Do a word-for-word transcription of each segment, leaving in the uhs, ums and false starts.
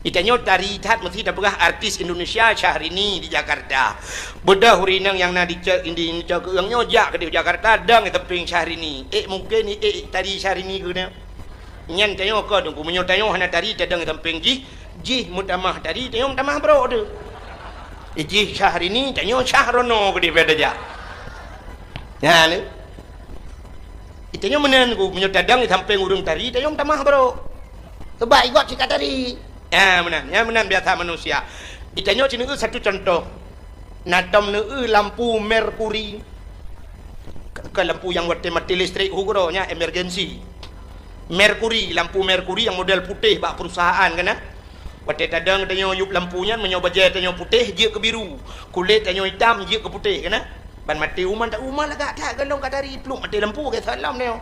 Itanyoe tari that meusti tapeugah artis Indonesia Syahrini di Jakarta. Beudôh ureueng inong nyang na di cok, di cok keueung nyoe jak keudeh Jakarta, dong i sampéng Syahrini. Ék mungken ék tari Syahrini keunoe. Nyan tanyoe kon, Teungku, meunyoe tanyoe hana tari tadong i sampéng jih, jih meutamah tari, tanyoe meutamah brok teuh. Jih Syahrini, tanyoe Syahrono keudeh beda jak. Nyan. Itanyoe meunan, Teungku, meunyoe tadong i sampéng ureueng tari, tanyoe meutamah brok. Sebab igot sikat tari. Ya, meunan. Ya, meunan biasa manusia. Itanyoe sineuk satu contoh. Na tom neueu lampu merkuri. Ke, ke lampu nyang watèe maté listrik, hu keudroe nyan emergency. Merkuri, lampu merkuri nyang model putéh bak perusahaan kan, eh? Watèe tadong tanyoe yup lampu nyan, meunyoe bajèe tanyoe putéh, jeuet keu biru. Kulét tanyoe itam, jeuet keu putéh kan, eh? Ban maté uma, tak uma lagak that, galong ka tari, pluek maté lampu, ke salam nyoe.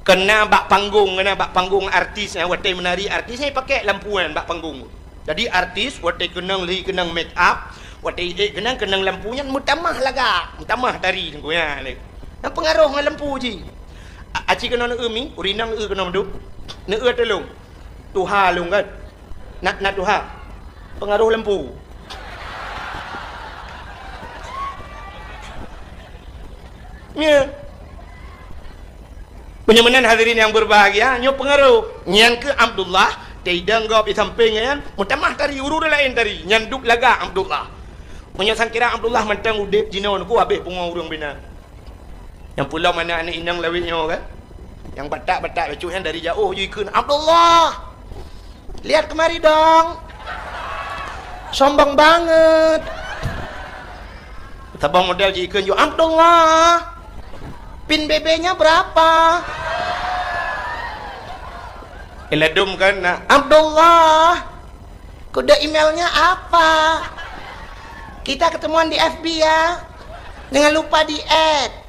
Kena bak panggung, kena bak panggung artis nyan, watèe meunari artis nyan pakèk lampu nyan bak panggung. Jadi artis watèe keunong lhi keunong make up, watèe ék keunong, keunong lampu nyan meutamah lagak, meutamah tari Teungku nyan. Nyan peungaroh ngon lampu jih. A-, aci keunoe neueu mi, ureueng inong neueu keunoe meuduek. Neueu tulông. Tuha lôn kan. Na, na tuha. Peungaroh lampu. Ya. Meunyoe meunan hadirin nyang berbahagia, nyoe peungaroh. Nyan keuh Abdullah, teidong gob di sampéng nyan, meutamah tari, ureueng laén tari, nyan duek lagak Abdullah. Meunyoe sangkira Abdullah mantong udép jinoe, Teungku, habéh pungo ureueng binan. Nyang peulom aneuk-aneuk inong lawét nyoe kan? Nyang batak-batak bacut nyan dari jaoh jikheun, "Abdullah! Lihat kemari dong! Sombong banget!" Saboh model jikheun ju, "Abdullah! Pin B B-nya berapa?" Iladum kan, nah, "Abdullah!" Kode emailnya apa? Kita ketemuan di F B ya. Jangan lupa di-add.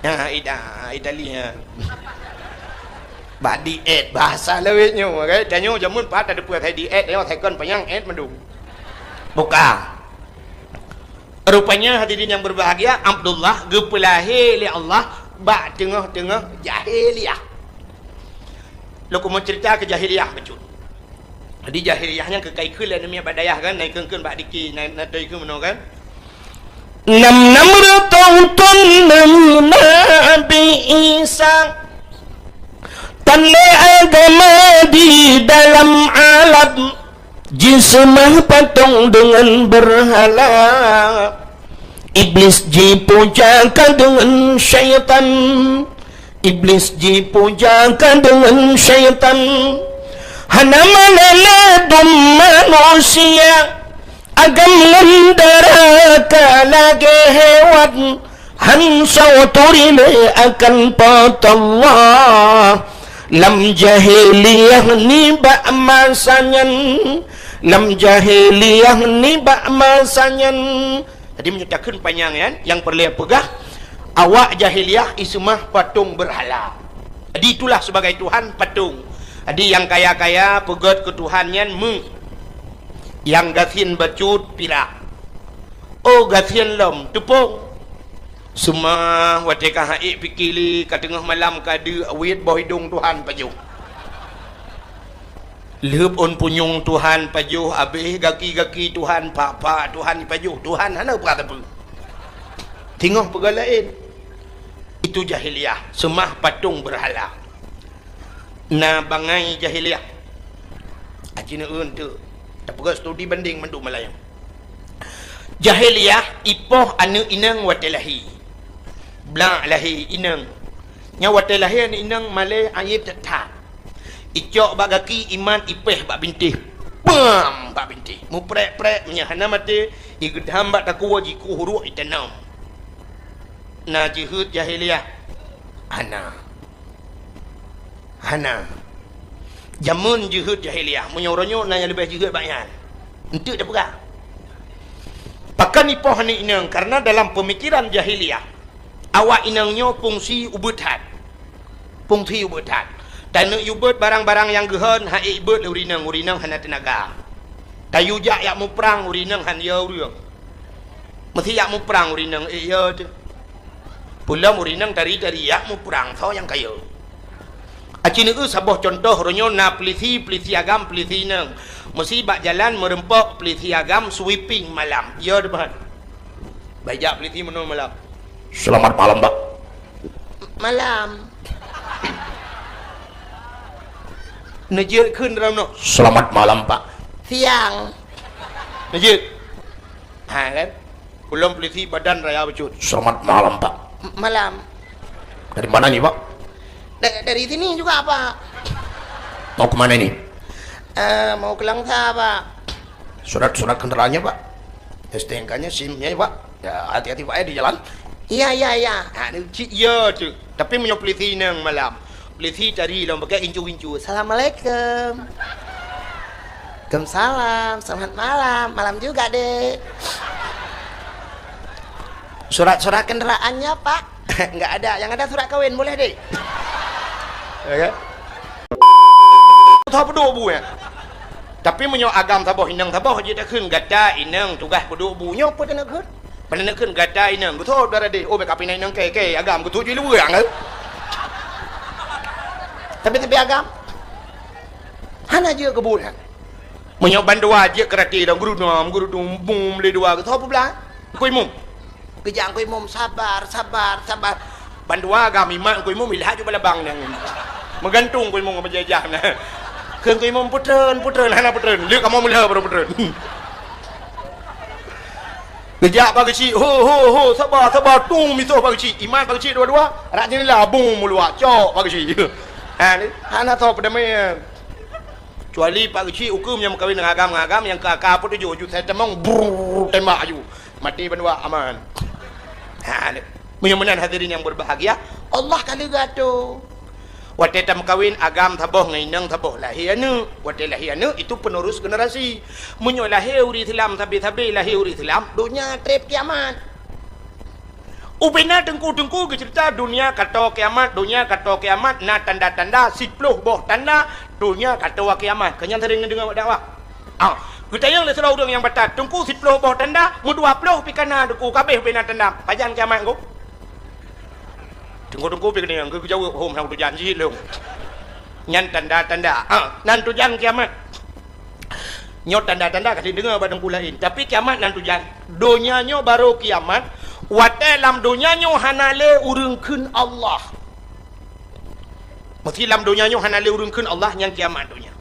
Ya, ida, Italia. Bak di-add, bahasa lawét nyoe, kan? Tanyoe jameun pat ada peue di-add, nyoe second panyang add mandum. Buka. Rupanya hadirin yang berbahagia, Abdullah geupeulahé lé Allah bak teungoh-teungoh jahiliyah. Lôn keumeung cerita keu jahiliyah bacut. Jadi jahiliyah nyan keu ka ikheun lé aneuk miet bak dayah kan, na ikheun-kheun bak diki, na, na toi ikheun meunoe kan. Nam-nam reutôh thôn neuh Nabi Isa, tan lé agama di dalam alam, jiseumah patong deungon beurhala. Iblis jipuja ka deungon syaitan. Iblis jipuja ka deungon syaitan. Hana malée ladum manusia, agam ngon dara ka lagée hewan. Han soe turi lé akan Po teu Allah. Lam jahiliyah nibak masa nyan, lam jahiliyah nibak masa nyan. Jadi meunyoe takheun panyang nyan, nyang peureulée peugah, awak jahiliyah iseumah patong beurhala. Jadi itulah sebagai tuhan patong. Jadi nyang kaya-kaya peugét keu tuhan nyan meu, nyang gasien bacut pirak. Oh gasien lom teupông. Seumah watée ka ha'ék pike lé ka teungoh malam ka deuek, wét boh idong tuhan pajoh. Lheueb ôn punyueng tuhan pajoh, abéh gaki-gaki tuhan, pak-pak tuhan pajoh, tuhan hana peugah sapeue. Teungoh peugah laén. Itu jahiliyah, seumah patong beurhala. Na bangai jahiliyah. Aci neueun teuk. Tapeugah studi bandeng mandum malam. Jahiliyah ipoh aneuk inong watée lahé. Blak lahé inong. Nyan watée lahé aneuk inong malée ayeb that-that. Icok bak gaki imat ipéh bak bintéh. Pam! Bak bintéh. Muprek-prek meunyoe hana maté, igeudam bak takue jikueh uruek itanom. Na jeuheut jahiliyah? Hana. Hana. Jameun jeuheut jahiliyah, meunyoe uroe nyoe na nyang leubeh jeuheut bak nyan. Enteuk tapeugah. Pakon ipoh aneuk inong? Karena dalam pemikiran jahiliyah, awak inong nyoe fungsi ubeut that. Fungsi ubeut that. Taneuk yue beuet barang-barang nyang geuhon, ha'ék beuet lé ureueng inong, ureueng inong hana teunaga. Tayue jak yak muprang, ureueng inong han yo ureueng. Meusijak muprang ureueng inong, eh, yo teuh. Peulom ureueng inong tari-tari yak muprang, soe nyang ka yo. Aci neueu saboh cuntoh, uroe nyoe na peulisi, peulisi agam, peulisi inong. Meusi bak jalan meureumpok peulisi agam sweeping malam. Yo, deuh ban. Bak jak peulisi meunoe malam. "Selamat malam, Pak." "Malam." Neujeuet kheun dalam noe. "Selamat malam, Pak." "Siang." Neujeuet. Ha, kan? Ulôn peulisi badan raya bacut. "Selamat malam, Pak." "M-, malam." "Dari mana ni, Pak?" "Da-, dari sini juga, Pak." "Mau ke mana ini?" "Eh, mau ke Langsa, Pak." "Surat-surat kendaraannya, Pak? S T N K-nya, SIM-nya, Pak? Ya, hati-hati, Pak, ya, di jalan." "Iya, iya, iya." Ha, ni cit ya tu. Tapi meunyoe peulisi inong malam, peulisi tari lom pakai incu-incu. "Assalamualaikum." "Waalaikumsalam. Selamat malam." "Malam juga, Dek." "Surat-surat kendaraannya, Pak?" "Nggak ada. Yang ada surat kawin, boleh, Dek?" Ya kan? Tho peuduek bu, ya. Tapi meunyoe agam saboh, inong saboh, jeuet takheun gata inong tugaih peuduek bu. Nyoe peue taneuk kheun? Peue taneuk kheun gata inong? Geuthot dara deh. Oh, bèk kapina inong kèe, kèe agam geuthot ju luweue, kan? Tapi, tapi agam hana jeuet keu buet, kan? Meunyoe bandua jeuet keu rati dong, geurunom, geurunom, bum, lé dua, geuthot peublang. Kui mum. Geujak Teungku Imum, "Sabar, sabar, sabar." Bandua agam imat Teungku Imum, ilhak ju balabang nyan. Meugantung Teungku Imum ngon meujajah na. Kheun Teungku Imum, "Peutreun, peutreun," hana peutreun. Lheueh kamoe meulheueh baru peutreun. Geujak Pak Geuchik, "Ho, ho, ho, sabar, sabar," tung misoh Pak Geuchik. Imat Pak Geuchik dua-dua, rak jeundela bung meuluak, cok Pak Geuchik. Ha, ni, hana soe peudamaian. Kecuali Pak Geuchik ukeue nyang meukawen ngon agam, ngon agam nyang ka, ka peutujoh ju sai tamong, brrrr, tembak ju. Maté bandua aman. Ha, meunyoe meunan hadirin yang berbahagia, Allah ka lheueh geuatoe. Watèe tameukawen agam saboh ngon inong saboh lahé aneuk. Watèe lahé aneuk itu penerus generasi. Meunyoe lahé ureueng Islam sabe-sabe lahé ureueng Islam, donya trép kiamat. Ubena teungku-teungku geuceurita donya ka toe kiamat, donya ka toe kiamat, na tanda-tanda, siploh boh tanda donya ka toe kiamat. Keu nyan sering neudeungoe bak dakwah. Ah, geutanyong lé sidroe ureueng nyang batat, "Teungku, siploh boh tanda, meudua ploh pih ka na teungku, ka abéh ubena tanda. Pajan kiamat teungku?" Teungku-teungku pih geuneuk geujaweueb, "Hom, hana tujan jih lôn." Nyan tanda-tanda. Ah, nan tujan kiamat. Nyoe tanda-tanda ka lheueh deungoe bak teungku laén. Tapi kiamat nan tujan. Donya nyoe barô kiamat, watèe lam donya nyoe hana lé ureueng kheun Allah. Meusé lam donya nyoe hana lé ureueng kheun Allah, nyan kiamat donya.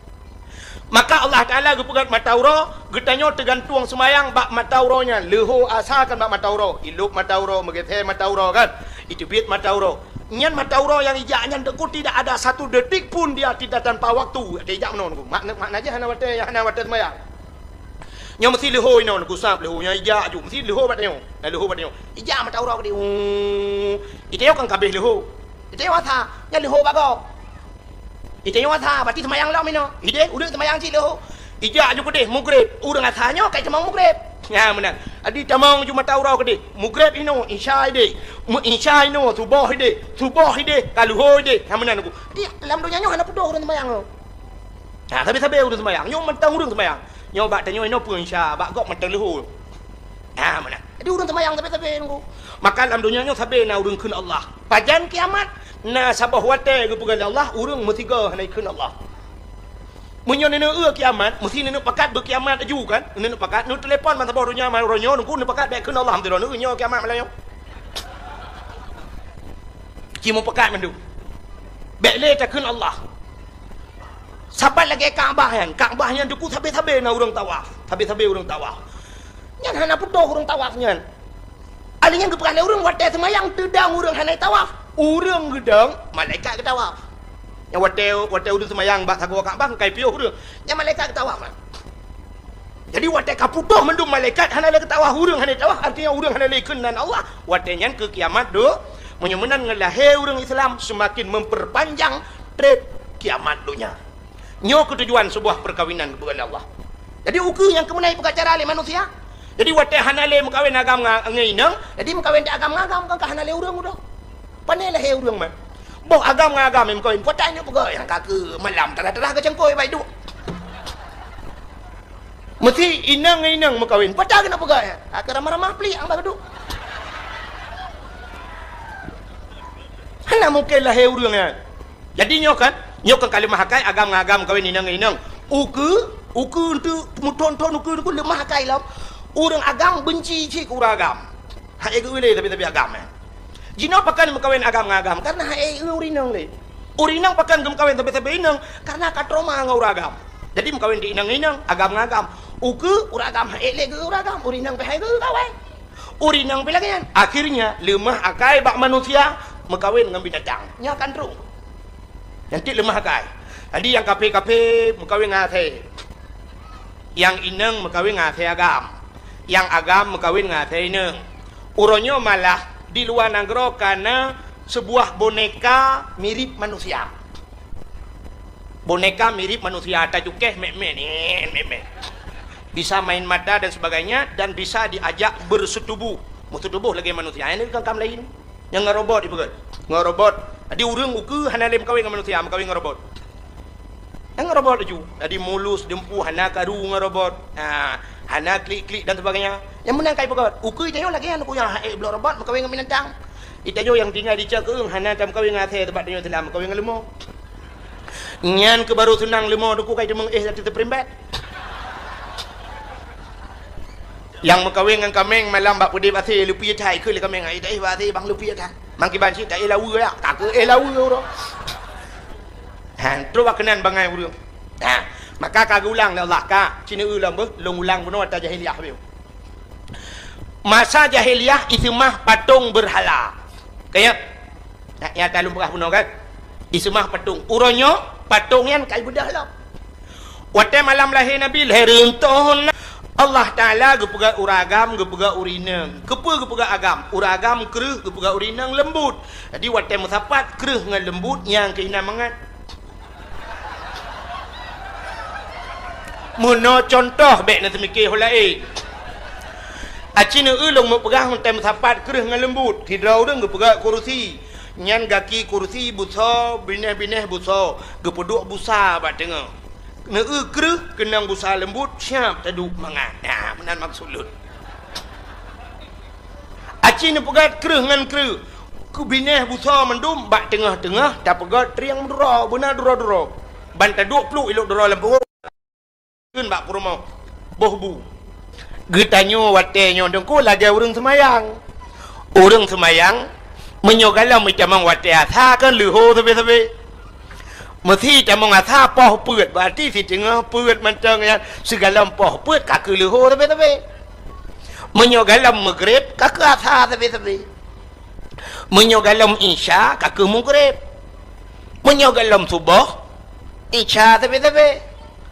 Maka Allah Taala geupeugöt mata uroe, geutanyoe teugantueng seumayang bak mata uroe nyan. Leuhô asa kan bak mata uroe, ilôp mata uroe, meugeuthée mata uroe kan, iteubiet mata uroe. Nyan mata uroe nyang ijak nyan teungku tidak ada satu detik pun dia tidak tanpa waktu. Ijak meunoe teungku. Makna, makna jih hana watèe, hana watèe seumayang. Nyoe meusé leuhô inoe, neugusab leuhô, nyoe ijak ju, meusé leuhô bak tanyoe. Na leuhô bak tanyoe. Ijak mata uroe keudéh. Uu. Itanyoe kan ka abéh leuhô. Itanyoe asa, nyan leuhô bak gob. Itanyoe asa, berarti seumayang lom inoe. Idéh, ureueng seumayang cit leuhô. Ijak ju keudéh, mugreb. Ureueng asa nyoe ka itamong mugreb. Nyan meunan. Jadi tamong ju mata uroe keudéh. Mugreb inoe, isya idéh. Meu-, isya inoe, suboh idéh. Suboh idéh, ka leuhô idéh. Nyan meunan teungku. Jadi lam donya nyoe hana peudoh ureueng seumayang nyoe. Ha, sabe-sabe ureueng seumayang. Nyoe mantong ureueng seumayang. Nyoe bak tanyoe inoe peue isya, bak gob mantong leuhô. Ha, meunan. Jadi ureueng seumayang sabe-sabe teungku. Maka lam donya nyoe sabe na ureueng kheun Allah. Pajan kiamat, na saboh watèe geupeugah lé Allah, ureueng meusigoe hana ikheun Allah. Meunyoe neuneuk eu kiamat, meusé neuneuk pakat beukiamat laju kan? Neuneuk pakat, neutelepon ban saboh donya, uroe nyoe, teungku, neupakat bèk kheun Allah, alhamdulillah, neueu nyoe kiamat malam nyoe. Ci meupakat mandum. Bèk lé takheun Allah. Saban lagèe Ka'bah nyan. Ka'bah nyan teungku sabe-sabe na ureueng tawaf. Sabe-sabe ureueng tawaf. Nyan hana peudoh ureueng tawaf nyan. Ahli nyan geupeugah lé ureueng watèe seumayang teudong ureueng hana tawaf. Ureueng geudong, malaikat geutawaf. Nyan watèe, watèe ureueng seumayang bak sagoe Ka'bah, ka ipiôh ureueng. Nyan malaikat geutawaf. Jadi, watèe ka putôh mandum malaikat hana lé geutawaf, ureueng hana tawaf, artinya ureueng hana lé kheun nan Allah. Watèe nyan keu kiamat do, meunyoe meunan ngon lahé ureueng Islam seumaken memperpanjang trép kiamat donya. Nyoe keutujuan seubuah peukawinan geupeugah lé Allah. Jadi, ukeue nyang keumeunai peugah cara lé manusia. Jadi, watèe hana lé meukawen agam nga-, ngon inong, jadi meukawen di agam ngon agam, kan ka hana lé ureueng udoe. Pane lahé ureueng man. Boh agam ngon agam nyang meukawen, peue ta inong peugah nyang ka keu malam tarah-tarah geucangkôi bak iduek. Meusti inong ngon inong meukawen. Peue ta keuneuk peugah nyan? Ka ramah-ramah plik nyang ba geuduek. Hana mungken lahé ureueng nyan. Jadi nyoe kan, Nyoe kan ka leumah akai, agam ngon agam meukawen, inong ngon inong. Ukeue, ukeue eunteuk meuthon-thon ukeue, ukeue leumah akai lom. Ureuëng agam beunci cit keu ureuëng agam. Hai geu lé tapi-tapi agam, eh. Jinoe pakon meukawen agam ngon agam, karena hai ureuëng inong lé. Ureuëng inong pakon geumeukawen tapi-tapi inong, karena ka trauma ngon ureuëng agam. Jadi meukawen di inong ngon inong, agam ngon agam. Ukeue ureuëng agam hai lé geu ureuëng agam, ureuëng inong pih hai geu kawen. Ureuëng inong pih lagée nyan. Akhirnya leumah akai bak manusia meukawen ngon binatang. Nyan kan trok. Nyan cit leumah akai. Jadi nyang kaphé-kaphé meukawen ngon asèe. Nyang inong meukawen ngon asèe agam. Nyang agam meukawen ngon asèe inong. Uroe nyoe malah di luwa nanggroe ka na seubuah boneka mirip manusia. Boneka mirip manusia, tacukéh mèk-mèk, nèk, mèk-mèk. Bisa main mata dan sebagainya, dan bisa diajak bersetubuh. Meusetubuh lagée manusia. Nyan kan kam laén. Nyang ngon robot ipeugah. Ngon robot. Jadi ureuëng ukeue hana lé meukawen ngon manusia, meukawen ngon robot. Nyang ngon robot laju. Jadi mulus, dumpeue, hana karu ngon robot. Ha, hana klik-klik dan sebagainya. Nyang meunan ka ipeugah. Ukeue tanyoe lagée nyan, ukeue nyang hai bloe robot meukawen ngon binatang. Di tanyoe nyang tinggai di cok keueng hana tameukawen ngon asèe, teumpat tanyoe Islam meukawen ngon leumo. Nyan keuh baru seunang leumo, duku kai teumeung éh ateueh teupeurimbat. Nyang meukawen ngon kaméng malam bak peudeh bak asèe, leupie that keu lé kaméng, ai taéh bak asèe bang leupie that. Mangkiban cit taéh laweue ya, ka keu éh laweue uroe. Ha, trok bak keunan bangai ureuëng. Ha, maka ka geulang lé Allah ka, ci neueu lom beuh, lôn ulang bunoe ata jahiliyah beuh. Masa jahiliyah iseumah patong beurhala. Kaya Nyak nyata lôn peugah bunoe kan? Iseumah patong. Uroe nyoe patong nyan ka ibeudôh lom. Watée malam lahé Nabi, lahé reuntoh na, Allah Taala geupeugah ureuëng agam, geupeugah ureuëng inong. Keupeue geupeugah agam? Ureuëng agam kreueh, geupeugah ureuëng inong leumbut. Jadi watée meusapat kreueh ngon leumbut nyang keuh inan mangat. Meunoe cuntoh bék na teumike ho laén. Aci neueu lôn meupeugah meutem sapat kreueh ngon leumbut, sidroe ureuëng geupeugah kurusi. Nyan gaki kurusi busoe, binéh-binéh busoe, geupeuduek busa bak teungoh. Neueu kreueh keunong busa leumbut, siab taduek mangat. Nah, meunan maksud lôn. Aci neupeugah kreueh ngon kreueh. Keu binéh busoe mandum bak teungoh-teungoh tapeugah trieng meuduro, beuna duro-duro. Ban taduek pluek ilok duro lam peurumoh. Kheun bak peurumoh. Boh bu. Geutanyoe watée nyoe deungku lagée ureuëng seumayang. Ureuëng seumayang, meunyoe galom itamong watée asa kan leuho sabe-sabe. Meusi tamong asa poh peuet, berarti siteungoh peuet mantong nyan sigalom poh peuet ka keu leuho sabe-sabe. Meunyoe galom meugreb ka keu asa sabe-sabe. Meunyoe galom isya ka keu meugreb. Meunyoe galom suboh isya sabe-sabe.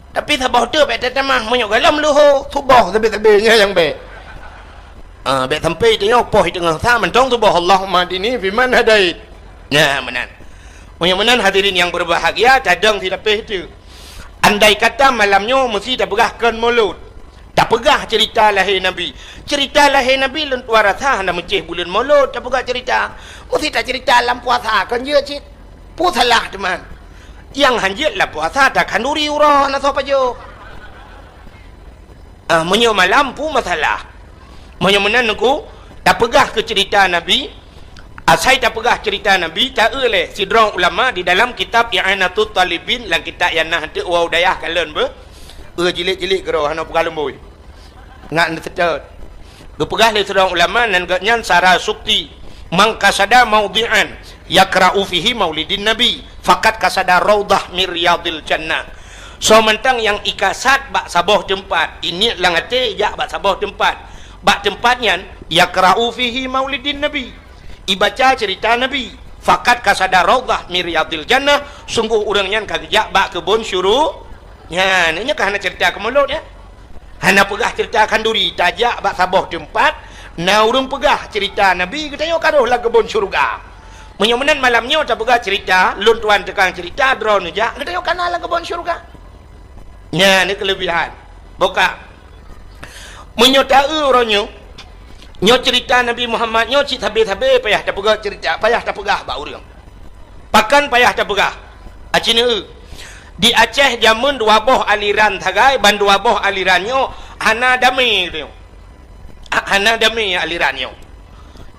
Tapi saboh teuk bék tatamah, meunyoe galom leuho suboh sabe-sabe nyan nyang bék. Ah, bék sampai tanyoe poh teungoh sa mantong suboh Allahumma hdini fiman hadait. Nah, meunan. Meunyoe meunan hadirin yang berbahagia, tadong silapeh teuk. Andai kata malam nyoe meusi tapeugah kon mulod. Tapeugah cerita lahé Nabi. Cerita lahé Nabi lôn tuan rasa hana meucéh buleuen mulod tapeugah cerita. Meusi tacerita lam puasa kon jeuet cit. Peue salah teuma. Nyang hanjeuet lam puasa takhanduri uroe hana soe pajoh. Ah, meunyoe malam peue masalah. Meunyoe meunan neuku, tapeugah keu cerita Nabi, asai tapeugah cerita Nabi, taeu lé sidroe ulama di dalam kitab I'anatut Talibin, lam kitab nyang na teuk wau dayah kalon beuh, eu jilid-jilid keudroe hana peugah lumbôi. Ngat neuseutôt. Geupeugah lé sidroe ulama nan geuhnyan Sara Sukti, "Man qasada maudhi'an yakra'u fihi maulidin Nabi, faqad qasada raudhah min riyadil jannah." Soe mantong nyang ikasad bak saboh teumpat, iniet lam até jak bak saboh teumpat. Bak teumpat nyan, yakra'u fihi maulidin Nabi. Ibaca cerita Nabi. Faqad qasada raudhah min riyadil jannah, sungguh ureuëng nyan ka geujak bak keubon syuru-, nyan, nyoe ka hana cerita keumulod, ya. Hana peugah cerita khanduri, tajak bak saboh teumpat, na ureuëng peugah cerita Nabi, geutanyoe ka rhoh lam keubon syeuruga. Meunyoe meunan malam nyoe tapeugah cerita, lôn tuan tukang cerita, droeneuh jak, geutanyoe ka na lam keubon syeuruga. Nyan ni keulebihan. Boh ka. Meunyoe taeu uroe nyoe, nyoe cerita Nabi Muhammad nyoe cit sabe-sabe payah tapeugah cerita, payah tapeugah bak ureuëng. Pakon payah tapeugah? Aci neueu. Di Aceh jameun dua boh aliran sagai, ban dua boh aliran nyoe hana damé teuh. Ha-, hana damé aliran nyoe.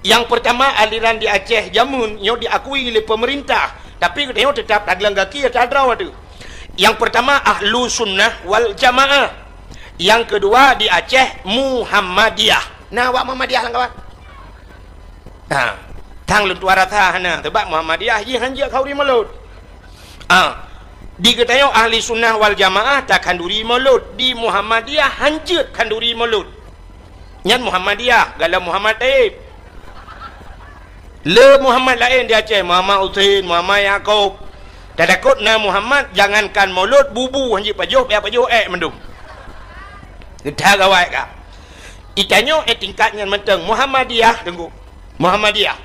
Nyang peurtama, aliran di Aceh jameun nyoe diakui lé peumeurintah Tapi geutanyoe teutap tagleueng gaki ata droe teuh. Nyang peurtama Ahlu Sunnah wal Jamaah. Nyang keudua di Aceh Muhammadiyah. Na awak Muhammadiyah lam kawan? Ha. Tang lôn tuan rasa hana, sebab Muhammadiyah jih hanjeuet khanduri mulod. Ha. Di geutanyoe Ahli Sunnah wal Jamaah takhanduri mulod, di Muhammadiyah hanjeuet khanduri mulod. Nyan Muhammadiyah, galom Muhammad Taib. Le Muhammad laén di Aceh, Muhammad Husein, Muhammad Yakub. Tatakot na Muhammad, jangankan mulod, bubu hanjeuet pajoh, payah pajoh ék mandum. Geutanyoe gawai ka. Itanyoe ék tingkat nyan mantong Muhammadiyah, Teungku. Muhammadiyah.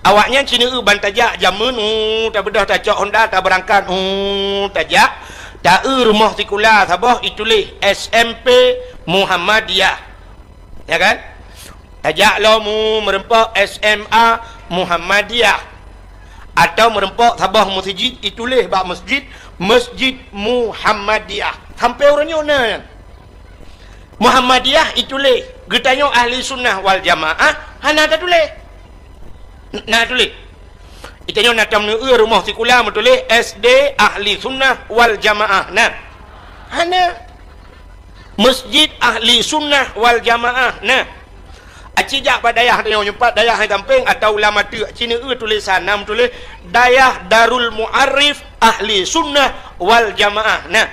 Awaknyan sineuk ban tajak jameun, uh, tabeudôh tacok honda, tabeurangkat, uh, tajak, ta-eu rumoh sikula saboh ituléh S M P Muhammadiyah. Ya kan? Tajak lom, uh, meureumpok S M A Muhammadiyah. Atau meureumpok saboh meuseujid ituléh bak meuseujid, Masjid Muhammadiyah. Sampoe uroe nyoe na nyan. Muhammadiyah ituléh, geutanyoe Ahli Sunnah wal Jamaah hana tatuléh. N-, na tuléh. Itanyoe na tam neueu rumoh sikula meutuléh S D Ahli Sunnah wal Jamaah. Na. Hana. Masjid Ahli Sunnah wal Jamaah. Na. Aci jak bak dayah tanyoe, nyoe pat dayah hai gampeng atau lam ateueh, ci neueu tulésan na meutuléh Dayah Darul Muarif Ahli Sunnah wal Jamaah. Na.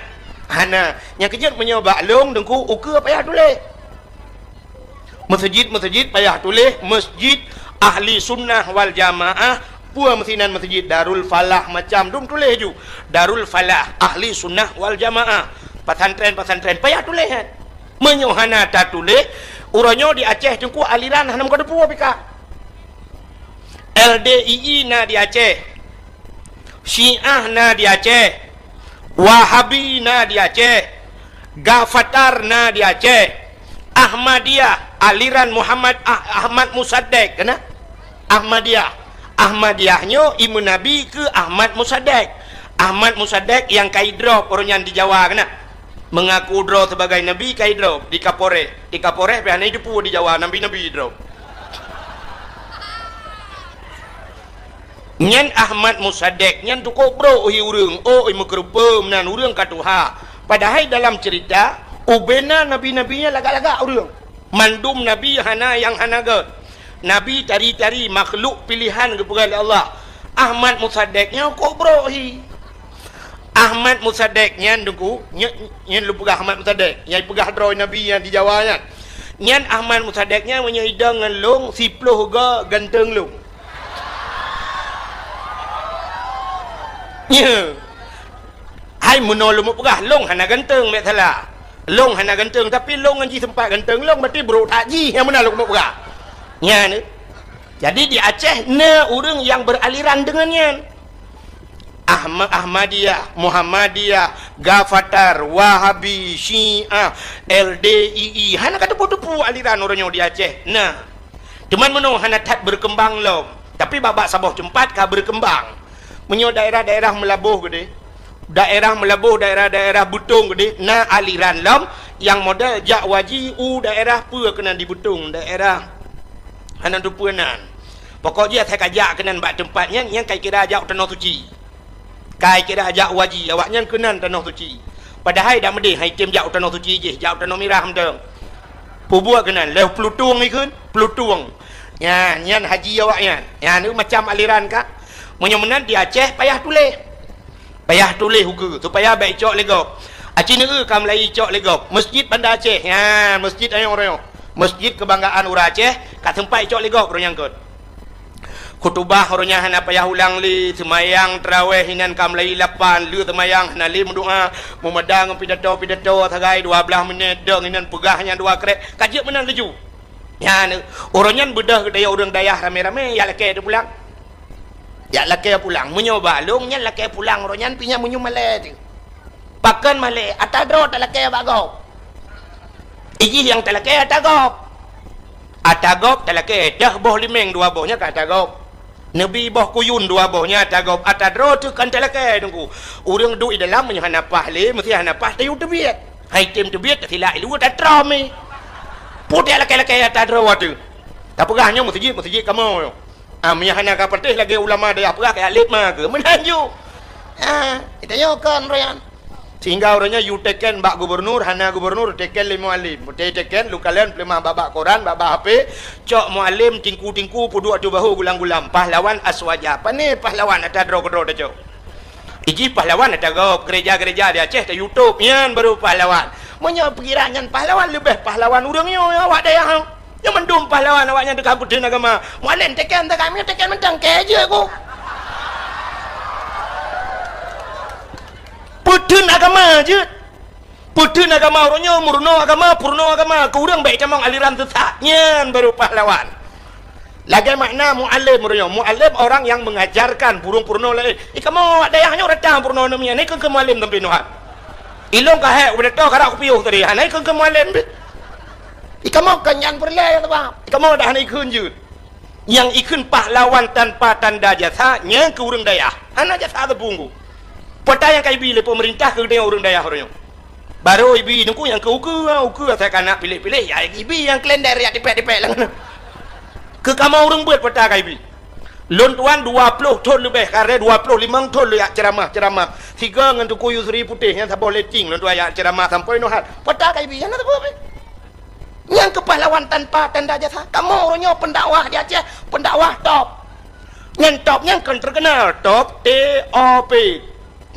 Hana. Nyang keujeuet meunyoe bak lôn Teungku ukeue payah tuléh. Meuseujid-meuseujid payah tuléh Masjid Ahli Sunnah wal Jamaah, peue meusinan meuseujid Darul Falah macam dum tuléh ju. Darul Falah Ahli Sunnah wal Jamaah. Pesantren-pesantren payah tuléh nyan. Meunyoe hana tatuléh, uroe nyoe di Aceh Teungku aliran hana meukateupue pih ka. L D I I na di Aceh. Syiah na di Aceh. Wahabi na di Aceh. Gafatar na di Aceh. Ahmadiyah, aliran Muhammad Ah-, Ahmad Musaddek, keunan? Ahmadiyah. Ahmadiyah nyoe imeun Nabi keu Ahmad Musaddek. Ahmad Musaddek nyang ka idrop uroe nyan di Jawa, keunan? Meungaku droe sebagai nabi ka idrop di Kapolres. Di Kapolres pih hana jiteupeue di Jawa nabi-nabi idrop. Nyan Ahmad Musaddek nyan tukok brok hi ureuëng, oh, i meukeureupeue meunan ureuëng ka tuha. Padahai dalam ceurita, ubena nabi-nabi nyan lagak-lagak ureuëng. Mandum nabi hana nyang hana gét. Nabi tari-tari makhluk pilihan geupeugah lé Allah. Ahmad Musaddek nyan kok brok hi. Ahmad Musaddek nyan Teungku, nyan, nyan lôn peugah Ahmad Musaddek, nyang peugah droe nabi nyang di Jawa nyan. Nyan Ahmad Musaddek nyan meunyoe idong ngon lôn, siploh go ganteng lôn. Nyo. Hai meunoe lôn peugah, lôn hana ganteng, bék salah. Lôn hana ganteng, tapi lôn ngon jih seumpat ganteng lôn, berarti brok that jih nyang meunan lôn peugah. Nyan. Jadi di Aceh na ureuëng nyang beraliran deungon nyan. Ahma-, Ahmadiyah, Muhammadiyah, Gafatar, Wahabi, Syiah, L D I I. Hana ka teupeue-teupeue aliran uroe nyoe di Aceh. Nah, cuman meunoe hana that berkembang lom. Tapi bak-bak saboh teumpat ka berkembang. Meunyoe daerah-daerah Meulaboh keudeh, daerah Meulaboh, daerah-daerah Beutong keudeh, na aliran lom nyang model jak waji u daerah peue keunan di Beutong, daerah hana teupeue nan. Pokok jih asai ka jak keunan bak teumpat nyan, nyan ka kira jak u Tanoh Suci. Ka kira jak waji, awaknyan keunan Tanoh Suci. Padahai dak meudeh hai tem jak u Tanoh Suci jih, jak u Tanoh Mirah mantong. Peubuet keunan, lheueh Plutung ikheun, Plutung. Nyan, nyan haji awaknyan. Nyan, macam aliran ka. Meunyoe meunan di Aceh payah tuléh. Payah tuléh ukeue, supaya bék icok lé gob. Aci neueu ka meulayeue icok lé gob. Masjid Banda Aceh. Nyan, masjid ayong royong. Masjid keubanggaan ureuëng Aceh, ka seumpat icok lé gob uroe nyan kot. Khutubah uroe nyan hana payah ulang lé, seumayang taraweh inan ka meulayeue lapan, le seumayang hana lé meudoá, meumada ngon pidato-pidato sagai dua blaih minét, dong inan peugah nyan dua krek, ka jeuet meunan laju. Nyan, uroe nyan beudôh geutanyoe ureuëng dayah ramé-ramé, jak lakée teupulang. Jak lakée pulang. Meunyoe bak lôn nyan lakée pulang uroe nyan pih nyan meunyoe malée teuh. Pakon malée, ata droe talakée bak gob. Ijih nyang talakée ata gob. Ata gob talakée, dah boh limeng dua boh nyan ka ata gob. Neubi boh kuyun dua boh nyan ata gob. Ata droe teuh kan talakée Teungku. Ureuëng duek di dalam meunyoe hana paih lé, meusti hana paih tayue teubiet. Hai tem teubiet, tasilak i luwa tatrôm i. Putéh lakée-lakée ata droe teuh. Tapeugah nyoe meuseujid, meuseujid kamoe nyoe. Ah, meunyo hana ka patéh lagèe ulama dayah peugah, keu alim ma keu. Meunan ju. Ah, tanyoe kon royan. Sehingga uroe nyoe yue teken bak gubernur, hana gubernur teken lé mualim. Beutôi teken, lôn kalon peuleumah bak-bak koran, bak-bak H P, cok mualim tingku-tingku peuduek ateueh bahô gulam-gulam. Pahlawan aswaja. Pane pahlawan ata droe keudroe tacok. Iji pahlawan ata gob, gereja-gereja di Aceh ta YouTube, nyan baru pahlawan. Meunyoe pikiran nyan pahlawan, leubeh pahlawan ureueng nyoe awak dayah. Nyoe mandum pahlawan awak nyan teuka peutheun agama. Mualim teken teuka, meunyoe teken mantong keu jeuet ku. Peutheun agama jeuet. Peutheun agama uroe nyoe, meurunoe agama, peurunoe agama, keu ureueng bèk tamong aliran sesat. Nyan baru pahlawan. Lagèe makna mualim uroe nyoe. Mualim orang yang mengajarkan, peurunoe-peurunoe laén. Eh, kamoe awak dayah nyoe rata peurunoe namian. Ikheun keu mualim sampoe nyoe. Ilôn ka hék, udah toh karak kupiôh tadi. Hana ikheun keu mualim. Eh, kamoe kan nyan peureulèe, ya, Tuan. Eh, kamoe dah hana ikheun jeuet. Nyang ikheun pahlawan tanpa tanda jasa, nyan keu ureueng dayah. Hana jasa teupunggu. Peue nyang ka ibi lé peumeurintah keu geutanyoe ureueng dayah uroe nyoe. Barô ibi teungku nyang keu ukeue, ukeue asai ka na piléh-piléh, ya ibi nyang kalender jak tipék-tipék lam. Keu kamoe ureueng beuet peue ka ibi. Lôn tuan dua ploh thon leubeh, karè dua ploh limong thon lôn jak ceuramah-ceuramah. Sigoe ngon Teungku Yusri Putéh nyang saboh letting lôn tuan jak ceuramah sampoe nyoe hat. Peue ka ibi, hana sapeue pih. Nyang keu pahlawan tanpa tanda jasa. Kamoe uroe nyoe pendakwah di Aceh, pendakwah top. Nyan top nyan kon terkenal, top, T O P.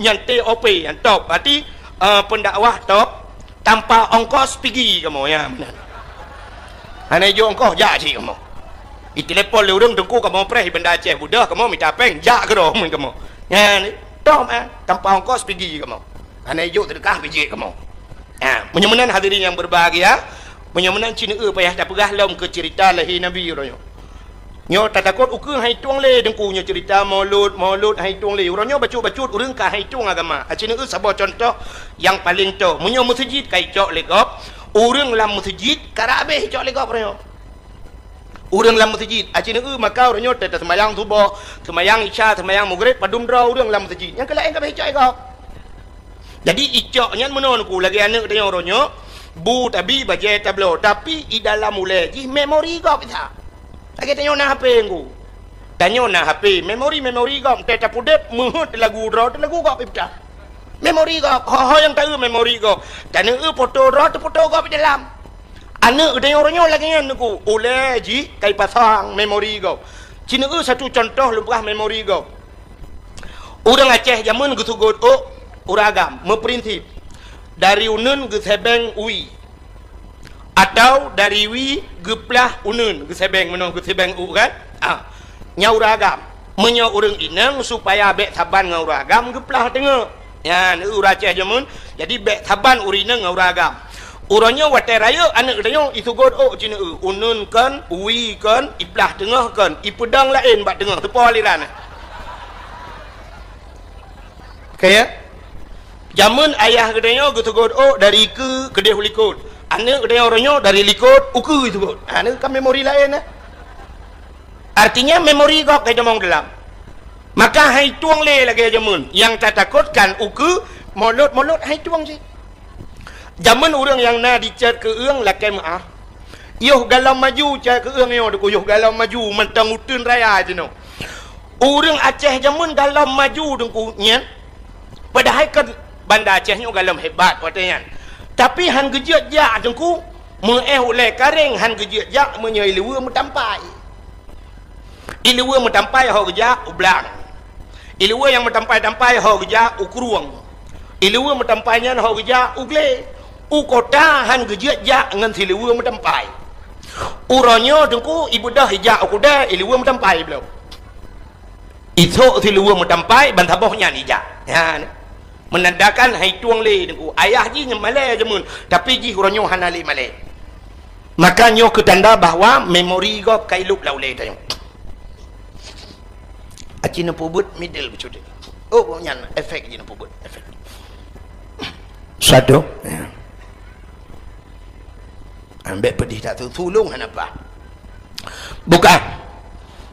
Nyan T O P, nyan top. Berarti, eh, pendakwah top, tanpa ongkos pigi kamoe, ya, meunan. Hana ijok ongkos, jak cit kamoe. Itelepon lé ureueng, "Teungku, kamoe preh di Banda Aceh Budoh, kamoe mita péng, jak keudroe ngon kamoe." Nyan, top, eh, tanpa ongkos pigi kamoe. Hana ijok seudeukah pih jeuet kamoe. Ha, meunyoe meunan hadirin nyang berbahagia, meunyoe meunan ci neueu payah tapeugah lom keu ceurita lahé Nabi uroe nyoe. Nyoe tatakot ukeue han itueng lé teungku nyoe ceurita maulud, maulud han itueng lé. Uroe nyoe bacut-bacut ureueng ka han itueng agama. Aci neueu saboh cuntoh nyang paleng toe. Meunyoe meuseujid ka icok lé gob, ureueng lam meuseujid karab habéh icok lé gob uroe nyoe. Ureueng lam meuseujid, aci neueu maka uroe nyoe teuh taseumayang suboh, seumayang isya, seumayang maghrib, padum droe ureueng lam meuseujid. Nyang keu laén ka habéh icok lé gob. Jadi icok nyan meunoe teungku, lagèe aneuk tanyoe uroe nyoe, bu tabi bajèe tabloe, tapi i dalam ulèe jih memori gob that. Lagèe tanyoe na H P teungku. Tanyoe na H P, memori-memori gob, teuh tapeudeuh meuheuet lagu droe, teuh lagu gob ipeudah. Memori gob, ho-ho nyang taeu memori gob. Taneueu foto droe, teuh foto gob i dalam. Aneuk tanyoe uroe nyoe lagèe nyan teungku, ulèe jih ka ipasang memori gob. Ci neueu satu cuntoh lôn peugah memori gob. Ureueng Aceh jameun geuseugot ôk ureueng agam, meuprinsip dari uneuen geusèbeng u wie, atau dari wie geuplah uneuen geusèbeng, meunoe geusèbeng ôk kan? Ah, nyan ureueng agam. Meunyoe ureueng inong supaya bèk saban ngon ureueng agam geuplah teungoh. Nyan ureueng Aceh jameun, jadi bèk saban ureueng inong ngon ureueng agam. Uroe nyoe watèe rayeuk aneuk tanyoe iseugot ôk ci neueu, uneuen kon, wie kon, iplah teungoh kon, ipeudong laén bak teungoh, teupo aliran. Ka ya? Jameun ayah geutanyoe geuseugot ôk dari keue keudéh u likot. Aneuk geutanyoe uroe nyoe dari likot u keue iseugot. Ha, nyoe kan memori laén, eh? Artinya memori gob ka itamong dalam. Maka han itueng lé lagèe jameun. Nyang tatakot kan ukeue molot-molot han itueng cit. Jameun ureueng nyang na di cot keueung lakèe meu'ah. Yoh galom maju cot keueung nyoe teungku, yoh galom maju mantong uteuen raya jinoe. Ureueng Aceh jameun galom maju teungku nyan. Padahai kan Banda Aceh nyoe galom hebat watèe nyan. Tapi han geujeuet jak teungku, meu'éh ulèe kareng han geujeuet jak meunyoe ileue meutampai. Ileue meutampai ho geujak u blang. Ileue nyang meutampai-tampai ho geujak u krueng. Ileue meutampai nyan ho geujak u glé. U kota han geujeuet jak ngon sileue meutampai. Uroe nyoe teungku ibeudôh ijak u keudè ileue meutampai bloe. Isok sileue meutampai ban saboh nyan ijak. Nyan. Meunandakan han itueng lé teungku. Ayah jih nyan malèe jameun, tapi jih uroe nyoe hana lé malèe. Maka nyoe keu tanda bahwa memori gob ka ilop lam ulèe tanyoe. Aci neupeubuet middle bacut. Oh, nyan efek ji neupeubuet, efek. Satu. Ya. Ambek pedih tak tu, tulung hana bah. Bukan.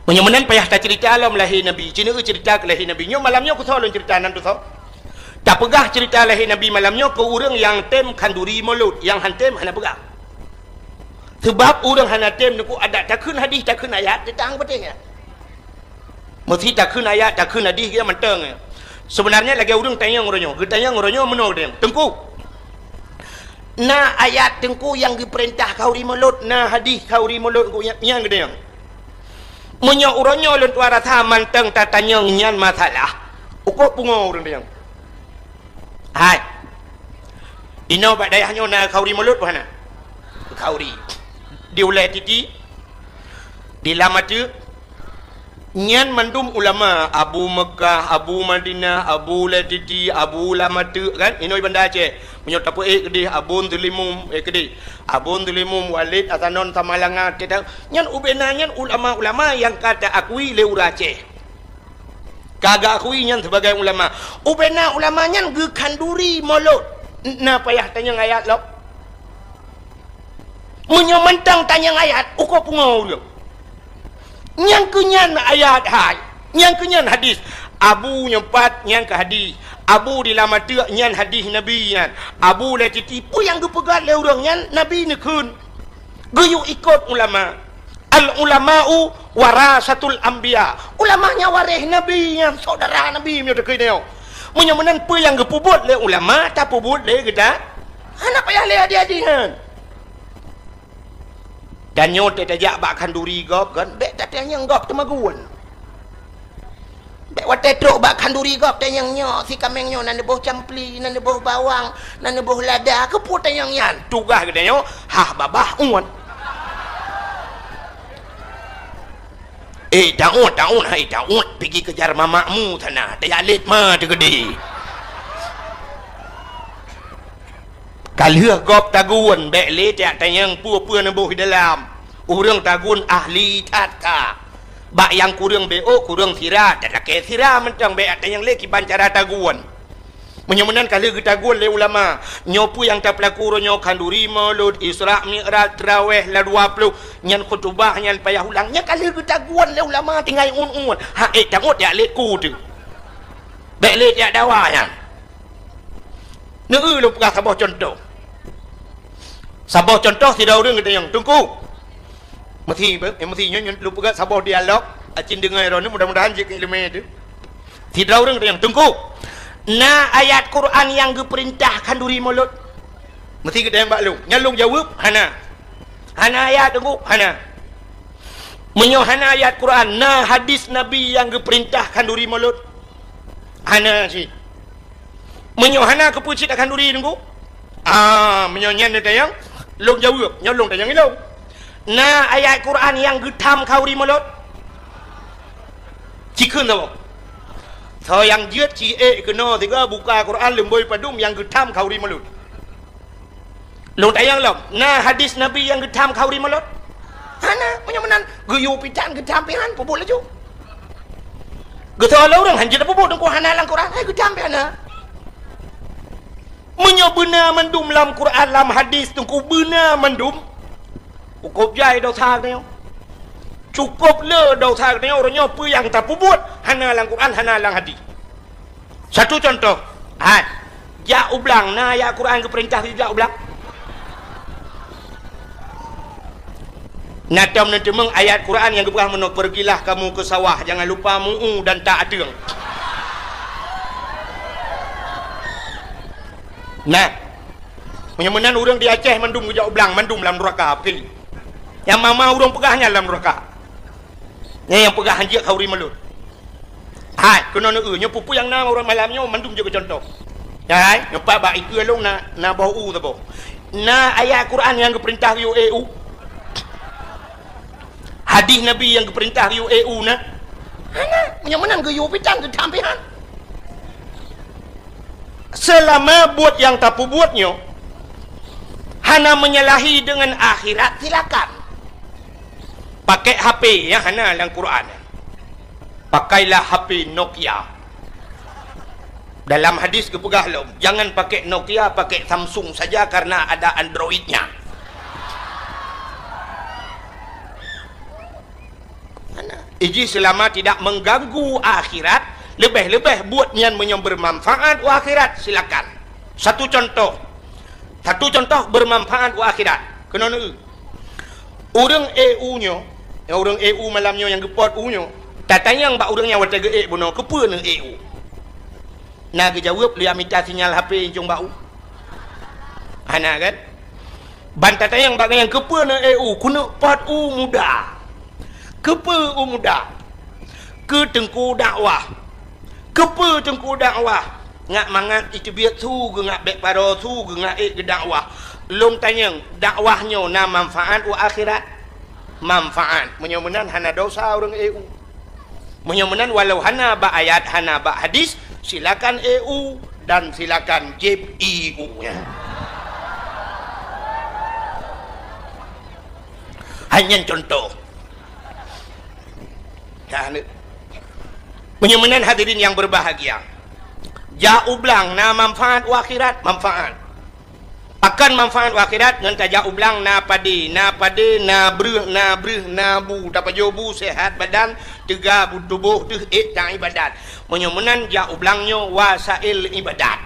Meunyoe meunan payah taceurita lom lahé Nabi. Ci neueu ceurita keu lahé Nabi. Nyoe malam nyoe kusoe lôn ceurita nan tusoe. Tapeugah ceurita lahé Nabi malam nyoe keu ureueng nyang tem khanduri mulod, nyang han tem hana peugah. Seubab ureueng hana tem neukuk adat takheun hadih, takheun ayat, teutang beutôi nyan. Meusti takheun ayat, takheun hadis geuh mantong. Sebenarnya lagèe ureueng tanyong uroe nyoe, geutanyong uroe nyoe meunoe geuh, "Teungku, na ayat Teungku nyang geupeurintah khanuri mulod, na hadis khanuri mulod Teungku nyan?" Nyan geutanyong. Meunyoe uroe nyoe lôn tuan rasa mantong tatanyong nyan masalah, ukoe pungo ureueng tanyong. Hai. Inoe bak dayah nyoe na khanuri mulod peu hana? Khanuri. Di Ulèe Titi, di Lam Ateuk, nyan mandum ulama, Abu Meukah, Abu Madinah, Abu Ulèe Titi, Abu Lam Ateuk kan? Inoe di Banda Aceh. Meunyoe tapeuék keudeh Abon Teulimum, eh keudeh. Abon Teulimum, Walid, Hasanon, Samalanga, teuta-, nyan ubena nyan ulama-ulama nyang ka taakui lé ureueng Aceh. Ka geuakui nyan sibagai ulama. Ubena ulama nyan geukhanduri mulod. Na payah tanyong ayat lom. Meunyoe mantong tanyong ayat, ukoe pungo ureueng. Nyang keu nyan ayat hai, nyang keu nyan hadis. Abu nyoe pat nyan keu hadis. Abu di Lam Ateuk nyan hadis Nabi nyan. Abu Ulèe Titi peue nyang geupeugah lé ureueng nyan Nabi neukheun. Geuyue ikot ulama. Al ulama'u warasatul anbiya. Ulama nyan waréh Nabi nyan, saudara Nabi meunyoe takheun nyoe. Meunyoe meunan peue nyang geupeubuet lé ulama tapeubuet lé geutanyoe? Hana payah lé hadis-hadis nyan. Dan nyoe tajak bak khanduri gob kan, bèk tatanyong gob teumagun. Bèk watèe trok bak khanduri gob tanyong nyoe, si kaméng nyoe na neuboh campli, na neuboh bawang, na neuboh lada, keupeue tanyong nyan? Tugaih geutanyoe hah babah uet. Eh, taun, taun, hai taun, pigi keujar mamakmu sana, tajak lét ma teukeudi. Ka lheueh gob tagun, bèk lé tajak tanyong peue-peue neuboh di dalam. Ureueng tagun ahli that ka. Bak nyang kureueng beuôt, kureueng sira, talakèe sira mantong, bèk tanyong lé kiban cara tagun. Meunyoe meunan ka lheueh geutagun lé ulama, nyoe peue nyang tapeulaku uroe nyoe, khanduri, mulod, Isra, Mi'raj, Traweh, la dua ploh, nyan khutubah, nyan payah ulang, nyan ka lheueh geutagun lé ulama tinggai uet-uet. Ha, eh, tangot jak lét ku teuh. Bèk lé jak dawa nyan. Neu-eu lôn peugah saboh cuntoh. Saboh cuntoh sidroe ureueng geutanyong, "Teungku." Meusi, eh, meusi nyoe, nyoe lôn peugah saboh dialog, acin deungoe droeneuh, mudah-mudahan jeuet keu ileumèe teuh. Sidroe ureueng geutanyong, "Teungku, na ayat Quran nyang geupeurintah khanduri mulod?" Meusi geutanyong bak lôn. Nyan lôn jaweueb, "Hana." "Hana ayat, Teungku?" "Hana." "Meunyoe hana ayat Quran, na hadis Nabi nyang geupeurintah khanduri mulod?" "Hana cit." "Meunyoe hana, keupeue cit takhanduri, Teungku?" "Ah, meunyoe nyan neutanyong, lôn jaweueb, nyoe lôn tanyong ilôn. Na ayat Quran nyang geutham khanduri mulod?" Cikheun saboh. Soe nyang jeuet ci ék keunoe sigoe buka Quran leumbôi padum nyang geutham khanduri mulod. Lôn tanyong lom, na hadis Nabi nyang geutham khanduri mulod? Hana, meunyoe meunan, geuyue pih tan geutham pih han, peubuet laju. Geutanyoe lé ureueng, "Han jeuet peubuet, Teungku, hana lam Quran." Hai geutham pih hana. Meunyoe beuna mandum lam Quran, lam hadis, Teungku, beuna mandum, cukôp jai desya geutanyoe. Cukôp le desya geutanyoe, uroe nyoe peue nyang tapeubuet, hana lam Quran, hana lam hadis. Satu contoh, hai, jak u blang, na ayat Quran geupeurintah jak u blang? Na tom neuteumeung ayat Quran nyang geupeugah meunoe, "Pergilah kamu ke sawah, jangan lupa mu'u dan tak ateueng." Nah, meunyoe meunan ureueng di Aceh mandum geujak u blang, mandum lam nuraka, oke. Nyang ma-ma ureueng peugah nyan lam nuraka. Nyan nyang peugah han jeuet khanduri mulod. Hai, keunoe neu-eu, nyoe peue-peue nyang na uroe malam nyoe mandum jeuet keu contoh. Hai, nyoe pat bak ikeue lôn na, na boh u saboh. Na ayat Quran nyang geupeurintah geuyue ék u? Hadis Nabi nyang geupeurintah geuyue ék u na? Hana, meunyoe meunan geuyue pih tan geutham pih han. Seulama buet nyang tapeubuet nyoe hana menyalahi deungon akhirat, silakan. Pakai H P nyang hana lam Quran. Pakailah H P Nokia. Dalam hadis geupeugah lom, "Jangan pakai Nokia, pakai Samsung saja karena ada Android-nya." Hana. Iji seulama tidak mengganggu akhirat, leubeh-leubeh buet nyan meunyoe beumanfaat u akhirat, silakan. Satu contoh. Satu contoh beumanfaat u akhirat. Keunoe neu-eu. Ureueng ék u nyoe, nyang ureueng ék u malam nyoe nyang geupot u nyoe, Tatanyong bak ureuëng nyan watée geuék bunoe, "Keupeue neuék u?" Na geujaweueb, "Lôn mita sinyal H P incong bak u." Hana kan? Ban tatanyong bak nyan, "Keupeue neuék u?" "Keuneuk pot u muda." "Keupeue u muda?" "Keu teungku dakwah." "Keupeue teungku dakwah?" Ngat mangat iteubiet su geungat bék paro su geungat ék geudakwah. Lôn tanyong, dakwah nyoe na manfaat u akhirat? Manfaat. Meunyoe meunan hana desya ureuëng ék u. Meunyoe meunan walau hana bak ayat, hana bak hadis, silakan ék u dan silakan jieb ié u nyan. Hai nyan contoh. Nah, ni. Meunyoe meunan hadirin yang berbahagia, jak u blang na manfaat u akhirat, manfaat. Pakon manfaat u akhirat? Ngon tajak u blang na padé, na padé, na breueh, na breueh, na bu, tapajoh bu, sehat badan, teuga bu tuboh teuh ék taibadat. Meunyoe meunan jak u blang nyoe wasail ibadat.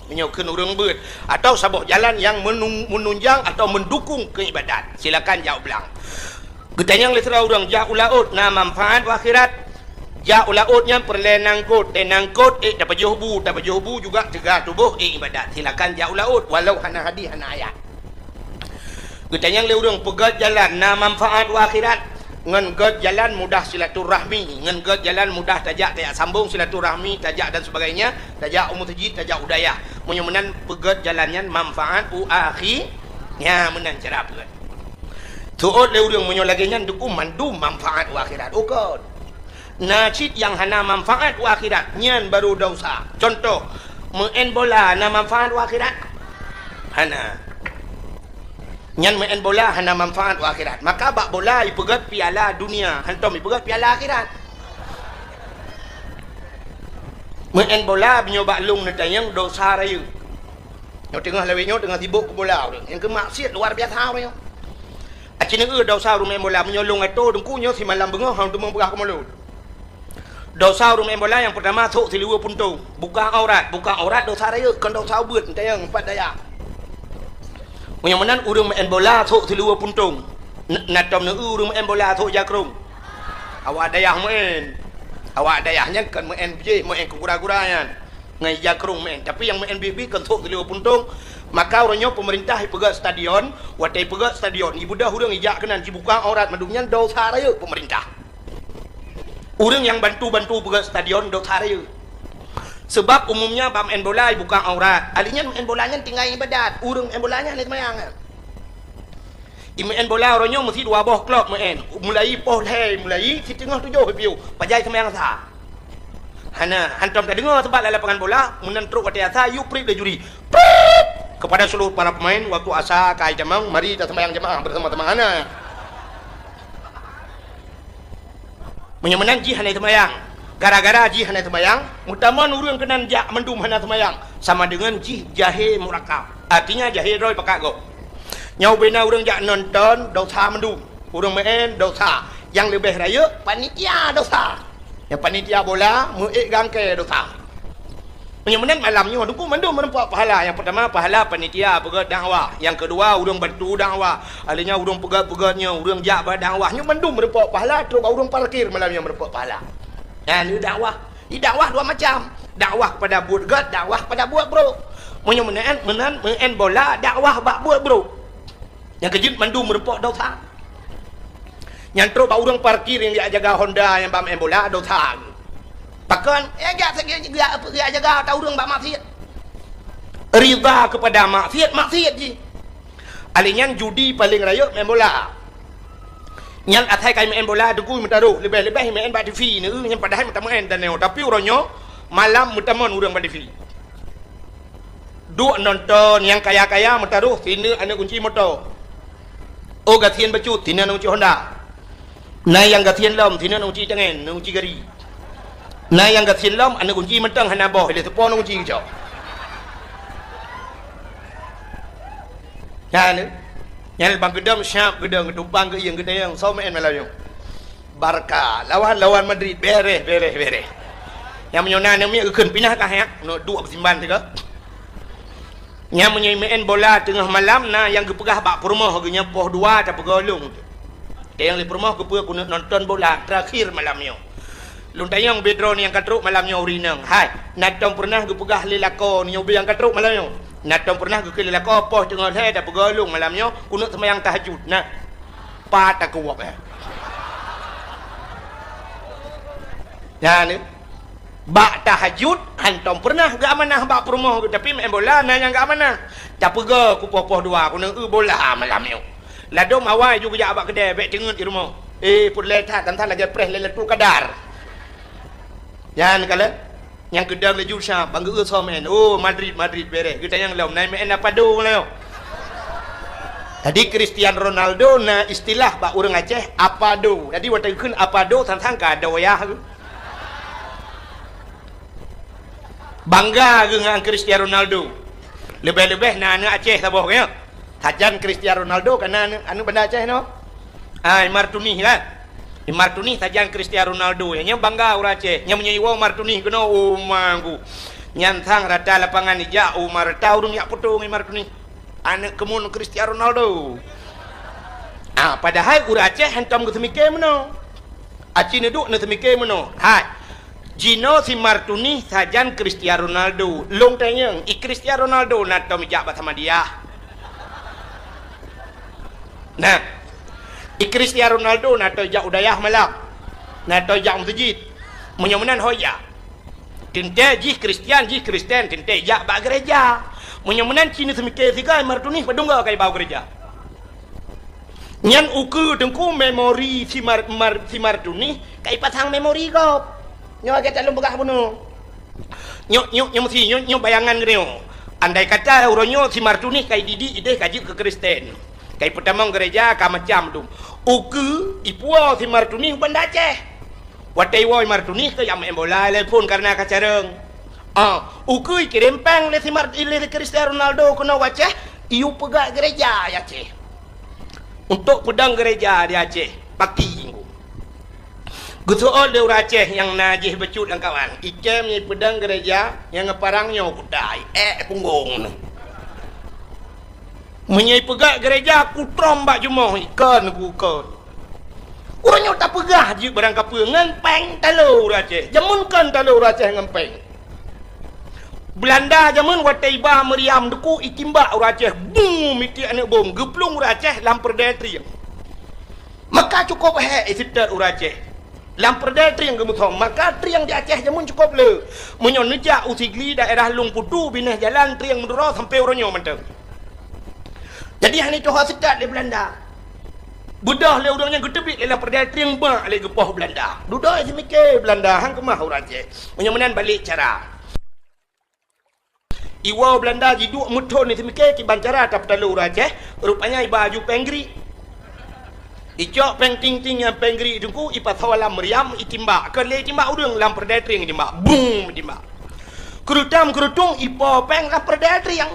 Meunyoe kheun ureuëng beuet, atau saboh jalan nyang menung-, menunjang atau mendukung keu ibadat, silakan jak u blang. Geutanyong lé sidroe ureuëng, jak u laôt na manfaat u akhirat? Jak u laôt nyan peureulée nangkot, eh nangkot, eh tapajoh bu, tapajoh bu juga teuga tuboh, eh ibadat. Silakan jak u laôt, walau hana hadis, hana ayat. Geutanyong lé ureuëng, peugét jalan na manfaat u akhirat? Ngon gét jalan mudah silaturahmi, ngon gét jalan mudah tajak, tajak sambong silaturahmi, tajak dan sebagainya, tajak u meuseujid, tajak u dayah. Meunyoe meunan peugét jalan nyan manfaat u akhi-, nya meunan cara peugét. Seuôt lé ureuëng, meunyoe lagée nyan teungku mandum manfaat u akhirat. Ukon. Na cit nyang hana manfaat u akhirat, nyan baru desya. Contoh, meu'en bola na manfaat u akhirat? Hana. Nyan meu'en bola hana manfaat u akhirat. Maka bak bola ipeugét piala dunia, hantom ipeugét piala akhirat. Meu'en bola meunyoe bak lôn neutanyong desya rayeuk. Nyoe teungoh lawét nyoe teungoh sibok keu bola ureuëng. Nyang keu maksiat luar biasa ureuëng nyoe. Aci neueu desya ureuëng meu'en bola, meunyoe lôn atô teungku nyoe simalam beungoh hana teumé peugah keu mulod. Desya ureuëng meu'en bola nyang peurtama sôk siluweue puntông, buka aurat, buka aurat desya rayeuk, kon desya ubeut, neutanyong pat dayah. Meunyoe meunan ureuëng meu'en bola sôk siluweue puntông, na, na tom neueu ureuëng meu'en bola sôk jakrong. Awak dayah meu'en. Awak dayah nyan kon meu'en bijéh, meu'en keu gura-gura nyan. Ngon jakrong meu'en. Tapi nyang meu'en biet-biet kon sôk siluweue puntông. Maka uroe nyoe peumeurintah ipeugét stadion, watée ipeugét stadion, ibeudôh ureuëng ijak keunan jibuka aurat mandum nyan desya rayeuk peumeurintah. Ureuëng nyang bantu-bantu peugét stadion desya rayeuk. Seubab umumnya bak meu'en bola ibuka aurat. Ahli nyan meu'en bola nyan tinggai ibadat. Ureuëng meu'en bola nyan hana seumayang nyan. Imeu'en bola uroe nyoe meusi dua boh klok meu'en. Mulai poh lhée, mulai siteungoh tujoh piôh, pajan seumayang asa. Hana, hantom tadeungoe seubab lam lapangan bola, meunan trok watée asa, yue prip lé juri. Prip! Kepada seluruh para pemain, waktu asa ka itamong, mari taseumayang jeumaáh beurasama-sama. Hana. Meunyoe meunan jih hana seumayang. Gara-gara jih hana seumayang, meutamong ureuëng keunan jak mandum hana seumayang, sama deungon jih jahé murakab. Artinya jahé droe pakat gob. Nyoe ubena ureuëng jak nonton, desya mandum. Ureuëng meu'en, desya. Nyang leubeh rayeuk, panitia, desya. Nyang panitia bola, meu'ék gangkée, desya. Meunyoe meunan malam nyoe, teungku mandum meureumpok pahala. Nyang peurtama, pahala panitia peugét dakwah. Nyang keudua, ureuëng bantu dakwah. Ahli nyan ureuëng peugét-peugét nyoe, ureuëng jak bak dakwah. Nyoe mandum meureumpok pahala, trok bak ureuëng parkir malam nyoe meureumpok pahala. Nyan dakwah. Di dakwah dua macam. Dakwah kepada buet gét, dakwah kepada buet brok. Meunyoe meunan, meunan, meu'en bola, dakwah bak buet brok. Nyang keujeuet mandum meureumpok desya. Nyang trok bak ureuëng parkir nyang jak jaga Honda nyang bak meu'en bola desya. Pakon? Eh, jak, jak, jak, jak jaga ata ureuëng bak maksiat. Ridha kepada maksiat, maksiat jih. Ahli nyan judi paléng rayeuk meu'en bola. Nyan asai ka meu'en bola teungku meutaroh, leubeh-leubeh meu'en bak T V, neueu nyan padahai meutameu'en dan nyoe. Tapi uroe nyoe malam meutamong ureuëng bak T V. Duek nonton nyang kaya-kaya meutaroh sineuk aneuëk gunci moto. Oh gasien bacut, sineuk aneuëk gunci Honda. Na nyang gasien lom, sineuk aneuëk gunci tangen, aneuëk gunci gari. Na nyang gasien lom, aneuëk gunci mantong hana boh, ilée teupon aneuëk gunci geucok. Nyan, nyan bang geudong siap geudong, geutumpang geuieng geudong, soe meu'en malam nyoe. Barca lawan, lawan Madrid, bereh, bereh, bereh. Nyang meunyoe na aneuk miet geukheun pinah kah nyak, nyoe duek beusimban sigoe. Nyang meunyoe meu'en bola teungoh malam, na nyang geupeugah bak peurumoh geuh nyan poh dua tapeugah lôn. Teueng lé peurumoh keupeue keuneuk nonton bola terakhir malam nyoe. Lôn tanyong ubé droeneuh nyang ka trok malam nyoe ureueng inong. Hai, na tom peureunah geupeugah lé lakoe nyoe ubé nyang ka trok malam nyoe? Na tom peureunah geukheun lé lakoe, poh teungoh lhèe tapeugah lôn malam nyoe keuneuk seumayang tahajud? Na. Pat takeuwok, eh. Nyan, eh. Bak tahajud, hantom peureunah geuamanah bak peurumoh geuh, tapi meu'en bola na nyang geuamanah. Tapeugah keu poh-poh dua, keuneuk eu bola malam nyoe. Ladôm awai ju geujak bak keudè, bèk teungeut di rumoh. Eh, peureulèe that, tan-tan lagèe preh lé Lailatul Qadar. Nyan kalon, nyang keudong laju sa, bang geu-eu soe meu'en. Oh, Madrid, Madrid, bèrèh. Geutanyong lom, na meu'en Apado nyoe. Jadi, Cristiano Ronaldo na istilah bak ureueng Aceh, Apado. Jadi, watèe geukheun Apado, tan-tan ka ado yah geuh. Bangga geuh ngon Cristiano Ronaldo. Leubeh-leubeh na aneuk Aceh saboh, ya. Sajan Cristiano Ronaldo ka na aneuk, aneuk Banda Aceh nyoe. Ah, Imar Tunih kan? Imar Tunih sajan Cristiano Ronaldo, ya. Nyan bangga ureueng Aceh. Nyan meunyoe iwoe Imar Tunih keunoe, oh, ma ku. Nyan sang rata lapangan ijak, oh, ma rata ureueng jak poto ngon Imar Tunih. Aneuk keumun Cristiano Ronaldo. Ah, padahai ureueng Aceh hantom geuseumiké meunoe. Aci neuduek neuseumiké meunoe. Hai. Jinoe si Imar Tunih sajan Cristiano Ronaldo. Lôn tanyong, i Cristiano Ronaldo na tom ijak bak Samadiyah? Nah. I Cristiano Ronaldo na tom ijak u dayah malam? Na tom ijak u meuseujid? Meunyoe meunan ho ijak. Teuntèe jih Kristian, jih Kristen, teuntèe ijak bak gereja. Meunyoe meunan ci neuseumiké sigoe Imar Tunih padum goe ka iba u gereja. Nyan ukeue teungku memori si Mar-, Mar-, si Imar Tunih ka ipasang memori gob. Nyoe lagèe that lôn peugah bunoe. Nyoe, nyoe, nyoe meusi, nyoe, nyoe bayangan geutanyoe. Andai kata uroe nyoe si Imar Tunih ka ididik idéh ka jeuet keu Kristen. Ka ipeutamong gereja ka macam dum. Ukeue ipuwoe si Imar Tunih u Banda Aceh. Watèe iwoe Imar Tunih keu jak meu'en bola lé phôn kareuna ka carông. Ah, ukeue ikirém pèng lé si Mar-, lé Cristiano Ronaldo keunoe u Aceh, iyue peugöt gereja di Aceh. Untuk peudong gereja di Aceh, paki. Geuseuôt lé ureueng Aceh nyang na jih bacut lam kawan, ikèm nyoe peudong gereja nyang ngon parang nyoe kutai, ék punggong nyoe. Meunyoe ipeugöt gereja, kutrom bak jumoh, ikon ku kon. Uroe nyoe tapeugah jeuet barang kapeue ngon pèng talo ureueng Aceh. Jameun kon talo ureueng Aceh ngon pèng. Beulanda jameun watèe iba meuriam deuku itimbak ureueng Aceh, bum, mitiek aneuk bom, geuplueng ureueng Aceh lam peureudèe trieng. Maka cukôp hék iseutôt ureueng Aceh. Lam peureudèe trieng geumeusom, maka trieng di Aceh jameun cukôp le. Meunyoe neujak u Sigli daerah Lueng Putu binéh jalan trieng meuduro sampoe uroe nyoe mantong. Jadi hana tuha seutôt lé Beulanda. Beudôh lé ureueng nyan geuteubiet lé lam peureudèe trieng bak lé geupoh Beulanda. Dudoe seumiké Beulanda han keumah ureueng Aceh. Meunyoe meunan balek cara. Iwoe Beulanda jiduek meuthon seumiké kiban cara tapeutalo ureueng Aceh, rupanya iba aju pèng grik. Icok pèng ting-ting nyang pèng grik teungku, ipasoe lam meuriam, itimbak. Kon lé itimbak ureueng lam peureudèe trieng itimbak. Bum, itimbak. Keurutam-keurutung ipo pèng lam peureudèe trieng.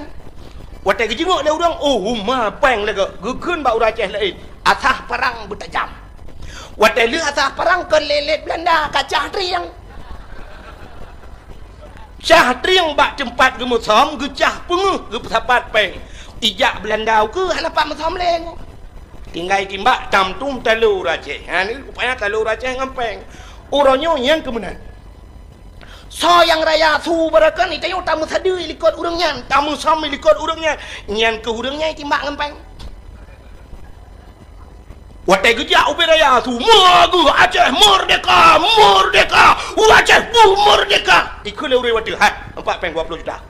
Watèe geujingok lé ureueng, oh, uma pèng lagèe geukheun bak ureueng Aceh laén. Asah parang beutajam. Watèe lheueh asah parang kon lé lét Beulanda kacah trieng. Cah trieng bak teumpat geumeusom, geucah peungeuh geupeusapat pèng. Ijak Beulanda ukeue hana pat meusom lé. Tinggai timbak tam tum talo ureueng Aceh. Ha, ni rupanya talo ureueng Aceh ngon pèng. Uroe nyoe nyang keumeunan. Soe nyang raya su barokon, itanyoe tameusadeue likot ureueng nyan, tameusom likot ureueng nyan. Nyan keuh ureueng nyan itimbak ngon pèng. Watèe geujak ubé raya su, "Meugeue Aceh merdeka, merdeka, Aceh buh merdeka." Ikheun lé ureueng watèe, "Hai, empat pèng dua puluh juta."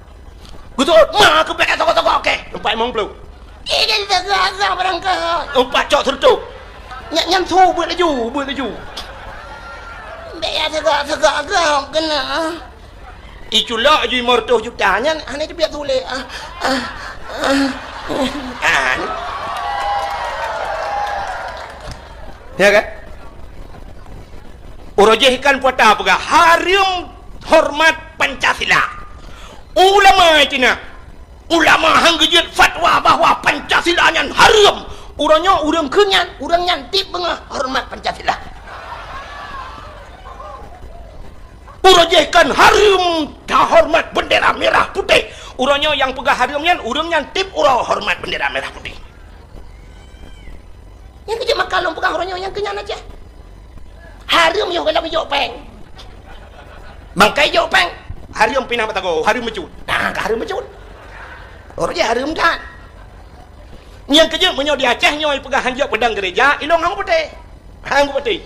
Geuseuôt, "Ma keuh pèng toko-toko, oke, empat limong puluh." Ih, dia teuga-teuga barang kah. Empat cok seureutôh. Nyan, nyan su beuet laju, beuet laju. Bèk ya teuga-teuga gob keunan. Iculok ju lima ratus juta nyan hana teubiet tuléh. Ah, ah, ah. Ah. Ya kan? Uroe jih kan puasa peugah hareuem hormat Pancasila. Ulama cina, ulama han geujeuet fatwa bahwa Pancasila nyan hareuem. Uroe nyoe ureueng kheun nyan, ureueng nyan tiep beungoh hormat Pancasila. Uroe jih kan hareuem tahoreumat bendera merah putih. Uroe nyoe nyang peugah hareuem nyan, ureueng nyan tiep uroe horeumat bendera merah putih. Nyang keu jeuet maka lôn peugah uroe nyoe nyang keu nyan Aceh. Hareuem yoh goh lom ijok pèng. Bangkai jok péng, hareuem pinah mata goe, hareuem meucut. Nah, ka hareuem meucut. Ureueng jih hareuem that. Nyang keujeuet meunyoe di Aceh nyoe peugah hanjeuet peudong gereja, ilong hang putih. Hang putih.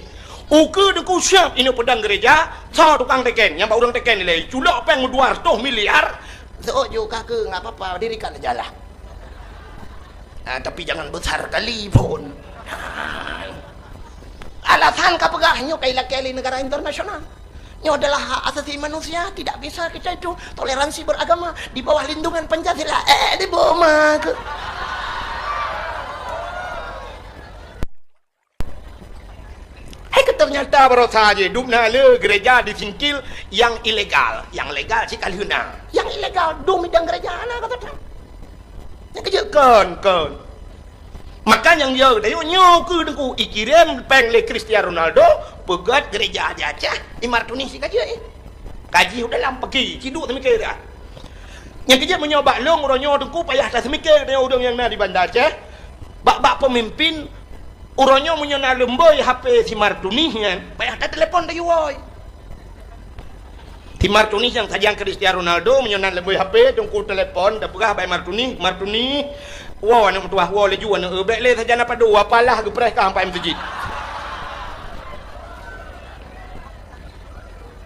Ukeue Teungku siap inoe peudong gereja, soe tukang teken, nyang bak ureueng teken ilée, culok péng dua ratus miliar. Seuôt ju ka keu, enggak apa-apa, dirikan aja lah. Ah, tapi jangan besar kali pun. Ah. Alasan ka peugah nyoe ka ilakée lé negara internasional. Nyoe adalah hak asasi manusia, tidak bisa kita itu toleransi beragama di bawah lindungan Pancasila. Eh, di boma ke? Hai ke ternyata barosa je, dum na le gereja di Singkil yang ilegal. Yang legal cit ka lheueh na. Yang ilegal, dum idang gereja na kata. Nyang keujeuet kon, kon. Maka nyang yo, dayo nyoe keu Teungku ikirém péng lé Cristiano Ronaldo, peugét gereja di Aceh, i Martuni si ka jeuet. Kaji udah lam pegi, ciduk teumikir dah. Nyang keujeuet meunyoe bak lôn uroe nyoe Teungku payah taseumiké deungon ureueng nyang na di Banda Aceh. Bak-bak peumimpin uroe nyoe meunyoe na leumboi H P si Martuni nyan, payah tatelepon tayue woe. Si Martuni nyang sajan Cristiano Ronaldo meunyoe na leumboi H P Teungku telepon, tapeugah bak Martuni, "Martuni, woe aneuk meutuwah, woe laju aneuk eu, bék lé sajan apa doa, apalah geupreh ka sampai meuseujid."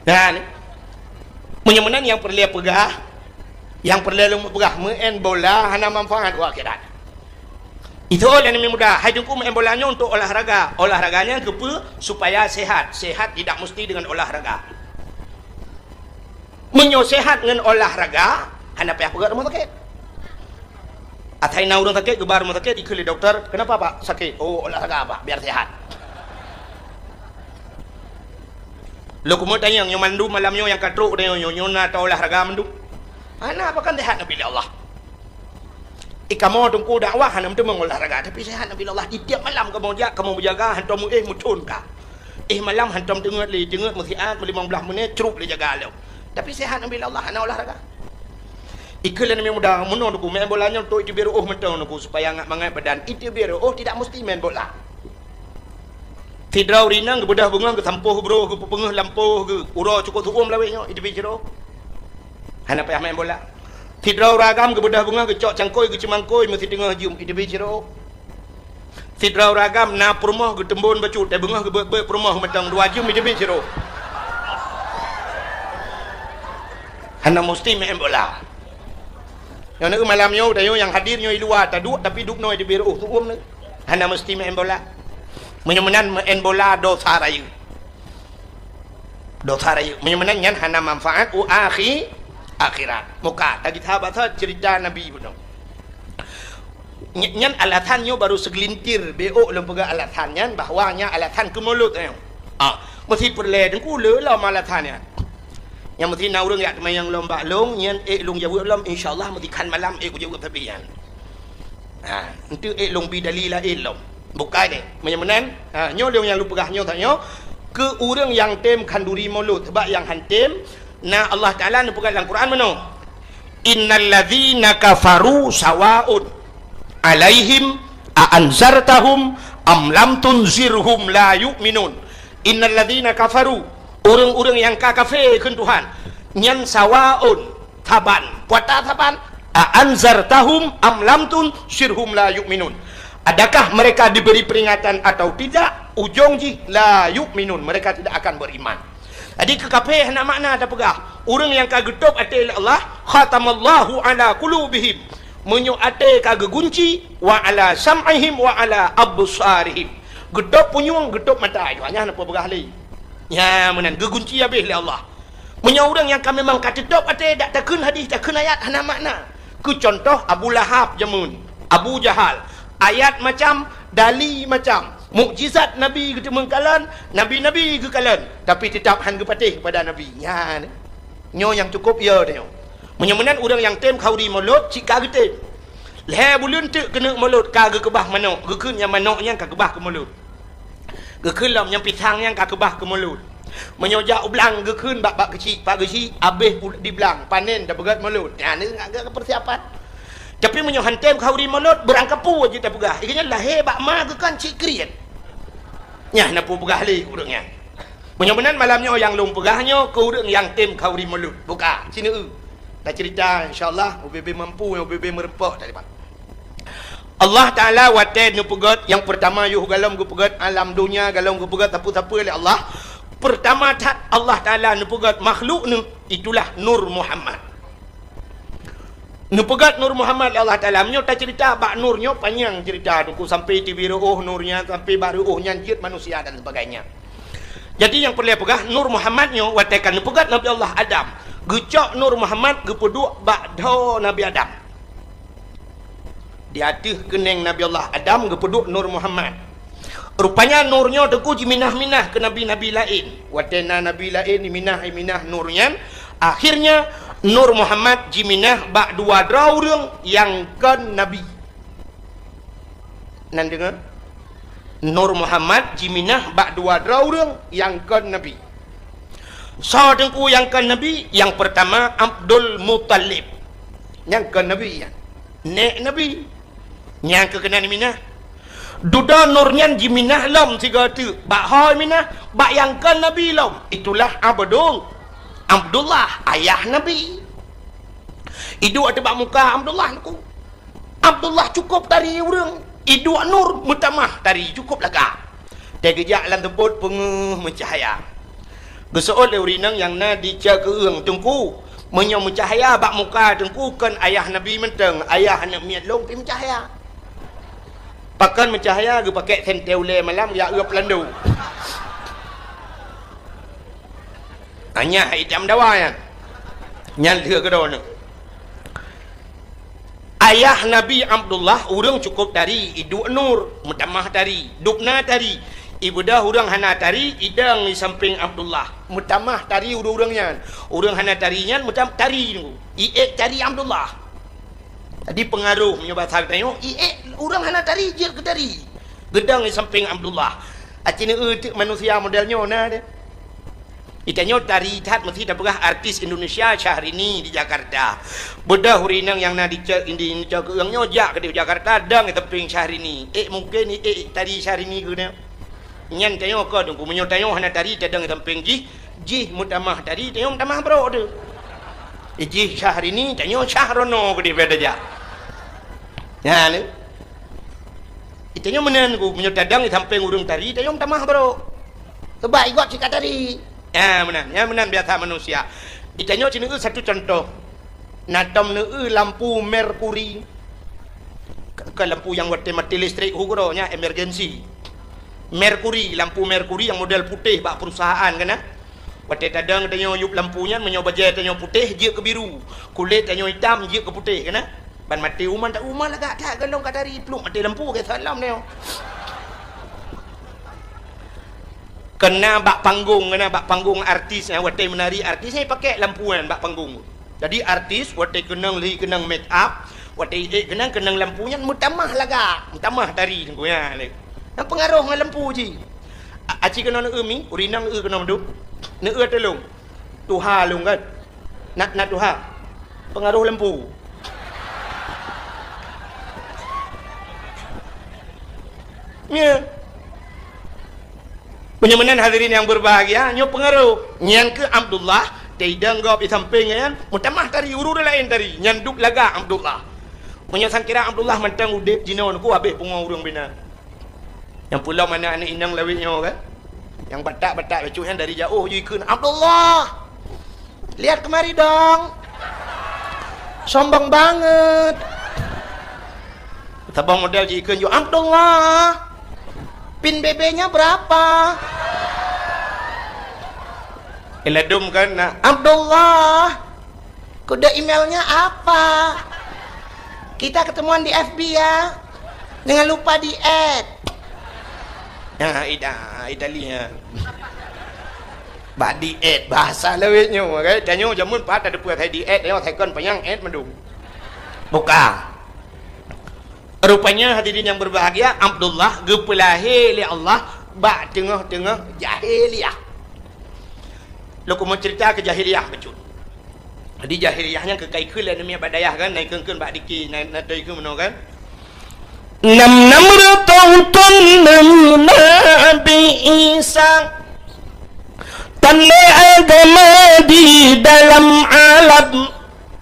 Nah, ni. Meunyoe meunan nyang peureulée peugah, nyang peureulée lôn peugah, meu'en bola hana manfaat u akhirat. Itu lé aneuk muda, hai Teungku meu'en bola nyoe untuk olahraga. Olahraga nyan keupeue? Supaya sehat. Sehat tidak mesti dengan olahraga. Meunyoe sehat ngon olahraga, hana payah peugét rumoh sakét. Asai na ureueng sakét, geuba rumoh sakét, ikheun lé dokto, "Kenapa, Pak, sakit?" "Oh, olahraga, Pak, biar sehat." Lôn keumeung tanyong, nyoe mandum malam nyoe nyang ka trok nyoe, nyoe, nyoe na ta olahraga mandum? Hana, pakon sehat neubi lé Allah. Eh, kamoe Teungku dakwah hana meuteumé olahraga, tapi sehat neubi lé Allah. Di tiep malam kamoe jak, kamoe meujaga, hantom meuéh meuthon ka. Éh malam hantom teungeut lé, teungeut meusiat, meulimong blaih menit, crup lé jaga lom. Tapi sehat neubi lé Allah, hana olahraga. Ikheun lé aneuk muda, meunoe Teungku, meu'en bola nyoe untuk iteubiet reuôh mantong Teungku, supaya ngat mangat badan. Iteubiet reuôh tidak mesti main bola. Sidroe ureueng inong geubeudôh beungoh, geusampôh broh, geupeupeungeuh lampôh, geu-, uroe cukôp seuuem lawét nyoe, iteubiet sidroe. Hana payah main bola. Sidroe ureueng agam geubeudôh beungoh, geucok cangkôi, geuceumangkôi, meusiteungoh jeuem, iteubiet sidroe. Sidroe ureueng agam na peurumoh, geuteumbon bacut, teungoh geubeuet-beuet peurumoh mantong, dua jeuem, iteubiet sidroe. Hana musti main bola. Nyoe malam nyoe, tanyoe nyang hadir nyoe i luwa taduek, tapi dubnoe iteubiet reuôh seuuem nyoe. Hana musti main bola. Meunyoe meunan main bola dosa rayeuk. Dosa rayeuk. Meunyoe meunan nyan hana manfaat u akhi-, akhirat. Muka, tagita basa cerita Nabi bunoe. Ny-, nyan alasan nyoe baru segelintir, bék lôn peugah alasan nyan bahwa nyan alasan keu mulod nyoe. Ah, meusti peureulée Teungku le lom alasan nyan. Nyang meusti na ureueng jak teumayang lom bak lôn, nyan ék lôn jaweueb lom, insya Allah meusti khan malam ék kujaweueb sabe nyan. Ha, enteuk ék lôn bi dalil laén lom. Bukai deh. Meunyoe meunan, ha, nyoe lôn nyang lôn peugah nyoe tanyoe, keu ureueng nyang tem khanduri mulod, sebab nyang han tem, na Allah Taala neupeugah lam Quran meunoe, "Innal ladzina kafaru sawaun alaihim a anzartahum am lam tunzirhum la yu'minun." Innal ladzina kafaru, ureueng-ureueng nyang ka kafé kheun Tuhan, nyan sawaun, saban. Kuata saban, a anzartahum am lam tunzirhum la yu'minun. Adakah mereka diberi peringatan atau tidak, ujong jih la yu'minun, mereka tidak akan beriman. Jadi keu kafé hana makna tapeugah. Ureueng nyang ka geutôb até lé Allah, khatamallahu ala qulubihim. Meunyoe até ka geugunci, wa ala sam'ihim wa ala absarihim. Geutôb punyueng, geutôb mata, nyan hana peue peugah lé. Nya meunan geugunci habéh lé Allah. Meunyoe ureueng nyang ka memang ka teutôb até, dak takheun hadis, takheun ayat, hana makna. Keu cuntoh Abu Lahab jameun, Abu Jahal, ayat macam, dali macam, mukjizat Nabi geuteumeung kalon, nabi-nabi geukalon, tapi teutap han geupatéh keupada Nabi. Nyan, nyoe nyang cukôp yo tanyoe. Meunyoe meunan ureueng nyang tem khanduri mulod cit ka geutem. Lhée buleuen teuk keuneuk mulod ka geukeubah manok, geukheun nyang manok nyan ka keubah keu mulod. Geukheun lom nyang pisang nyan ka keubah keu mulod. Meunyoe jak u blang geukheun bak, bak keuchik, pak keuchik, abéh u-, di blang, panen tapeugét mulod. Nyan ngat geupeursiapan. Tapi meunyoe han tem khanduri mulod, beurangkapeue jeuet tapeugah. Ikeu nyan lahé bak ma geukheun cit kriet. Nyan na peue peugah lé ureueng nyan. Meunyoe meunan malam nyoe nyang lôn peugah nyoe keu ureuëng nyang tem khauri mulod. Buka, sineuk. Tacerita insya-Allah ubé-bé mampu, ubé-bé meureumpok tadi, Pak. Allah Taala watée neupeugét nyang peurtama yoh galom geupeugét alam donya, galom geupeugét sapeue-sapeue lé Allah. Peurtama that Allah Taala neupeugét makhluk neuh, itulah Nur Muhammad. Neupeugét Nur Muhammad lé Allah Taala. Meunyoe tacerita bak Nur nyoe panyang cerita, Teungku, sampai tibi reuôh Nur nyan, sampai bak reuôh nyan jeuet manusia dan sebagainya. Jadi nyang peureulée peugah, Nur Muhammad nyoe watée ka neupeugét Nabi Allah Adam, geucok Nur Muhammad geupeuduek bak dhoe Nabi Adam. Di ateueh keuneng Nabi Allah Adam geupeuduek Nur Muhammad. Rupanya Nur nyoe Teungku jiminah-minah keu nabi-nabi laén. Watée na nabi laén jiminah-minah Nur nyan, akhirnya Nur Muhammad jiminah bak dua droe ureuëng nyang kon nabi. Nan deungoe? Nur Muhammad jiminah bak dua droe ureuëng nyang kon nabi. Soe Teungku nyang kon nabi? Nyang peurtama Abdul Muthalib. Nyang kon nabi nyan. Nék nabi. Nyang keu keunan minah. Dudoe Nur nyan jiminah lom sigoe teuk. Bak ho minah, bak nyang kon nabi lom. Itulah Abdul, Abdullah, ayah nabi. Iduek ateueh bak muka Abdullah Teungku. Abdullah cukôp tari ureuëng, iduek Nur meutamah tari cukôp lagak. Teugeujak lam teupot peungeuh meucahya. Geuseuôt lé ureuëng inong nyang na di Cakeueng, "Teungku, meunyoe meucahya bak muka Teungku kon ayah Nabi mantong, ayah aneuëk miet lôn pih meucahya." Pakon meucahya? Geupakèk sentée ulée malam jak eu peulandu. Anyah itam dawa nyan. Nyan lheueh keudroe nyoe. Ayah Nabi Abdullah ureuëng cukôp tari, iduek Nur, meutamah tari, dubna tari. Ibeudôh ureuëng hana tari, idong di sampéng Abdullah, meutamah tari ureuëng-ureuëng nyan. Ureuëng hana tari nyan meutam-, tari, iék tari Abdullah. Jadi peungaroh meunyoe basa geutanyoe, iék ureuëng hana tari jeuet keu tari. Geudong di sampéng Abdullah. Aci neueu teuk manusia model nyoe na deh. Itanyoe tari that meusti tapeugah artis Indonesia Syahrini di Jakarta. Beudôh ureuëng inong nyang na di Cakeueng nyoe jak keudeh Jakarta dong di sampéng Syahrini. Ék mungken ék tari Syahrini keuneuk. Nyan tanyoe kon Teungku, meunyoe tanyoe hana tari tadong di sampéng jih, jih meutamah tari, tanyoe meutamah brok teuh. Jih Syahrini, tanyoe Syahrono keudeh beda jak. Nyan. Itanyoe meunan Teungku, meunyoe tadong di sampéng ureuëng tari, tanyoe meutamah brok. Sebab igob cit ka tari. Ya, meunan. Ya, meunan biasa manusia. Itanyoe ci neueu satu contoh. Na tom neueu lampu merkuri. Ke, ke lampu nyang watée mati listrik hu keudroe nyan emergency. Merkuri, lampu merkuri nyang model putéh bak perusahaan kan na. Watée tadong tanyoe yup lampu nyan, meunyoe bajée tanyoe putéh jeuet keu biru, kulét tanyoe itam jeuet keu putéh kan na. Ban maté uma, tak uma lagak that gohlom ka tari pluek maté lampu ke salam nyoe. Keunan bak panggong, keunan bak panggong artis nyan, watée meunari artis nyan pakèk lampu nyan bak panggong. Jadi artis watée keunong lhi keunong make up, watée ék keunong keunong lampu nyan meutamah lagak, meutamah tari Teungku nyan lé. Nyan peungaroh ngon lampu jih. A-, aci keunoe neueu mi, ureuëng inong eu keunoe meuduek. Neueu tulông. Tuha lôn kan. Na, na tuha. Peungaroh lampu. Ya. Meunyoe meunan hadirin nyang berbahagia, nyoe peungaroh. Nyan keuh Abdullah, teidong gob di sampéng nyan, meutamah tari ureuëng laén tari, nyan duek lagak Abdullah. Meunyoe sangkira Abdullah mantong udeb jinoe Teungku habéh pungo ureuëng bina. Nyang pulom aneuëk-aneuëk inong lawét nyoe kan? Nyang batak-batak bacut nyan dari jaoh jikheun, "Abdullah! Lihat kemari dong! Sombong banget!" Saboh model jikheun ju, "Abdullah! Pin B B-nya berapa?" Iladum kan, nah, "Abdullah! Kode emailnya apa? Kita ketemuan di F B ya. Jangan lupa di-add." Nah, ida, Italia. Bak di-add, bahasa lawét nyoe, kan? Tanyoe jameun pat ada peue sai di-add, nyoe second panyang add mandum. Buka. Rupanya hadirin yang berbahagia, Abdullah geupeulahé lé Allah bak teungoh-teungoh jahiliyah. Lôn keumeung cerita keu jahiliyah bacut. Jadi jahiliyah nyan keu ka ikheun lé aneuk miet bak dayah kan, na ikheun-kheun bak diki, na, na ikheun meunoe kan. Nam-nam reutôh thôn nam Nabi Isa. Tanda agama di dalam alam,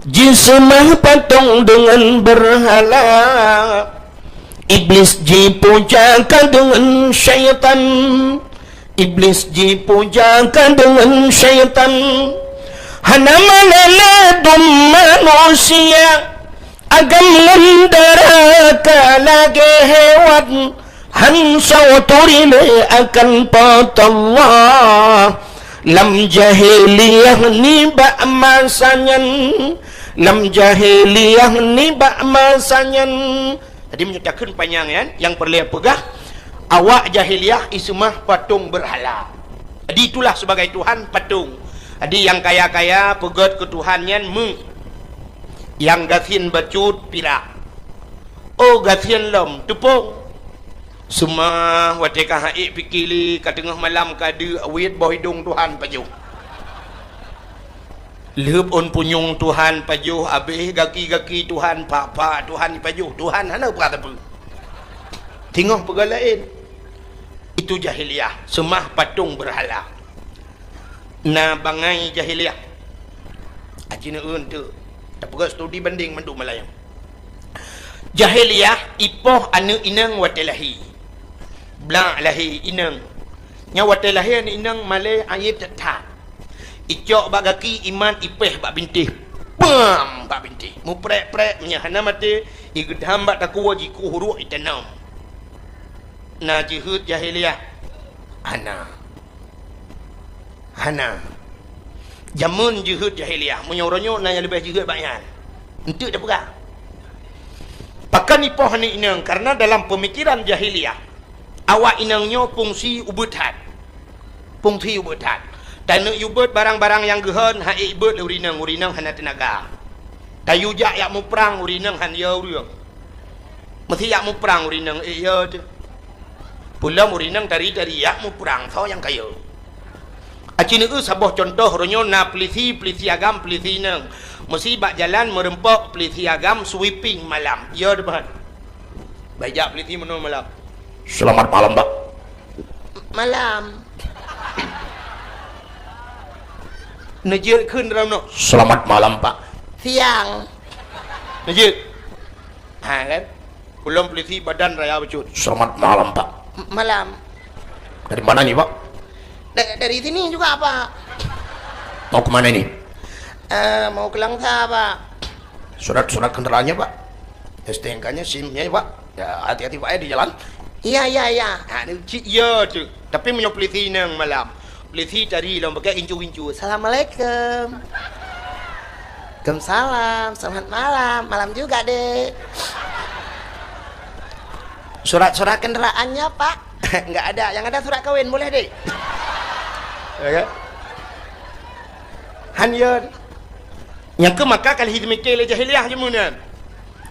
jiseumah patong deungon beurhala. Iblis jipuja ka deungon syaitan, Iblis jipuja ka deungon syaitan. Hana manana dum manusia, agam ngon dara ka lagée hewan. Han soe turi lé akan Po teu Allah. Lam jahiliyah nibak masa nyan, lam jahiliyah nibak masa nyan. Jadi, meunyoe takheun panyang nyan, nyang peureulée peugah, awak jahiliyah iseumah patong beurhala. Jadi, itulah sebagai tuhan patong. Jadi, nyang kaya-kaya peugét keu tuhan nyan meu. Nyang gasien bacut pirak. Oh, gasien lom, teupông. Seumah watée ka ha'ék pike lé, ka teungoh malam ka deuek, weuet boh idong tuhan pajoh. Lheueb ôn punyueng tuhan pajoh, abéh gaki-gaki tuhan, pak-pak tuhan pajoh, tuhan hana peugah sapeue. Teungoh peugah laén. Itu jahiliyah, seumah patong beurhala. Na bangai jahiliyah. Aci neueun teuk. Tapeugah studi bandeng mandum malam. Jahiliyah ipoh aneuëk inong watée lahé. Blak lahé inong. Nyan watée lahé aneuëk inong malée ayeb that-that. Icok bak gaki, imat, ipéh bak bintéh. Pam! Bak bintéh. Muprek-prek, meunyoe hana maté, igeudam bak takue, jikueh uruek, itanom. Na jeuhet jahiliyah? Hana. Hana. Jameun jeuhet jahiliyah, meunyoe uroe nyoe na nyang leubeh jeuhet bak nyan. Enteuk tapeugah. Pakon ipoh aneuëk inong? Karena dalam peumikiran jahiliyah, awak inong nyoe fungsi ubeut that. Fungsi ubeut that. Taneuk yue beuet barang-barang nyang geuhon, ha'ék beuet lé ureuëng inong, ureuëng inong hana teunaga. Tayue jak yak muprang, ureuëng inong han yo ureuëng. Meusijak muprang ureuëng inong ék yo teuh. Peulom ureuëng inong tari-tari yak muprang, soe nyang ka yo. Aci neueu saboh cuntoh, uroe nyoe na peulisi, peulisi agam, peulisi inong. Meusi bak jalan meureumpok peulisi agam sweeping malam. Yo teuh ban. Bak jak peulisi meunoe malam. Selamat malam, Pak. Malam. Neujeuet kheun dalam nyoe. Selamat malam, Pak. Siang. Neujeuet. Ha, kan? Ulôn peulisi badan raya bacut. Selamat malam, Pak. M-, malam. Dari mana ni, Pak? Da-, dari sini juga, Pak. Mau ke mana ini? Eh, mau ke Langsa, Pak. Surat-surat kendaraannya, Pak. S T N K-nya, SIM-nya, Pak. Ya, hati-hati, Pak, ya, di jalan. Iya, iya, iya. Ha, ni cit ya tu. Tapi meunyoe peulisi inong malam, peulisi tari lom pakai incu-incu. Assalamualaikum. Waalaikumsalam. Selamat malam. Malam juga, Dek. Surat-surat kendaraannya, Pak? Enggak ada. Yang ada surat kawin, boleh, Dek? Ya kan? Han yo. Nyang keu maka ka lheueh teumike lé jahiliyah jameun nyan.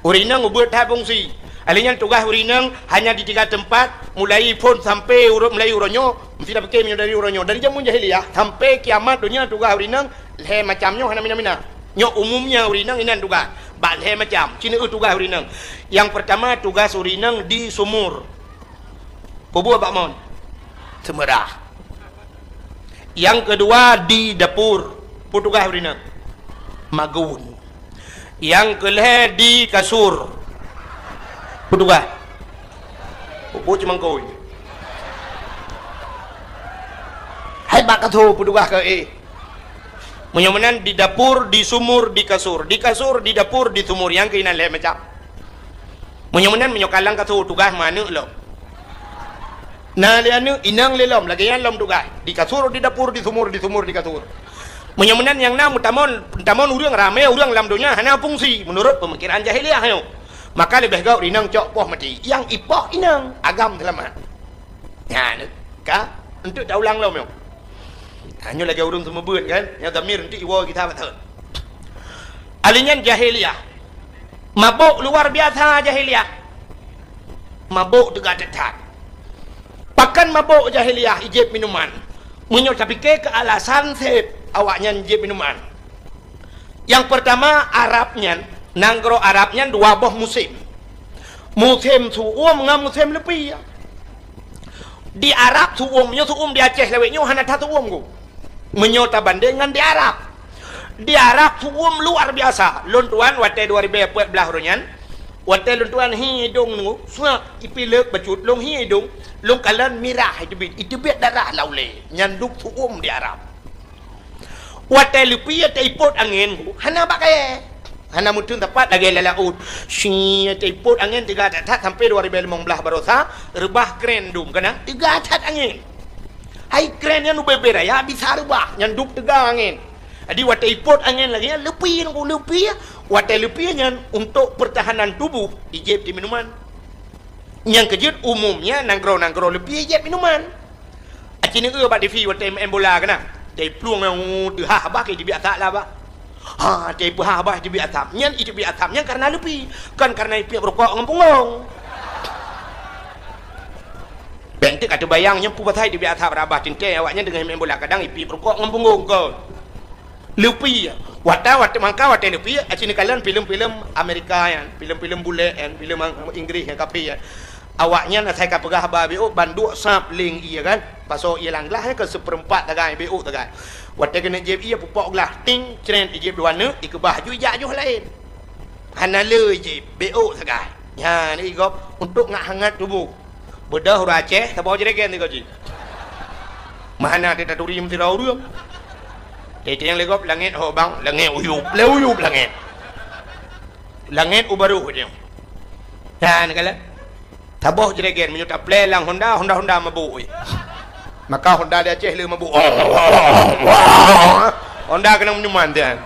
Ureuëng inong ubeut that fungsi. Ahli nyan tugaih ureuëng inong hanya di tiga teumpat, mulai phon sampai ureuëng, mulai uroe nyoe, meusti tapike meunyoe dari uroe nyoe. Dari jameun jahiliyah sampai kiamat donya tugaih ureuëng inong lhée macam nyoe hana mina-mina. Nyoe umumnya ureuëng inong inan tugaih. Bak lhée macam, ci neueu tugaih ureuëng inong. Nyang peurtama tugaih ureuëng inong di sumur. Peue buet bak mon? Seumeurah. Nyang keudua di dapur, peue tugaih ureuëng inong? Magun. Nyang keulhée di kasur, peue tugaih? Peue cumangkôi. Hai bak kasur, peue tugaih keu éh? Meunyoe meunan di dapur, di sumur, di kasur. Di kasur, di dapur, di sumur, nyang keuh inan lhée macam. Meunyoe meunan, meunyoe ka lam kasur tugaih meuaneuk lom. Na lé aneuk inong lé lom, lagée nyan lom tugaih. Di kasur, di dapur, di sumur, di sumur, di kasur. Meunyoe meunan nyang na meutamon, meutamon ureuëng ramé ureuëng lam donya hana fungsi meunurot peumikiran jahiliyah nyoe. Maka leubeh gét inong cok poh maté. Nyang ipoh inong, agam seulamat. Nyan ka, untuk taulang lom nyoe. Ha, nyoe lagée ureuëng seumeubeuet kan, nyang zamir eunteuk iwoe gita beutôi. Ahli nyan jahiliyah. Mabök luar biasa jahiliyah. Mabök teuga that-that. Pakon mabök jahiliyah ijép minuman? Meunyoe tapike keu alasan seb awaknyan jép minuman. Nyang peurtama, Arab nyan, nanggroe Arab nyan dua boh musém. Musém su'uem ngon musém leupie. Di Arab su'uem nyoe su'uem di Aceh lawét nyoe hana that su'uem ku. Meunyoe tabandeng ngon di Arab. Di Arab su'um luar biasa. Lôn tuan watèe dua ribèe peuet blah uroe nyan, watèe lôn tuan hi idông nyoe, suak ipileuk bacut lôn hi idông, lôn kalon mirah iteubiet, iteubiet darah lam ulèe. Nyan dub su'um di Arab. Watèe leupie teuipot angén, hana bak kayèe. Hana meuteun teumpat lagèe lam laôt. Shi, teuipot angén teuga that-that sampoe dua ribèe limong blah baroesa, reubah kren dum keunan, teuga that angén. Hai kren nyan ubé-bé raya bisa reubah, nyan dub teuga angén. Jadi watèe ipot angén lagèe nyan, leupie nyan, leupie. Watèe leupie nyan untuk pertahanan tubuh, ijép di minuman. Nyang keujeuet umumnya nanggroe-nanggroe leupie ijép minuman. Aci neueu bak T V watèe maén bola keunan. Teuiplueng nyan, teuhah bah, ka iteubiet asap lah bah. Ha, teuhah bah, iteubiet asap. Nyan iteubiet asap nyan kareuna leupie, kon kareuna ipiep rukok ngon punggong. Bèk teuk ka teubayang nyan peue pasai iteubiet asap, rabah teuntèe awaknyan teungoh maén bola, kadang ipiep rukok ngon punggong kon. Leupie. Watèe, watèe mangka, watèe leupie, aci neukalon filem-filem Amerika nyan, filem-filem bulèe nyan, filem Ang-, Inggris nyan, kafé nyan. Awaknyan asai ka peugah haba beuôt, ban duek sab leng ié kan. Pasoe ié lam glah nyan keu seupeurempat sagai, beuôt sagai. Watèe keuneuk jieb ié, pupok glah, ting, cret, ijép dua neuk, ikeubah ju ijak joh laén. Hana le ijép, beuôt sagai. Nyan igop untuk ngat hangat tuboh. Beudôh ureueng Aceh, saboh jregen sigoe jih. Meuhana teutaturi meusidroe ureueng. Teuntèe nyang lé gob langèt ho bang, langèt uyup, lé uyup langèt. Langèt u barôh nyoe. Nyan kalon. Saboh jregen meunyoe taplè lam Honda, Honda-Honda mabök. Maka Honda di Aceh le mabök. Honda keunong minuman nyan.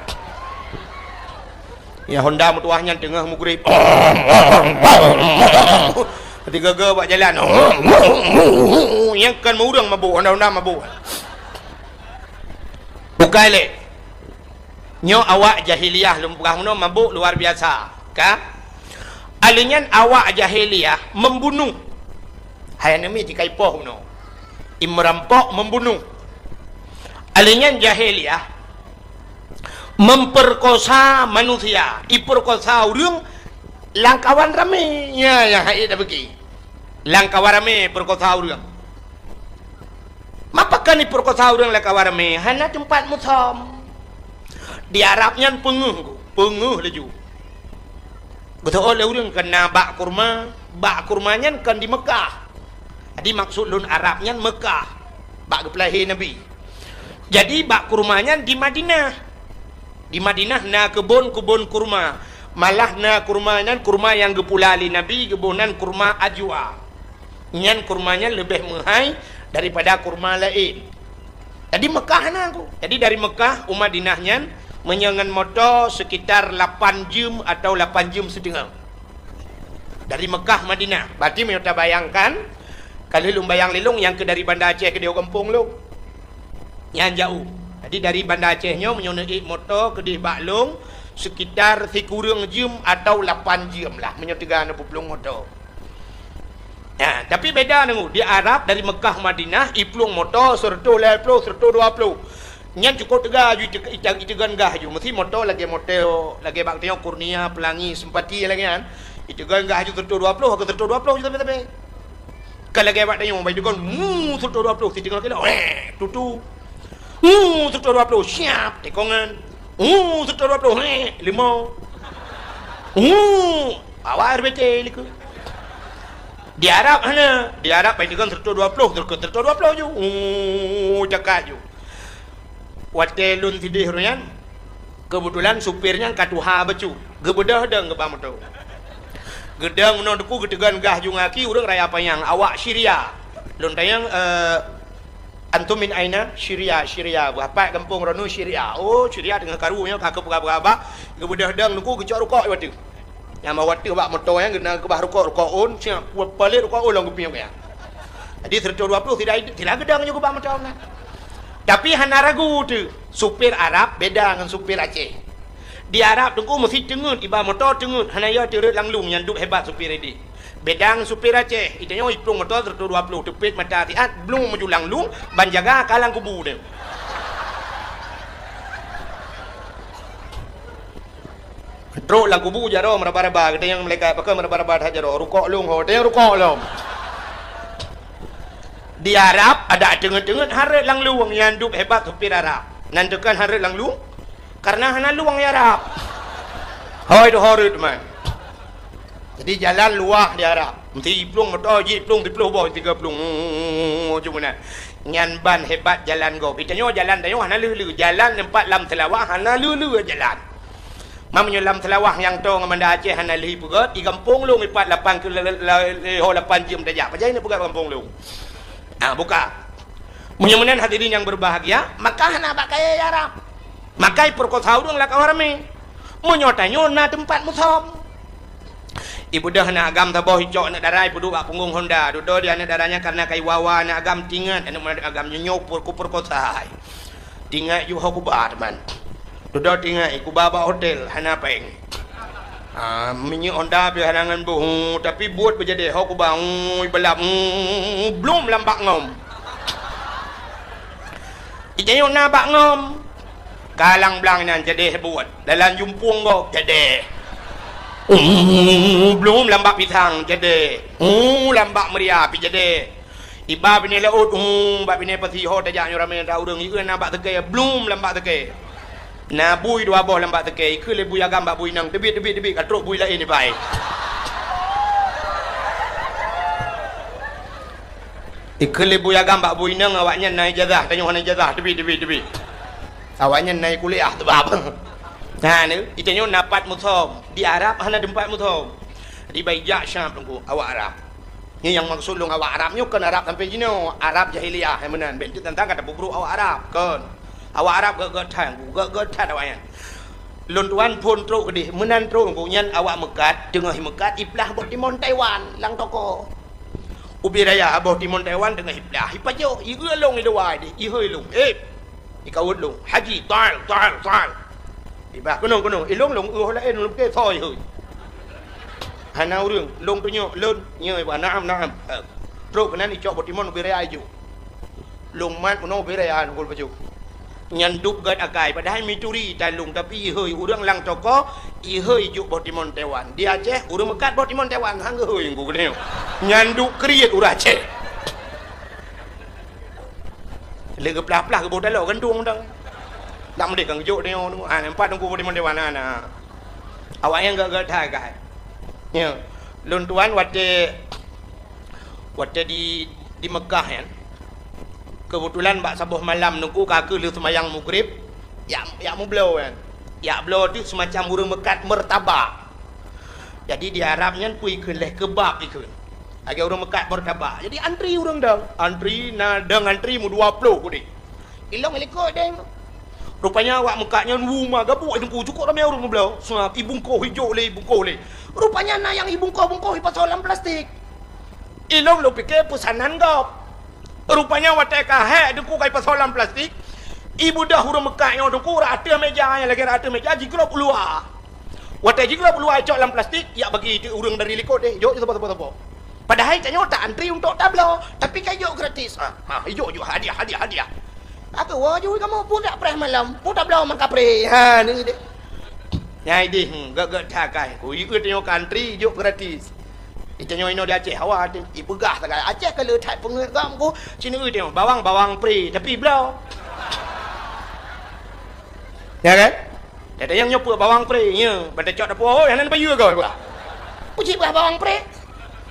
Ya, Honda meutuah nyan teungoh meugreb. Tiga-tiga bak jalan. Nyang kon ureueng mabök, Honda-Honda mabök. Bukai lé. Nyoe awak jahiliyah lôn peugah meunoe mabök luar biasa, ka? Alèh nyan awak jahiliyah membunuh. Hai aneuk miet, jikaipoh bunoe. Imerampok, membunuh. Alèh nyan jahiliyah memperkosa manusia, iperkosa ureueng lam kawan ramé. Nya, nyang hai tabeuki. Lam kawan ramé perkosa ureueng. Mapa kan iperkosa ureueng lam kawan ramé? Hana teumpat musöm. Di Arab nyan peungeuh, peungeuh laju. Geuseuôt lé ureueng keu na bak kurma, bak kurma nyan kon di Meukah. Jadi maksud lôn Arab nyan Meukah, bak geupeulahé Nabi. Jadi bak kurma nyan di Madinah. Di Madinah na keubon-keubon kurma. Malah na kurma nyan kurma nyang geupula lé Nabi, geuboh nan kurma ajwa. Nyan kurma nyan leubeh meuhai daripada kurma laén. Jadi Meukah na ku. Jadi dari Meukah u Madinah nyan meunyoe ngon moto sekitar lapan jeuem atau lapan jeuem siteungoh. Dari Meukah Madinah. Berarti meunyoe tabayangkan, ka lheueh lôn bayang lé lôn nyang keu dari Banda Aceh keudéh u gampông lôn. Nyan jaôh. Jadi dari Banda Aceh nyoe meunyoe neuék moto keudéh bak lôn sekitar sikureueng jeuem atau lapan jeuem lah meunyoe teuga neupeuplông moto. Nah, tapi beda nanggu. Di Arab dari Meukah Madinah, iplueng moto seureutôh lhèe ploh, seureutôh dua ploh. Nyan cukôp teuga ju ite-, ite-, iteugon gah ju. Meusti moto lagèe moto, lagèe bak tanyoe Kurnia, Pelangi, Sempati lagèe nyan. Iteugon gah ju seureutôh dua ploh, ka seureutôh dua ploh ju tapi-tapi. Ka lagèe bak tanyoe, bak iteugon, mu, seureutôh dua ploh, siteungoh kilo, weh, tutu. Mu, seureutôh dua ploh, siap, tekongan. Mu, seureutôh dua ploh, weh, limau. Mu, Awak R B T likot. Di Arab hana. Di Arab pai teukon seratus dua puluh, teukon seratus dua puluh ju. Uh, cakap ju. Watèe lôn sideh ureueng nyan, keubeutulan supir nyan ka tuha bacut. Geubeudôh dong geuba moto. Geudong meunoe teungku geuteugon gah ju ngaki ureueng Raya Panyang, awak Syria. Lôn tanyong, eh, "Antum min aina?" "Syria, Syria." "Beuapat gampông droeneuh?" "Syria." "Oh, Syria teungoh karu nyoe ka keupeugah-peugah." Geubeudôh dong teungku geucok rukok di ateueh. Nyang bak watèe bak moto nyan geukeubah rukok, rukok ôn, siap palet rukok ôn lom geupiep nyan. Jadi seratus dua puluh tidak, tidak geudong ju geuba moto nyan. Tapi hana ragu teuh, supir Arab beda ngon supir Aceh. Di Arab teungku meusti teungeut, iba moto teungeut, hana yo teureuet lam lông nyan duek hebat supir ideh. Beda ngon supir Aceh, itanyoe iplueng moto seratus dua puluh teupet mata siat, blung meujulang lông, ban jaga ka lam kubu teuh. Trok lam kubu jaroe meuraba-raba, geutanyong malaikat, "Pakon meuraba-raba that jaroe?" "Rukok lông ho." "Tanyong rukok lom." Di Arab, adak teungeut-teungeut hareuet lam lueng, nyang dub hebat supir Arab. Nan teukan hareuet lam lueng, karena hana lueng di Arab. Hôi tu hareuet man. Jadi jalan luwah di Arab. Meusti plueng moto, jih plueng, siplôh boh, tiga plueng. Cuma na. Nyan ban hebat jalan gob. Di tanyoe jalan tanyoe hana lheueh-lheueh. Jalan teumpat lam Seulawah hana lheueh-lheueh jalan. Meunyoe lam Seulawah nyang toe ngon Banda Aceh hana lheueh peugöt, di gampông lôn ipat lapan ke-, la-, la-, la-, ho lapan jeuem tajak. Pajan na peugöt gampông lôn. Ah, buka. Meunyoe meunan hadirin yang berbahagia, maka hana bak kayèe Arab. Maka ipeurkosa ureueng lakau ramé. Meunyoe tanyoe na teumpat musöm. Ibeudôh aneuk agam saboh icok aneuk dara ipeuduek bak punggong honda. Dudoe di aneuk dara nyan karena ka iwa-wa aneuk agam, tingat aneuk agam nyoe nyoe peurekosa. Tingat ju ho kuba teuma. Dudoe tingat ikuba bak hotel hana péng. Ah, minyeuk honda pih hana ngon boh, tapi buet beujadeh ho kuba, ui, balap, ui, blum lam bak ngom. Ijayok na bak ngom. Kalang blang nyan jadeh buet. Dalam jumpung gob jadeh. Ui, blum lam bak pisang jadeh. Ui, lam bak meuria pih jadeh. Iba binéh laôt, ui, bak binéh pasi ho tajak nyoe ramé ta ureueng, ieu na bak teuke, blum lam bak teuke. Na bui dua boh lam bak teuke, ikheun lé bui agam bak bui inong, teubiet, teubiet, teubiet, ka trok bui laén ibai. Ikheun lé bui agam bak bui inong, awaknyan na ijazah, tanyoe hana ijazah, teubiet, teubiet, teubiet. Awaknyan na kuliah teubab. Nah, ni, itanyoe na pat musöm, di Arab hana teumpat musöm. Di bai jak Syam teungku, awak Arab. Nyoe nyang maksud lôn awak Arab nyoe kon Arab sampai jinoe, Arab jahiliyah, hai meunan. Bèk teuntang ka tapeubrôk awak Arab, kon. Awak Arab gèt-gèt that, gèt-gèt that awaknyan. Lôn tuan phôn trok keudeh, meunan trok ngon nyan awak meukat, teungoh meukat iplah boh timon Taiwan lam toko. Ubé raya boh timon Taiwan teungoh iplah, ipajoh, ieu lôn i luwa deh, ihôi lôn. Eh, ikawot lôn, "Haji, taal, taal, taal." Ibah, "Keunong, keunong." Ilôn lôn, "Ueh laén lôn pike soe ihôi." Hana ureueng, lôn tunyok, lôn, nyoe ibah, "Naam, naam." Eh, trok keunan icok boh timon ubé raya ijok. Lôn mat meunoe ubé raya ngon pajoh. Nyan dub gèt akai, padahai mituri tan lôn, tapi ihôi ureueng lam toko, ihôi jok boh timon Taiwan. Di Aceh, ureueng meukat boh timon Taiwan, han geuhôi ngon geuneuk. Nyan dub kriet ureueng Aceh. Lé geuplah-plah geuboh taloe gantung dang. Nak meudeh kan geujok nyoe, ha, nampak teungku boh timon Taiwan na. Awaknyan gèt-gèt that akai. Nyoe, lôn tuan watèe Watèe di, di Meukah nyan, keubeutulan bak saboh malam teungku ka keuh lheueh seumayang Maghrib, jak, jak meubloe nyan. Jak bloe teuk seumacam ureueng meukat meurtabak. Jadi di Arab nyan peue ikheun lé keubab ikheun. Lagèe ureueng meukat meurtabak. Jadi antri ureueng dong, antri na dong antri meudua ploh udeh. Ilôn ilikot deh. Rupanya awak meukat nyan wu ma gabuk teungku, cukôp ramé ureueng meubloe. Seungab ibungkoh ijok lé, ibungkoh lé. Rupanya na nyang ibungkoh-bungkoh ipasoe lam plastik. Ilôn lôn pike peusanan gob. Rupanya watèe ka hék teungku ka ipasoe lam plastik, ibeudôh ureueng meukat nyoe teungku rot ateueh meja, nyang lagèe rot ateueh meja jiglôb u luwa. Watèe jiglôb u luwa icok lam plastik, jak bagi teuk ureueng dari likot deh, jok saboh-saboh. Padahai tanyoe ta antri untuk tabloe, tapi ka ijok gratis. Ha, ha, ijok, ijok, hadiah, hadiah, hadiah. Aku woe ju kamoe pun dak preh malam, pun tabloe mangkapreh. Ha, ni deh. Nyang ideh, hmm, gèt-gèt that akai. Ku ikut tanyoe ka antri, ijok gratis. Itanyoe inoe di Aceh, hawa, ipeugah sagai. Aceh ka le that peungeuet gam ku, sineuk tanyoe bawang, bawang pre, tapi bloe. Ya kan? Dak nyang nyoe peue bawang pre, nya, ban tacok dapur, oh, nyang nan payeue goe, bah. Peue cit bah bawang pre?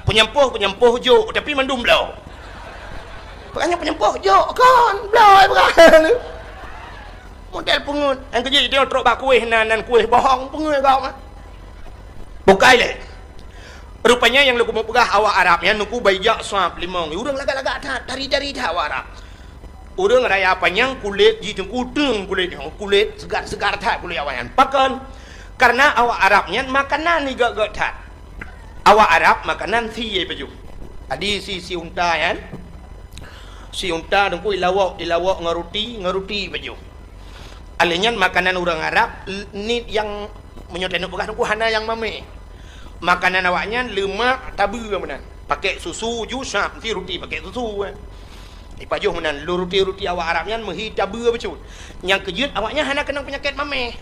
Peunyampôh, peunyampôh jok, tapi mandum bloe. Peue nyan peunyampôh jok, kon, bloe, bah. Model peungeuet. Nyang keujeuet, dia trok bak kueh nan, nan kueh bohong, peungeuet gob, ah. Bukai lé. Rupanya nyang lôn keumeung peugah awak Arab nyan teungku bai jak sab limong. Ureueng lagak-lagak that, tari-tari that awak Arab. Ureueng raya panyang kulét jih teungku teung kulét nyoe, kulét seugar-seugar that kulét awak nyan. Pakon? Karena awak Arab nyan makanan igèt-gèt that. Awak Arab makanan sie pajoh. Jadi si, si unta nyan, si unta teungku ilawok, ilawok ngon ruti, ngon ruti pajoh. Alèh nyan makanan ureueng Arab, l-, ni nyang meunyoe taneuk peugah teungku hana nyang mamèh. Makanan awaknyan leumak tabeue meunan. Pakèk susu ju sab, meusti ruti pakèk susu, eh. Ipajoh meunan, lôn ruti-ruti awak Arab nyan meuhi tabeue bacut. Nyang keujeuet awaknyan hana keunong peunyakét mamèh.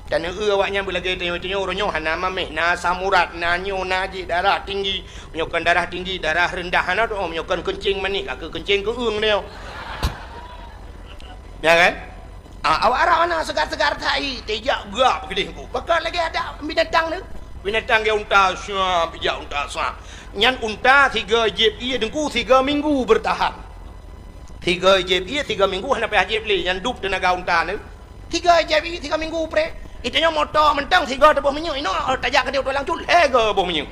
Taneueu awaknyan beulagèe tanyoe-tanyoe, uroe nyoe hana mamèh, na asam urat, na nyoe, na jih, darah tinggi. Meunyoe kon darah tinggi, darah reundah hana teu'oh, meunyoe kon keuncing manéh, ka keuh keuncing keu'eung nyoe. Ya kan? Ah, awak Arab hana seugar-seugar that, teujak gak keudéh ku. Pakon lagèe adak binatang tu. Binatang gaya unta, siap, bijak unta, siap. Nyan unta sigoe jieb ié teungku, sigoe minggu beurtahan. Sigoe jieb ié, sigoe minggu hana payah jieb lé, nyan dub teunaga unta tu. Sigoe jieb ié, sigoe minggu preh. Itanyoe moto mantong sigoe teuboh minyeuk, inoe tajak keudéh u Tulang Cut, lhèe goe boh minyeuk.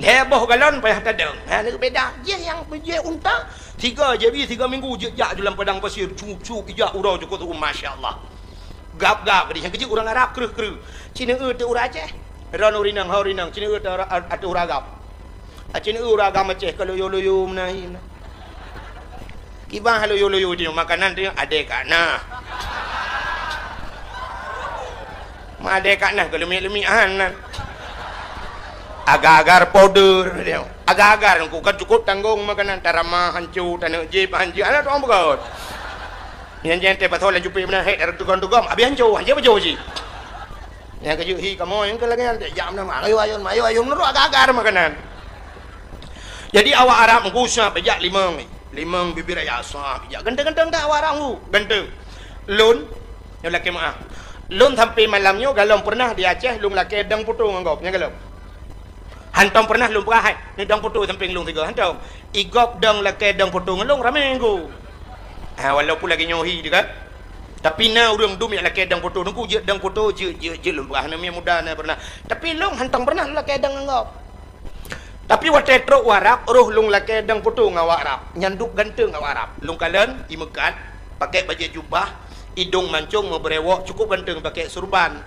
Lhèe boh galon payah tadong. Ha, nyoe beda. Jih nyang jih unta, sigoe jieb ié, sigoe minggu jeuet jak ju lam padang pasir, cup-cup ijak uroe cukôp tu'uem, masya Allah. Gab-gab, jadi nyang keujeuet ureueng Arab kreueh-kreueh. Ci neueu ateueh ureueng Aceh. Ron ureueng inong, ho ureueng inong, ci neueu ateueh ureueng, ateueh ureueng agam. Ci neueu ureueng agam Aceh ka loyo-loyo meunan hi meunan. Kiban loyo-loyo di makanan tu, adèe ka na. Ma adèe ka na, geuleumiek-leumiek han nan. Agar-agar powder dia. Agar-agar ku kan cukup tanggong makanan, tarama hanco, taneuk jép hanco, hana tu'oh beugöt. Nyan jih teuh pasoe lam cupet meunan, hek, dara tugom-tugom, abéh hanco, hanco beujôh cit. Nyang keujeuet hi kamoe, nyang keu lagèe nyan, jak meunan, ayo, ayo, ayo, ayo, meunurot agar-agar makanan. Jadi awak Arab meugusa, bijak limong. Limong bibir raya sah, bijak. Ganteng-ganteng that awak Arab ngu, ganteng. Lôn, nyoe lakèe meu'ah. Lôn sampoe malam nyoe galom peureunah di Aceh lôn lakèe dong photo ngon gob, nyan galom. Hantom peureunah lôn peugah hai, nyoe dong photo sampéng lôn sigoe, hantom. Igob dong lakèe dong photo ngon lôn ramé ngu. Ha, walaupun lagèe nyoe hi teuh kan. Tapi na ureueng dum nyang lakèe dong photo, nungku jeuet dong photo, jeuet, jeuet, jeuet lôn peugah, na miet muda na peureunah. Tapi lôn hantom peureunah lôn lakèe dong ngon gob. Tapi watèe trok u Arab, roh lôn lakèe dong photo ngon awak Arab. Nyan dub ganteng awak Arab. Lôn kalon, imeukat, pakèk bajèe jubah, idong mancong, meubrewok, cukup ganteng, pakèk surban.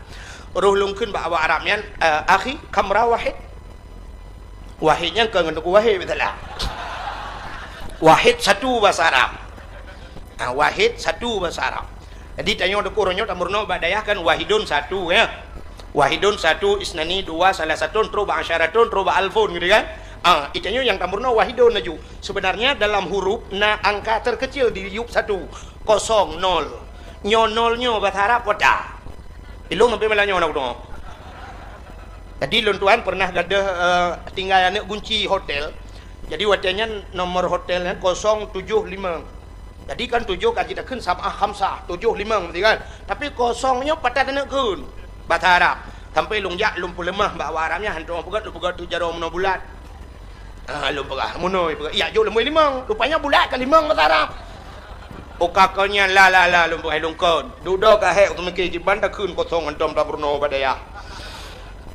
Roh lôn kheun bak awak Arab nyan, "Eh, akhi, kam ra wahid?" Wahid nyan kon ngon Teungku Wahid, beutôi lah. Wahid satu bahasa Arab. Ha, wahid satu bahasa Arab. Jadi, tanyoe dikeue uroe nyoe tameurunoe bak dayah kan wahidun satu, ya. Wahidun satu, isnani dua, salasatun, trok bak asyaratun, trok bak alfun gitu kan. Ah, itanyoe nyang tameurunoe wahidun laju. Sebenarnya dalam huruf na angka terkecil di yup satu, kosong, nol. Nyoe nol nyoe bahasa Arab kota. Ilong sampai malam nyoe na kudoe. Jadi lôn tuan pernah gadoh, eh, tinggai aneuk gunci hotel. Jadi watèe nyan nomor hotel nyan kosong tujoh limong. Jadi kan tujoh kan kita kheun sab'ah khamsah, tujoh limong berarti kan. Tapi kosong nyoe patat aneuk kheun. Bahasa Arab. Sampai lôn jak lôn peuleumah bak awak Arab nyan, hantom peugah lôn peugah tu jaroe meunoe bulat. Ah, lôn peugah, meunoe peugah. Iya, jok lôn beuh limong. Rupanya bulat ka limong bahasa Arab. Uka kon nyan la la la lôn peugah lôn kon. Dudoe ka hék, ku meuke jiban takheun kosong hantom tameurunoe bak dayah.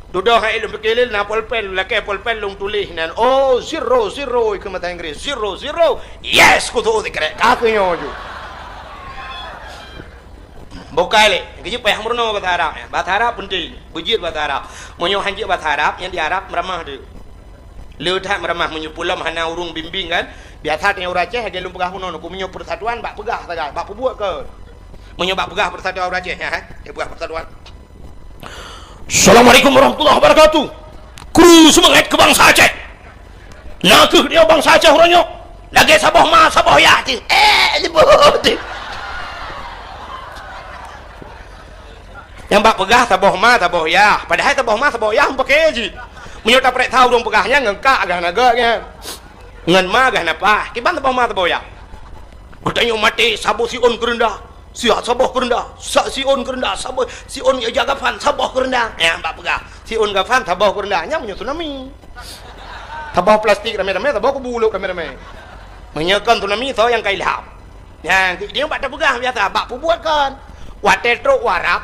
Dudoe hai lôn pike lé na polpen, lakèe polpen lôn tuléh nan, "Oh, zero, zero," ikeu mata Inggris, "Zero, zero, yes," kutu sikrek, ka keu nyoe ju. Bukai lé, keujeuet payah meurunoe bahasa Arab, ya. Bahasa Arab penting, beujeuet bahasa Arab. Meunyoe han jeuet bahasa Arab, nyang di Arab meuramah tu. Le that meuramah meunyoe peulom hana ureueng bimbing kan. Biasa teuh ureueng Aceh lagèe lôn peugah bunoe, ku meunyoe persatuan bak peugah sagai, bak peubuet kon. Meunyoe bak peugah persatuan ureueng Aceh, ya, ya peugah persatuan. Assalamualaikum warahmatullahi wabarakatuh. Kru seumangat keu bansa Aceh. Na kheueh dia bansa Aceh uroe nyoe. Lagèe saboh ma, saboh yah teuh. Eh, nyebut teuh. Nyang bak peugah saboh ma, saboh yah. Padahai saboh ma, saboh yah meupaké jih. Meunyoe taprek sa ureueng peugah nyan ngon ka agah na gèt nyan. Ngon ma agah na paih. Kiban saboh ma, saboh yah. Geutanyoe maté saboh siôn keureundah. Siat saboh keureundah, sa siôn keureundah, saboh siôn ija gafan, saboh keureundah. Nyang bak peugah, siôn gafan, saboh keureundah. Nyan meunyoe tsunami. Saboh plastik ramé-ramé, saboh kubu lôk ramé-ramé. Meunyoe kon tsunami, soe nyang ka ilham? Nyan, nyoe bak tapeugah biasa, bak peubuet kon. Watèe trok u Arab,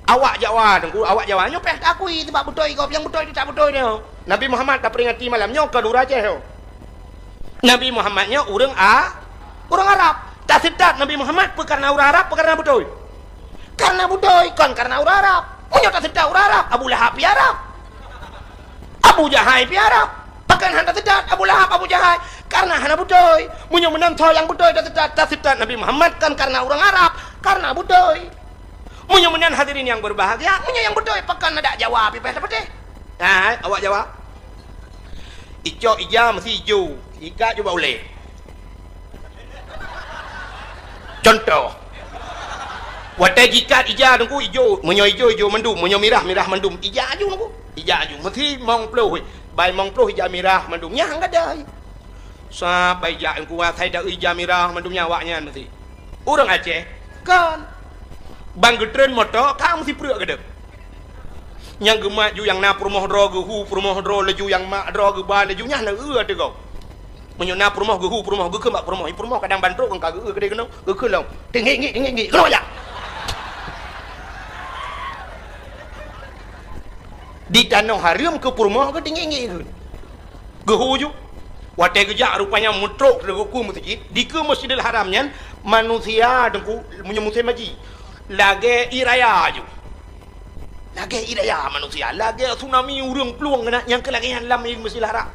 awak Jawa, teungku, awak Jawa nyoe payah taakui, sabab beutôi gob, nyang beutôi teutab beutôi nyoe. Nabi Muhammad taperingati malam nyoe kon ureueng Aceh nyoe. Nabi Muhammad nyoe ureueng A-, ureueng Arab. Taseutôt Nabi Muhammad peu kareuna ureueng Arab, peu kareuna beutôi? Kareuna beutôi, kon kareuna ureueng Arab. Meunyoe taseutôt ureueng Arab, Abu Lahab pih Arab. Abu Jahai pih Arab. Pakon hana taseutôt Abu Lahab, Abu Jahai? Kareuna hana beutôi. Meunyoe meunan soe nyang beutôi taseutôt, taseutôt Nabi Muhammad kon kareuna ureueng Arab, kareuna beutôi. Meunyoe meunan hadirin nyang berbahagia, meunyoe nyang beutôi, pakon adak Jawa pih payah tapatéh? Hai, awak Jawa. Icok ija meusi ijo, ikat ju bak ulèe. Contoh. Watèe jikat ija Teungku, ijo. Meunyoe ijo, ijo mandum. Meunyoe mirah, mirah mandum. Ija aju Teungku. Ija aju. Meusi mong ploh. Bai mong ploh ija mirah mandum. Nyan gadai. Sab bai jak Teungku, asai da ija mirah mandum nyan awaknyan meusi. Ureueng Aceh, kon. Ban geutreun moto, ka meusi preuek gadeuh. Nyang geumat ju nyang na peurumoh droe geuhu peurumoh droe laju, nyang mak droe geuba laju, nyan na eu ateueh gob. Meunyoe na peurumoh geuhu peurumoh, geukheun bak peurumoh, i peurumoh kadang ban trok kon ka geu-eu keudéh keunoe, geukheun lom. Tinggi-tinggi, geukheun lom jak. Di tanoh hareuem keu peurumoh keu tinggi-tinggi kheun. Geuhu ju. Watèe geujak rupanya meutrok lé geuku meuseujid, dikeue Masjidil Haram nyan manusia Teungku meunyoe musém haji. Lagèe ie raya ju. Lagèe ie raya manusia, lagèe tsunami ureueng plueng keunan nyang keu lagèe nyan lam ie Masjidil Haram.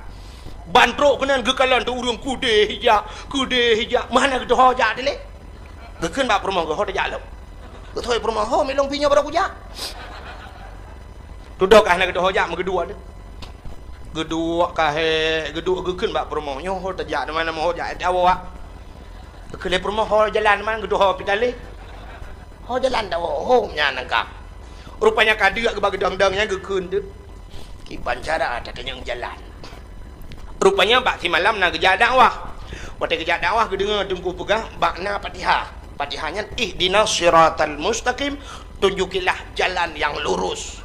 Ban trok keunan geukalon teuh ureueng keudéh ija, keudéh ija, meuhana geutoho jak dilèe. Geukheun bak peurumoh geuh, "Ho tajak lom." Geutôi peurumoh, "Ho, milong pih nyoe barô kujak." Tudok ka hana geutoho jak meugeuduek teuh. Geuduek ka hék, geuduek geukheun bak peurumoh, "Nyoe ho tajak teuma, na meuho jak tawoe." Geukheun lé peurumoh, "Ho jalan teuma geutoho pih talé." "Ho jalan tawoe, ho nyan ka." Rupanya ka deuk geuba geudong-dong nyan geukheun teuh. Kiban cara tatanyong jalan. Rupanya bak simalam na geujak dakwah. Watèe geujak dakwah geudeungoe Teungku peugah bak na Fatihah. Fatihah nyan, "Ihdinas siratal mustaqim, tunjukilah jalan yang lurus."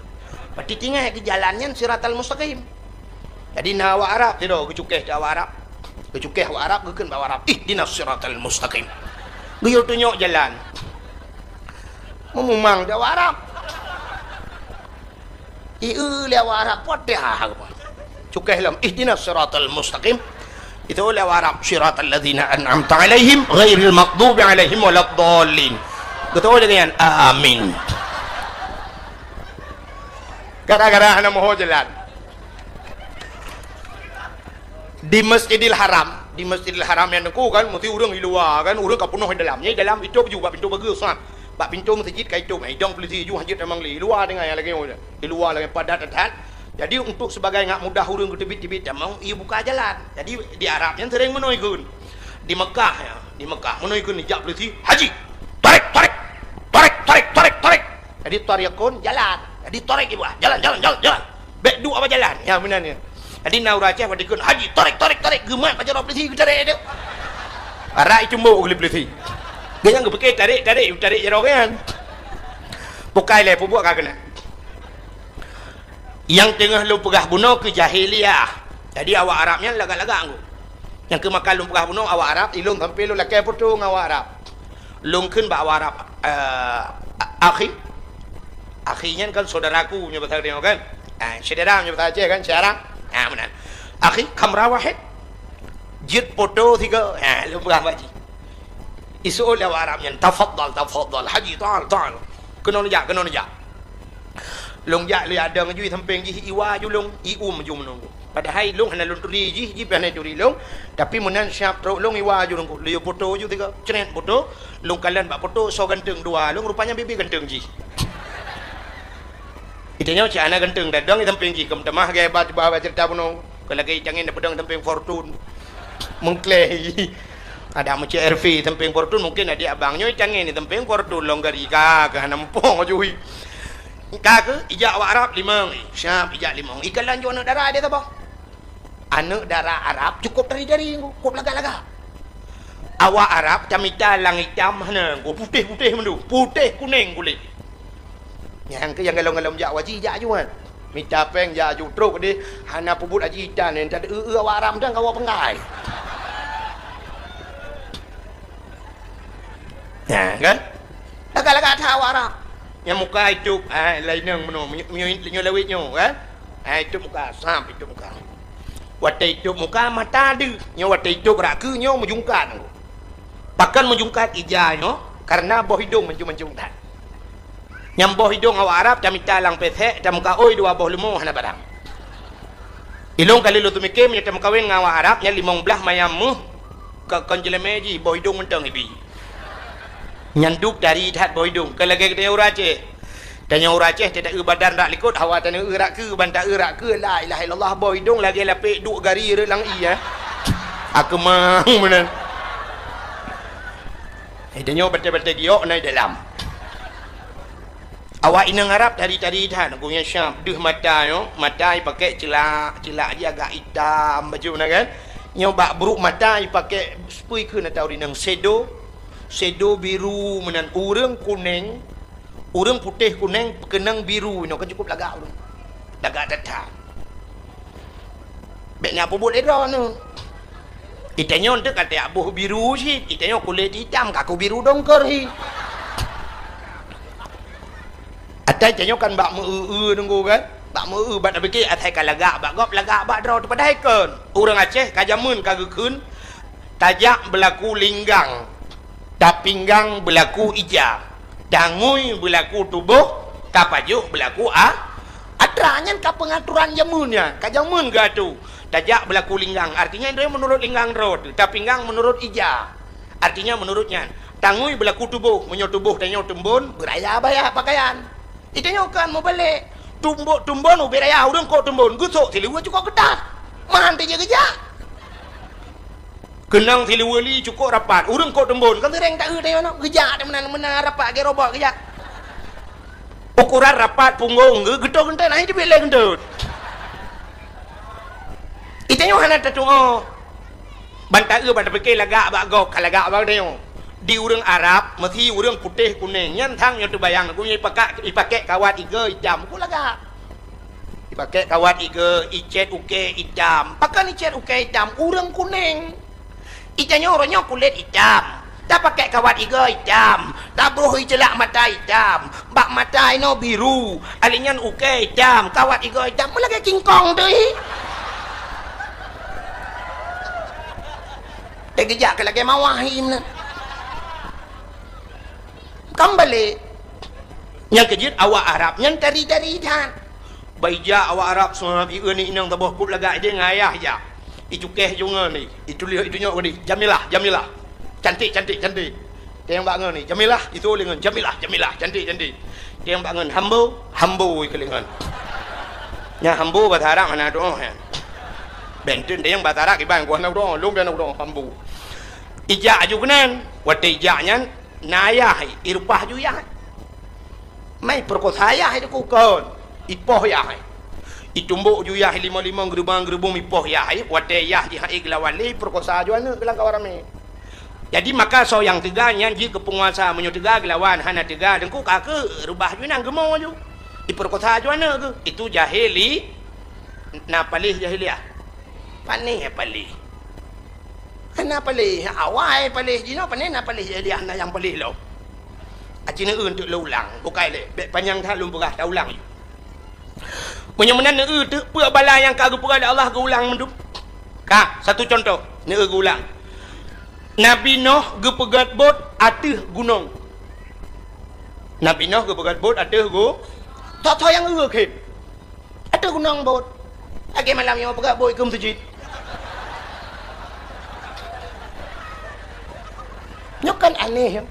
Berarti tinggai keu jalan nyan siratal mustaqim. Jadi na awak Arab sidroe geucukéh teuh awak Arab. Geucukéh awak Arab, geukheun bak awak Arab, "Ihdinas siratal mustaqim." Geuyue tunyok jalan. Meumumang teuh awak Arab. Ieu lé awak Arab, Fatihah. Cukéh lom, "Ihdinas siratal mustaqim." Itu lé awak Arab, "Siratal ladzina an'amta 'alaihim, ghairil maghdubi 'alaihim waladdallin." Beutôi lagèe nyan, "Amin." Gara-gara hana meuho jalan. Di Masjidil Haram, di Masjidil Haram nyan Teungku kan, meusti ureueng di luwa kan, ureueng ka peunoh di dalam. Nyan di dalam itôb ju bak pintoe bagoe, sat. Bak pintoe meuseujid ka itôb, idong peulisi ju hanjeuet tamong lé. Di luwa tinggai lagèe nyoe. Di luwa lagèe padat that. Jadi untuk sebagai ngak mudah ureueng geuteubiet-teubiet tamong, ibuka jalan. Jadi di Arab nyan sering meunoe ikheun. Di Mekah ya, di Mekah meunoe ikheun dijak peulisi, "Haji, tarik, tarik, tarik, tarik, tarik, tarik." Jadi tarikun jalan. Jadi tarik ibu, "Jalan, jalan, jalan, jalan." Bèk duek bak jalan. Ya meunan ya. Jadi na ureueng Aceh watèe ikheun, "Haji, tarik, tarik, tarik." Geumat bak jaroe peulisi geutarek teuh. Arak itumbok lé peulisi. Geuhnyan geupike tarik, tarik, tarik jaroe nyan. Bukai lé peubuet ka keunan. Nyang teungoh lôn peugah bunoe keu jahiliyah. Jadi awak Arab nyan lagak-lagak ngon. Nyang keu maka lôn peugah bunoe awak Arab, ilôn sampoe lôn lakèe photo ngon awak Arab. Lôn kheun bak awak Arab, eh, "Akhi." Akhi nyan kan saudaraku nyoe bahasa Aceh kan? Ah, syedara nyoe bahasa Aceh kan, syedara. Ah, meunan. "Akhi, kamera wahid." Jeuet photo sigoe. Ah, lôn peugah bak jih. Iseuôt lé awak Arab nyan, "Tafadhal, tafadhal, Haji, ta'al, ta'al." Keunoe neujak, keunoe neujak. Lôn jak lé adong ju i sampéng jih, iwa ju lôn, ium ju meununggu. Padahai lôn hana lôn turi jih, jih pih hana turi lôn. Tapi meunan siap trok lôn iwa ju lôn, lôn photo ju tiga, cret photo. Lôn kalon bak photo soe ganteng dua lôn, rupanya bibi ganteng jih. Geutanyoe cit hana ganteng, dadong i sampéng jih, keu meutamah gaya ba, ba, ba cerita bunoe. Keu lagèe i tangen na peudong i sampéng Fortune. Meukleh. Ada meucék R V i sampéng Fortune, mungkin adik abang nyoe i tangen i sampéng Fortune lôn gari ka, keu hana muphom aju. Ka keuh, ijak awak Arab limong, eh, siap ijak limong. Ikalon ju aneuk dara di saboh. Aneuk dara Arab cukôp dari-dari, cukôp lagak-lagak. Awak Arab tamita lang itam hana, putéh-putéh mandum, putéh kunéng kulét. Nyang keu nyang galom-galom jak haji, jak aju nyan. Mita péng jak aju trok deh, hana peubuet haji itan nyan, tadeu-eu awak Arab dan kawa penggai. Nah, kan? Lagak-lagak that awak Arab. Nyang muka itôb, ah, laineng meunoe, nyoe lawét nyoe, kan? Ah, itôb muka, sab itôb muka. Watèe itôb muka, mata deuh. Nyoe watèe itôb rak keue, nyoe meujungkat. Pakon meujungkat ija nyoe, karena boh idông mancung-mancung that. Nyang boh idông awak Arab tamita lam pesek, tameukaôi dua boh leumo hana barang. Ilông kali lôn teumike meunyoe tameukawen ngon awak Arab, nyan limong blaih mayam méuh ka kon jeulemé jih, boh idông mantong ibi. Nyan dub dari that boh idông, kon lagèe geutanyoe ureueng Aceh. Tanyoe ureueng Aceh, teuta eu badan rak likot, hawa tanyoe eu rak keue, ban ta eu rak keue, la ilaha illallah, boh idông lagèe lapék duek gari rot lam ié, eh. Akeumang meunan. Eh, tanyoe batèe-batèe giok na i dalam. Awak inong Arab tari-tari that, gobnyan Syam, deuh mata nyoe, mata jipakèk ceulak, ceulak jih agak itam baju na kan. Nyoe bak brôk mata jipakèk spray kheun ata ureueng inong, shadow, shadow biru meunan, ureueng kuneng, ureueng putéh kuneng keunong biru nyoe kan cukup lagak ureueng. Lagak that-that. Bèk na peubuet lé droeneuh. Itanyoe eunteuk ka tajak boh biru cit, itanyoe kulét itam ka ku biru dongker hi. Ata itanyoe kan bak meu-eu-eu nunggu kan? Bak meu-eu bak tapike asai ka lagak bak gob, lagak bak droe teuh padahai kon. Ureueng Aceh ka jameun ka geukheun, tajak beulaku linggang. Tapinggang beulaku ija, tangui beulaku tuboh, tapajoh beulaku a-, atra. Nyan ka peungaturan jameun nyan, ka jameun geuatu. Tajak beulaku linggang, artinya droe meunurot linggang droe teuh, tapinggang meunurot ija, artinya meunurot nyan. Tangui beulaku tuboh, meunyoe tuboh tanyoe teumbon, beuraya baya pakaian. Itanyoe kan meubalek. Tumbok tumbon ubé raya, ureueng kok teumbon, geusok siluweue cukôp keutat. Mantong jih geujak. Keunong siluweue li cukôp rapat, ureueng kok teumbon, kan seuréng taeu tanyoe nyoe, geujak meunan-meunan rapat, gét robot geujak. Ukuran rapat punggong geu-, geutot geuntôt, nah, itu bilek geuntôt. Itanyoe hana tatu'oh. Ban taeu ban tapike lagak bak gob, ka lagak bak tanyoe. Di ureueng Arab, meusi ureueng putéh kuneng, nyan sang nyoe teubayang, gobnyan ipakak, ipakèk kawat igoe itam, ku lagak. Ipakèk kawat igoe, icèt ukèe itam. Pakon icèt ukèe itam? Ureueng kuneng. Itanyoe uroe nyoe kulét itam. Tapakèk kawat igoe itam. Tabroh iceulak mata itam. Bak mata inoe biru, alinyan ukèe itam, kawat igoe itam, meulagèe kingkong teuh. Teugeujak keu lagèe mawah hi meunan. Kan balek. Nyang keujeuet awak Arab nyan tari-tari that. Bak ijak awak Arab seumah ieu ni inong saboh kop lagak idéh ngon ayah ijak. Icukéh jungoe ni, ituléh itunyok ni, Jamilah, Jamilah. Cantik, cantik, cantik. Teueng bak ngon ni, Jamilah, itu lé ngon, Jamilah, Jamilah, cantik, cantik. Teueng bak ngon, Hambo, Hambo ikeu lé ngon. Nya Hambo bahasa Arab hana tu'oh nyan. Benten teueng bahasa Arab iban ku hana tu'oh, lôn pih hana tu'oh, Hambo. Ijak aju keunan, watèe ijak nyan, na ayah, irupah aju yah. Mai peurekosa yah itu kukon, ipoh yah. Itumbok ju yah limong-limong, geuribong-geuribong ipoh yah, watèe yah jih hai geulawan lé peurekosa ju aneuk lam kawan ramé. Jadi maka soe nyang teuga nyan jih keu peunguasa, meunyoe teuga geulawan, hana teuga deungku ka keu reubah ju nang geumo ju. Ipeurekosa ju aneuk geuh. Itu jahili, na paléh jahiliah. Panéh paléh. Hana paléh, awai paléh jinoe, panéh na paléh jahiliah, na nyang paléh lom. Aci neueu untuk lôn ulang, bukai lé, bèk panyang that lôn peugah, ta ulang ju. Meunyoe meunan neueu teuk peue bala nyang ka geupeugah lé Allah geuulang mandum. Ka, satu contoh, neueu geuulang. Nabi Noh geupeugöt bot ateueh gunong. Nabi Noh geupeugöt bot ateueh gu-, soe-soe nyang eu khem. Ateueh gunong bot. Lagèe malam nyoe peugöt bot keu meuseujid. Nyoe kan aneh, ya.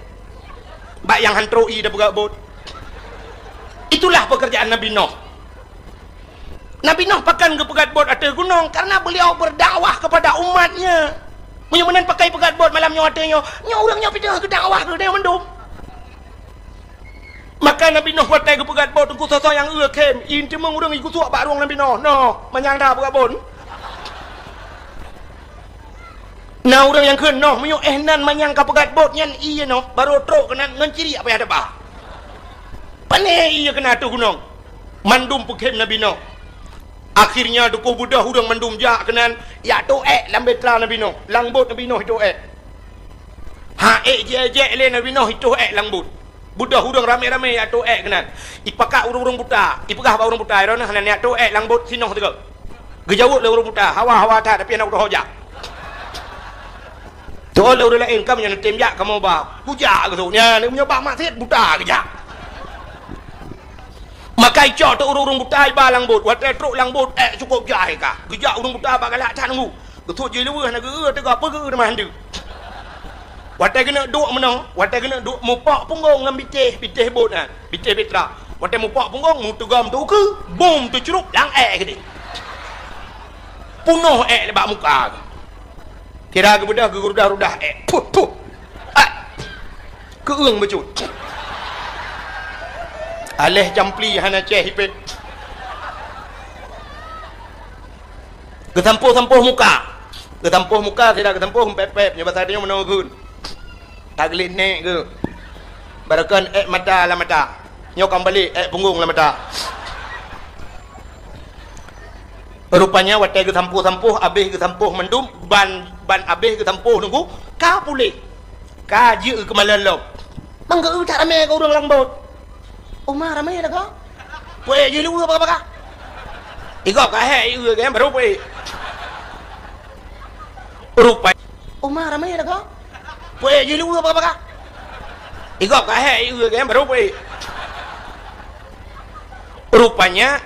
Bak nyang han trok ie da peugöt bot. Itulah pekerjaan Nabi Noh. Nabi Noh pakon geupeugöt bot ateueh gunong? Karena beliau berdakwah kepada umatnya. Meunyoe meunan pakon peugöt bot malam nyoe ateueh nyoe, nyoe ureueng nyoe pih teuh geudakwah keu geutanyoe mandum. Maka Nabi Noh watèe geupeugöt bot, teungku, soe-soe nyang eu khem, ie teumeung ureueng igusok bak rueng Nabi Noh. Noh, manyang that peugöt bot. Na ureueng nyang kheun, noh, meunyoe éh nan manyang ka peugöt bot nyan ie noh, barô trok keunan ngon ciriek payah teuba. Pané ie keunan ateueh gunong. Mandum peukhem Nabi Noh. Akhirnya teungku beudôh ureueng mandum jak keunan, jak tôh ék lam bahtera Nabi Noh, lam bot Nabi Noh itôh ék. Ha ék jiék-ék lé Nabi Noh itôh ék lam bot. Beudôh ureueng ramé-ramé jak tôh ék keunan. Ipakat ureueng-ureueng buta, ipeugah bak ureueng buta, "Droeneuh hana neujak tôh ék lam bot sinoh sigoe." Geujaweueb lé ureueng buta, "Hawa, hawa that, tapi hana kutoh jak." Teuôt lé ureueng laén, "Kamoe nyoe neutem jak, kamoe ba." "Kujak," geuseuôt, "nyan meunyoe bak maksiet buta geujak." Maka icok teuk ureueng-ureueng buta iba lam bot. Watèe trok lam bot, ék cukôp jai ka. Geujak ureueng buta bak galak that nunggu. Geuseuôt jih leuweuh na geu-eu teuga peue geu-eu teuma han deuh. Watèe geuneuk duek meunoe, watèe geuneuk duek mupok punggong lam bitéh, bitéh bot nyan, bitéh bahtera. Watèe mupok punggong, meuteugom teukeue, bom teucrup lam ék keudéh. Punoh ék bak muka. Kira geubeudôh geurudah-rudah ék. Puh, puh. Ah. Keueung bacut. Aléh campli hana céh ipét. Geusampôh-sampôh muka. Geusampôh muka sira geusampôh pép-pép nyoe basa tanyoe meunoe geukheun. Tagleh nèk geuh. Barokon ék mata lam mata. Nyoe ka meubalek ék punggong lam mata. Rupanya watèe geusampôh-sampôh, abéh geusampôh mandum, ban, ban abéh geusampôh nunggu, ka puléh. Ka jeuet keumalon lom. Manggeu that ramé keu ureueng lam bot. Uma ramé lagoe. Puék jih luweue baka-baka. Igob ka hék ié gém baru puék. Rupa. Uma ramé lagoe. Puék jih luweue baka-baka. Igob ka hék ié gém baru puék. Rupanya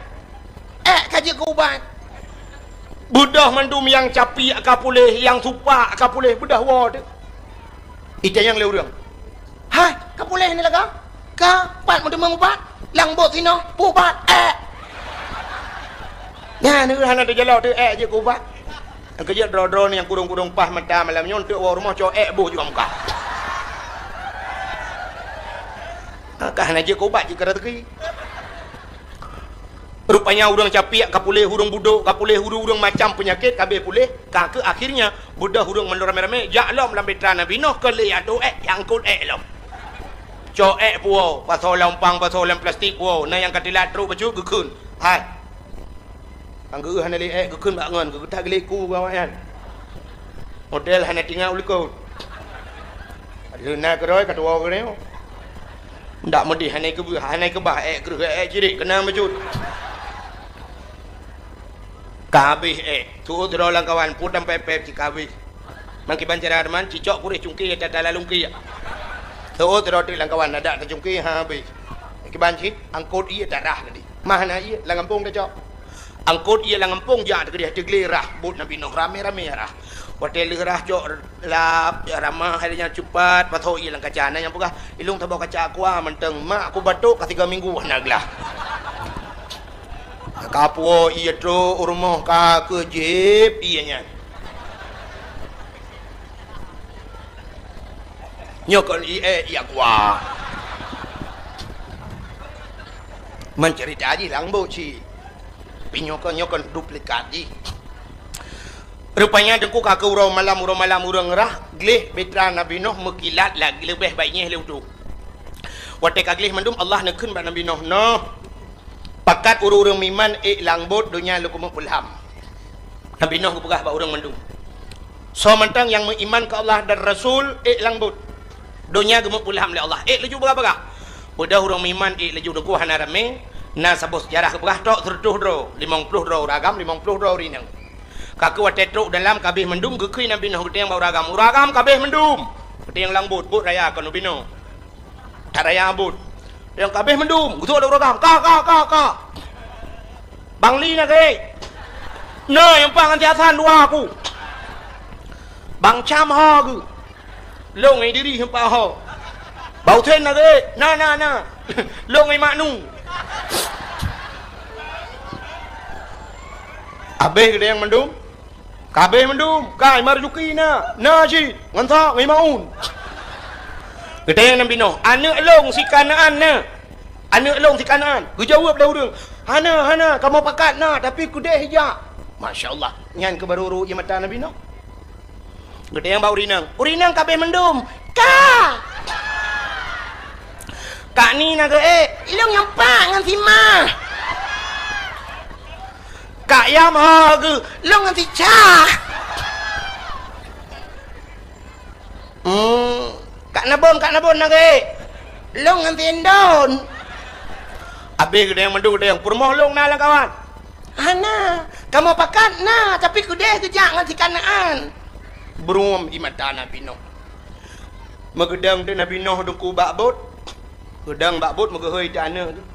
ék ka jeuet keu ubat. Beudôh mandum nyang capiek ka puléh, nyang supak ka puléh, beudôh woe teuh. Itanyong lé ureueng, "Hai, ka puléh ni lagoe? Ka pat meuteumé ubat? Lam bot sinoe, peu ubat, ék." Nyan hana teujalok teuh ék jeuet keu ubat. Nyang keujeuet droe-droe nyang kurong-kurong paih mata malam nyoe, eunteuk woe rumoh cok ék boh juga muka. Ka hana jeuet keu ubat jeuet keu raseuki. Rupanya ureueng capiek ka puléh, ureueng budok ka puléh, ureueng-ureueng macam peunyakét ka abéh puléh, ka keuh akhirnya beudôh ureueng mandum ramé-ramé jak lom lam bitra Nabi Nuh keu lé atô ék, jak eungkot ék lom. Cok ék puwoe, pasoe lam umpang, pasoe lam plastik puwoe, na nyang ka teulat trok bacut geukheun, "Hai." Nyang geuh hana lé ék geukheun bak ngon, geugeutak geuléku bak awaknyan. Model hana tinggai u likot. Leuna keudroe ka tuwoe keudroe. Ndak meudeh hana keu-, hana keubah ék kreueh ék cirit keunan bacut. Ka habéh ék. Seuôt droe lam kawan, pue tampé péb cit ka habéh. Meukiban cara teuma, cicok kureh cungké tata lalungké. Seuôt droe teuk lam kawan, adak tacungké ha habéh. Meukiban cit, angkot ié tarah tadi. Mah na ié lam gampông tacok. Angkot ié lam gampông jak teugeudeh teuglé rhah bot Nabi Nuh ramé-ramé rhah. Watèe lheueh rhah cok lap, ramah hai nyan cupat, pasoe ié lam kaca. Na nyang peugah, "Ilôn saboh kaca aqua mantong, mak kubatok ka tiga minggu hana glah." Ka puwoe ié trok u rumoh ka keuh jieb ié nyan. Nyoe kon ié, ié aqua. Meuceurita jih lam bot cit. Tapi nyoe kon, nyoe kon duplikat jih. Rupanya teungku ka keuh uroe malam, uroe malam ureueng rhah, gleh bitra Nabi Nuh meukilat lagèe leubeh baik nyeh lé utoe. Watèe ka gleh mandum Allah neukheun bak Nabi Nuh, "Noh, pakat ureueng-ureueng meuiman ék lam bot donya lôn keumeung peulham." Nabi Nuh geupeugah bak ureueng mandum, "Soe mantong nyang meuiman keu Allah dan Rasul ék lam bot. Donya geumeupeulham lé Allah, ék laju bagah-bagah." Beudôh ureueng meuiman ék laju teungku hana ramé, na saboh seujarah geupeugah trok seureutôh droe, limong ploh droe ureueng agam, limong ploh droe ureueng inong. Ka keuh watèe trok dalam ka habéh mandum geukheun Nabi Nuh geutanyong bak ureueng agam, "Ureueng agam ka habéh mandum?" Geutanyong lam bot, bot raya kon ubinoe. That raya bot. Nyang ka habéh mandum, geusuek lé ureueng agam, "Ka, ka, ka, ka." "Bang Li na geuh?" "Na, nyang pat ngon si Hasan dua aku." "Bang Cam ho geuh?" "Lôn ngon Idris nyang pat ho." "Bang Husen na geuh?" "Na, na, na." "Lôn ngon Maknu." Habéh geutanyong mandum. Ka habéh mandum, ka Marzuki na, na cit, ngon sa, ngon Maun. Geutanyong Nabi Nuh, "Aneuk lôn si Kanaan na? Aneuk lôn si Kanaan?" Geujaweueb lé ureueng, "Hana, hana, kamoe pakat na, tapi keudeh jak." Masya Allah, nyan keuh baru rhot ie mata Nabi Nuh. Geutanyong bak ureueng inong, "Ureueng inong ka habéh mandum?" "Ka." "Kak Ni na geuh ék?" "Ilôn nyang pat ngon si Ma." "Kak Yam ho geuh?" "Lôn ngon si Ca." "Hmm, Kak Nabon, Kak Nabon na geuh ék?" "Lôn ngon si Indon." Habéh geutanyong mandum geutanyong, "Peurumoh lôn na lam kawan?" "Hana, kamoe pakat na, tapi keudeh geujak ngon si Kanaan." Brum ie mata Nabi Nuh. Meugeudong teuk Nabi Nuh teungku bak bot. Geudong bak bot meugeuhôi teuk aneuk teuk.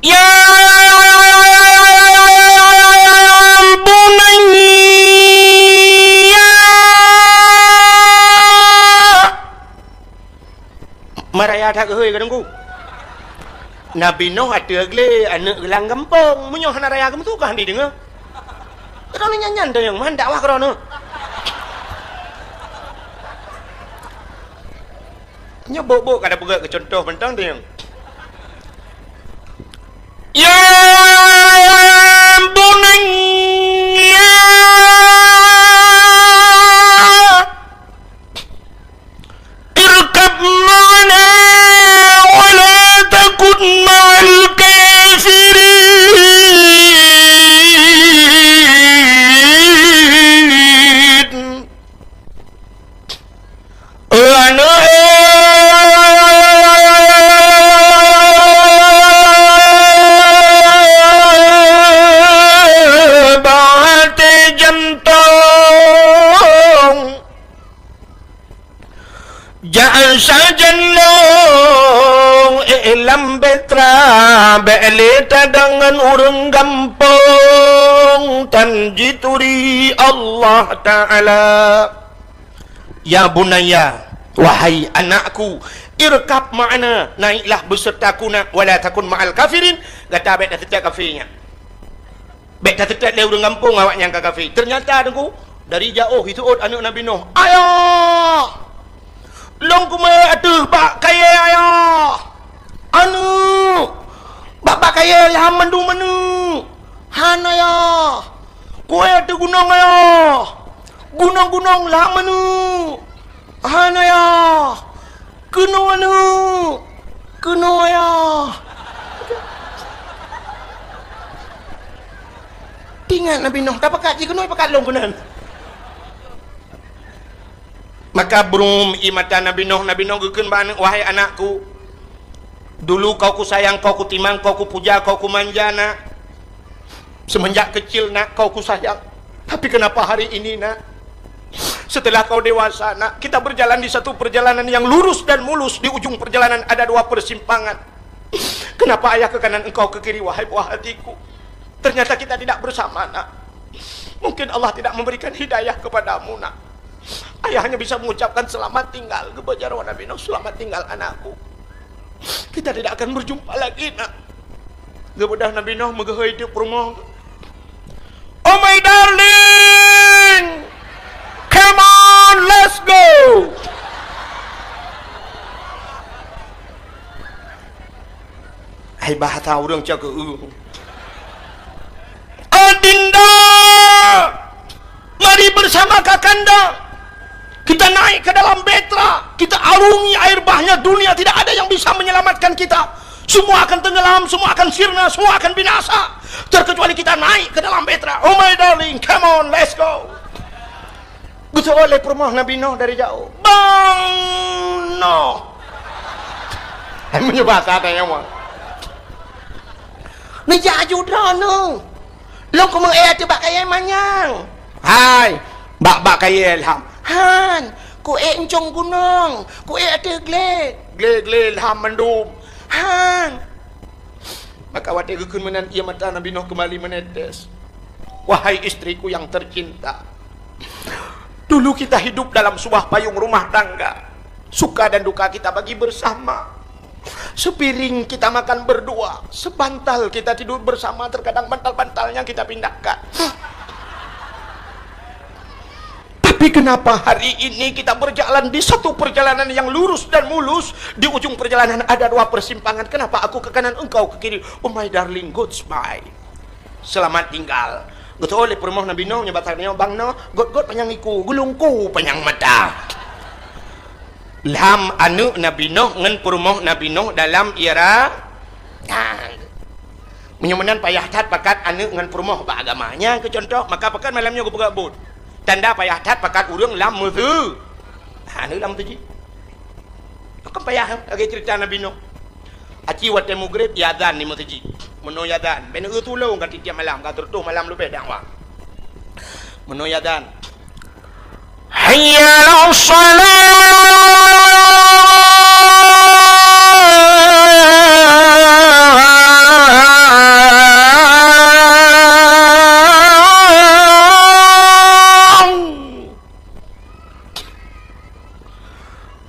"Ya bunayya." Meuraya that geuhôi ka teungku. Nabi Nuh ateueh glé aneuk geulang gampông. Meunyoe hana raya geumeusu ka han jideungoe. Droeneuh nyan-nyan teuh nyang man dakwah keu droeneuh. Nyoe bok-bok ka tapeugöt keu cuntoh mantong teuh nyang. يا بني اركب معنا ولا تكن مع الكافرين. Aneuk, bak até jantong, jak sajan lôn, eh, lam Petra, bék lé tadong ngon ureuëng gampông, tan jituri Allah Taala. Ya bunayya, wahai anakku, irkab ma'ana, naiklah besertaku nak, wala takun ma'al kafirin, gata bék taseutôt kafé nyan. Bék taseutôt lé ureuëng gampông awaknyan ka kafé. Ternyata, Teungku, dari jaoh jiseuôt aneuk Nabi Nuh, "Ayah! Lôn keumeue ateueh bak kayée, Ayah! Aneuk! Bak, bak kayée lham mandum aneuk! Han, Ayah! Kuéh ateueh gunong, Ayah! Gunong-gunong lham aneuk! Han, Ayah! Keunoe aneuk! Keunoe, Ayah!" Teuingat Nabi Nuh, tapakat jih keunoe, pakat lôn keunan. Maka brum ie mata Nabi Nuh, Nabi Nuh geukheun bak aneuk, "Wahai anakku, dulu kau kusayang, kau kutimang, kau kupuja, kau kumanja, nak. Semenjak kecil, nak, kau kusayang. Tapi kenapa hari ini, nak? Setelah kau dewasa, nak, kita berjalan di satu perjalanan yang lurus dan mulus. Di ujung perjalanan ada dua persimpangan. Kenapa ayah ke kanan, engkau ke kiri, wahai buah hatiku? Ternyata kita tidak bersama, nak. Mungkin Allah tidak memberikan hidayah kepadamu, nak." Ayah hanya bisa mengucapkan, "Selamat tinggal," geuba jaroe Nabi Nuh, "Selamat tinggal, anakku. Kita tidak akan berjumpa lagi, nak." Geubeudôh Nabi Nuh meugeuhôi teuk peurumoh. "Oh my darling, come on, let's go." Hai bahasa ureuëng cakeueng. "Adinda, mari bersama kakanda. Kita naik ke dalam Petra, kita arungi air bahnya, dunia tidak ada yang bisa menyelamatkan kita. Semua akan tenggelam, semua akan sirna, semua akan binasa. Terkecuali kita naik ke dalam Petra. Oh my darling, come on, let's go." Geuseuôt lé peurumoh Nabi Nuh dari jaoh, "Bang Nuh!" Hai meunyoe bahasa tanyoe mah. "Neujak aju droeneuh. Lôn keumeue ék ateueh bak kayée manyang." "Hai, bak, bak kayée lham." "Han, kuék euncong gunong, kuék ateueh glé." "Glé-glé lham mandum." "Han." Maka watée geukheun meunan, ie mata Nabi Nuh keumbali meunetes. Wahai istriku yang tercinta, dulu kita hidup dalam sebuah payung rumah tangga. Suka dan duka kita bagi bersama. Sepiring kita makan berdua, sebantal kita tidur bersama, terkadang bantal-bantalnya kita pindahkan. Tapi kenapa hari ini kita berjalan di satu perjalanan yang lurus dan mulus, di ujung perjalanan ada dua persimpangan. Kenapa aku ke kanan, engkau ke kiri? Oh my darling, goodbye. Selamat tinggal. Geuseuôt lé peurumoh Nabi Nuh, nyoe bahasa nyoe, "Bang Nuh, got-got panyang iku, geulungku panyang mata." Lham aneuk Nabi Nuh ngon peurumoh Nabi Nuh dalam ie ra-, nah. Meunyoe meunan payah that pakat aneuk ngon peurumoh bak agama. Nyan keu contoh, maka pakat malam nyoe geupeugah buet. Tanda payah that pakat ureuëng lam meuseu-, ha, aneuk lam meuseujid. Kan payah, lagée cerita Nabi Nuh. Aci watée mugreb, iazan di meuseujid. Meunoe iazan, bèk neueu tulông ka tiep-tiep malam, ka sireutoh malam leubeh dakwah. Meunoe iazan, "Hayya 'alas shalah!"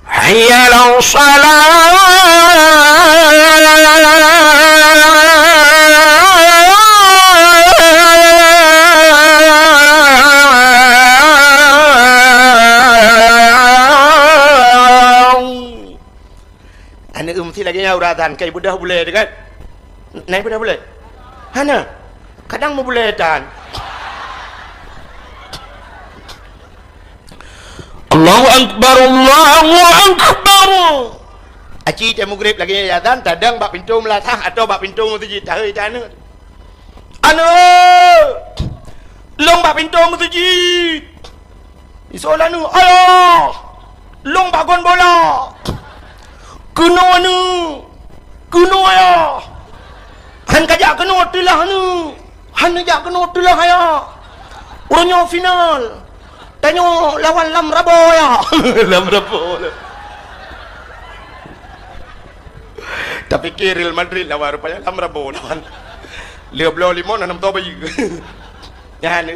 Hayya 'alas shalah. Aneuk meusti lagèe nyan uroe azan, kai beudôh bulèe teuh kan? Nyan beudôh bulèe. Hana. Kadang meubulai tan. Allahu Akbar, Allahu Akbar. Aci teuh mugrib lagèe azan, tadong bak pintoe meulasah atau bak pintoe meuseujid, tahôi tan aneuk. Aneuk! Lôn bak pintoe meuseujid. Isoe lanu, "Ayah! Lôn bak gon bola!" "Keunoe aneuk! Keunoe ayah!" "Han kajak keunoe teulah aneuk! Han neujak keunoe teulah ayah! Uroe nyoe final! Tanyoe lawan Lam Rabo ayah!" Lam Rabo. Tapike Real Madrid lawan, rupanya Lam Rabo lawan. Lheuh bloe limong, na nam toh bayeue. Nyan.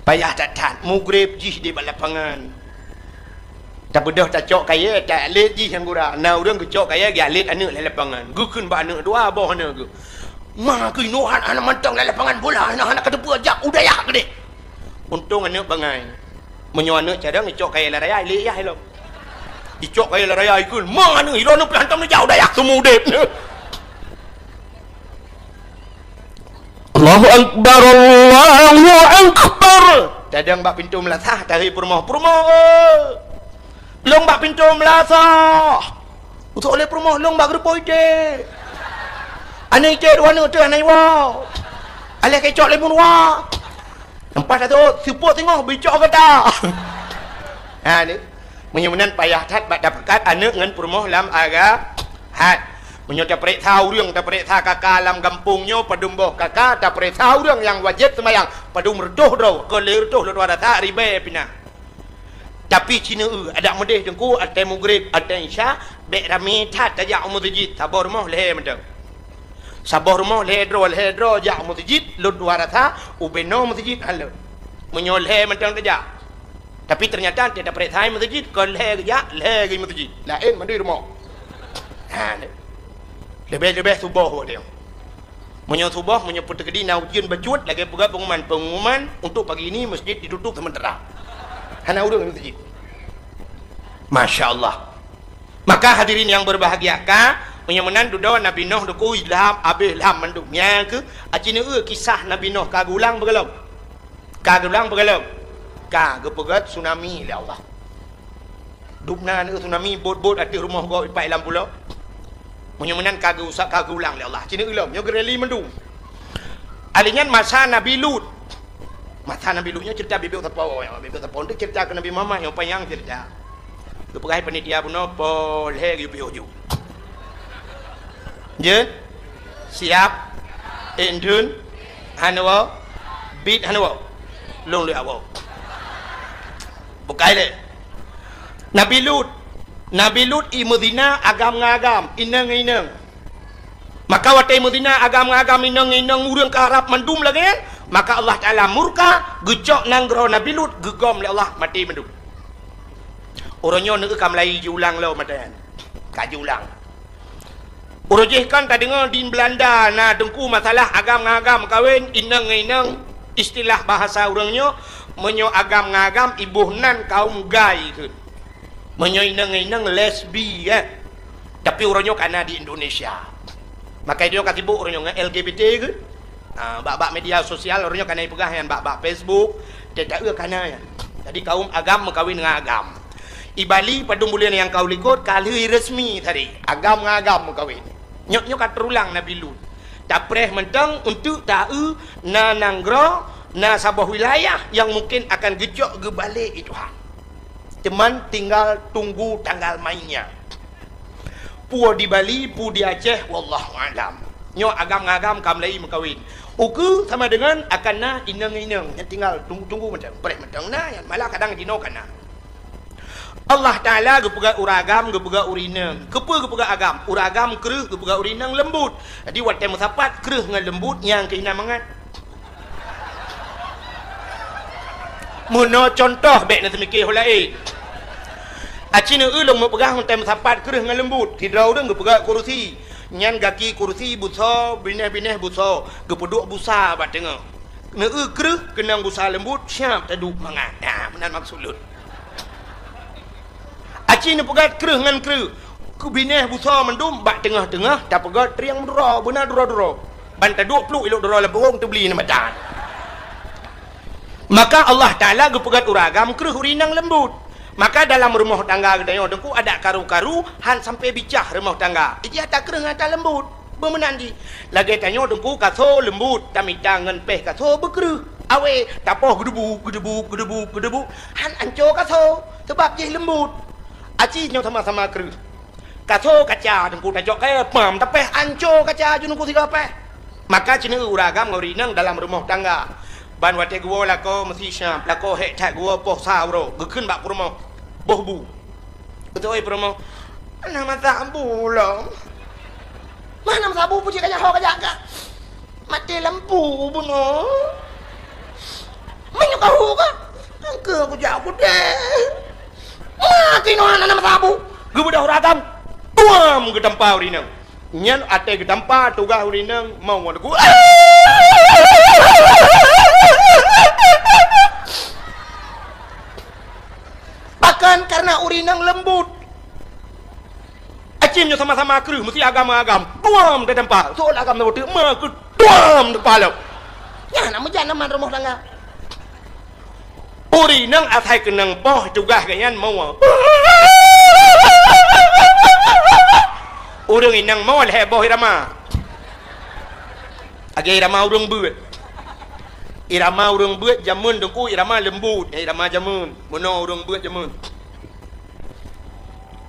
Payah that-that, mugrib jih di bak lapangan. Tabeudôh tacok kayèe, ta-, lét jih nyang gura. Na ureueng geucok kayèe, geualét aneuk lam lapangan. Geukheun bak aneuk dua boh aneuk geuh. "Ma keuh inoe hana mantong lam lapangan bola, hana, hana kateupeue jak u dayah keudéh." Untông aneuk bangai. Meunyoe aneuk cadang, icok kayèe lam raya, ilét yah ilom. Icok kayèe lam raya, ikheun, "Ma aneuk, ilôn pih hantom neujak u dayah, seumeu udép." Allahu Akbar, Allahu Akbar. Tadong bak pintoe meulasah, tahôi peurumoh, "Peurumoh, eh! Lôn bak pintoe meulasah." Usok lé peurumoh, "Lôn bak geureupoh iték." "Aneuk iték dua aneuk teuh hana iwoe. Alah keucok lé meuruwa." Leupah taseuôt, seupôt singoh bicok gata. Ha, ni. Meunyoe meunan payah that bak tapeugöt aneuk ngon peurumoh lam agama. Meunyoe tapeuriksa ureueng, tapeuriksa kaka lam gampông nyoe, padum boh kaka, tapeuriksa ureueng nyang wajéb seumayang, padum reutôh droe, kon lhèe reutôh lôn tuan rasa ribèe pih na. Tapi ci neu-eu, adak meudeh teungku, watèe mugrib, watèe isya, bèk ramé that tajak u meuseujid, saboh rumoh lhèe mantong. Saboh rumoh lhèe droe, lhèe droe jak u meuseujid, lôn tuan rasa, ubé noe meuseujid han lôn. Meunyoe lhèe mantong tajak. Tapi teunyata watèe tapeuriksa meuseujid, kon lhèe geujak, lhèe geuh meuseujid. Laén mandum rumoh. Ha, leubeh-leubeh suboh watèe nyoe. Meunyoe suboh, meunyoe peuteukedi na ujeuen bacut, lagèe peugah pengumuman, pengumuman untuk pagi ini masjid ditutup sementara. Hana ureueng lam masjid. Masya Allah. Maka hadirin yang berbahagia, ka, meunyoe meunan dudoe Nabi Nuh dikeue ilham, abéh ilham mandum. Nyan keuh, aci neu-eu kisah Nabi Nuh ka geulang beugalom. Ka geulang beugalom. Ka geupeugöt tsunami lé Allah. Dubna neu tsunami, bot-bot ateueh rumoh gob ipat lam pulo. Meunyoe meunan ka geuusap, ka geulang lé Allah. Ci neu-eu lom, nyoe geureli mandum. Alèh nyan masa Nabi Lut. Masa Nabi Lut nyoe ceurita biet-biet sapo. Biet-biet sapo nyoe ceurita keu Nabi Muhammad nyang panyang ceurita. Geupeugah panitia bunoe, "Poh lhèe geuyue piôh ju." Jeuet? Siap? Ék dheun? Hana woe? Bit hana woe? Lôn lé awoe. Bukai lé. Nabi Lut. Nabi Lut i meuzina agam ngon agam, inong ngon inong. Maka watèe meuzina agam ngon agam, inong ngon inong, ureueng ka rab mandum lagèe nyan, maka Allah Taala murka, geucok nanggroe Nabi Lut, geugom lé Allah, maté mandum. Uroe nyoe neu-eu ka mulai jiulang lom mata nyan. Ka jiulang. Uroe jih kan tadeungoe di Belanda na teungku masalah agam ngon agam meukawen, inong ngon inong, istilah bahasa ureueng nyoe, meunyoe agam ngon agam iboh nan kaum gay kheun. Meunyoe inong ngon inong lesbi, eh. Tapi uroe nyoe ka na di Indonesia. Maka nyoe ka sibuk uroe nyoe ngon L G B T kheun. Ah, bak-bak media sosial uroe nyoe ka na ipeugah nyan bak-bak Facebook, teuka eu ka na nyan. Jadi kaum agam meukawen ngon agam. I Bali padum buleuen nyang ka u likot ka lheueh resmi tadi, agam ngon agam meukawen. Nyoe, nyoe ka teurulang Nabi Lut. Tapreh mantong untuk ta-eu na nanggroe, na saboh wilayah nyang mungken akan geucok geubalek lé Tuhan. Teuma tinggal tunggu tanggal mainnya. Peue di Bali, peue di Aceh, wallahu a'lam. Nyoe agam ngon agam ka mulai meukawen. Ukeue sama dengan akan na inong-inong, nyan tinggal tunggu-tunggu mantong, preh mantong na, nyan malah kadang jinoe ka na. Allah Taala geupeugah ureueng agam, geupeugah ureueng inong. Keupeue geupeugah agam? Ureueng agam kreueh, geupeugah ureueng inong leumbut. Jadi watèe meusapat kreueh ngon leumbut, nyang keuh na mangat. Meunoe cuntoh, bèk na teumike ho laén. Aci neu-eu lôn meupeugah watèe meusapat kreueh ngon leumbut. Sidroe ureueng geupeugah kursi. Nyan gaki kursi busoe, binéh-binéh busoe, geupeuduek busa bak teungoh. Neu-eu kreueh keunong busa leumbut, siap taduek mangat. Nah, meunan maksud lôn. Aci neupeugah kreueh ngon kreueh. Keu binéh busoe mandum bak teungoh-teungoh tapeugah triang meuduro, beuna duro-duro. Ban taduek pluek ilok droe lam pohong teubli nibak tan. Maka Allah Taala geupeugah ureueng agam kreueh ureueng inong leumbot. Maka dalam rumoh tangga geutanyoe teungku adak karu-karu han sampai bicah rumoh tangga. Iji ata kreueh ngon ata leumbot. Beumeunan jih. Lagèe tanyoe teungku kaso leumbot, tamita ngon péh kaso beukreueh. Awé, tapoh geudebu, geudebu, geudebu, geudebu. Han anco kaso, sabab jih leumbot. Aci nyoe sama-sama kreueh. Kaso kaca teungku tajok kayèe, pam tapéh anco kaca ju teungku sigoe péh. Maka ci neueu ureueng agam ngon ureueng inong dalam rumoh tangga. Ban watèe geuwoe lakoe meusi siap, lakoe hék that geuwoe poh sa uroe, geukheun bak peurumoh. Boh bu. Geutanyong peurumoh, "Hana masa bu lom." "Hana masa bu, peue cit ka jak ho ka jak ka?" "Maté lampu bunoe." "Meunyoe ka hu ka?" "Engke kujak kudeh." "Maté noh hana masa bu." Geubeudôh ureueng agam. Tuam geutampa ureueng inong. Nyan até geutampa tugaih ureueng inong mau ngon ku. Bahkan karena ureueng inong leumbot. Acim nyoe sama-sama kreueh, meusi agam-agam. Tuam teutampa. Soe agam nyoe teuk ma keu tuam teutampa lom. Nyan na meujan aman rumoh tangga. Ureueng inong asai keunong poh tugaih geuh nyan moe. Ureueng inong moe lhèe boh irama. Lagèe irama ureueng beuet. Irama ureueng beuet jameun teungku irama leumbot, irama jameun. Bunoe ureueng beuet jameun.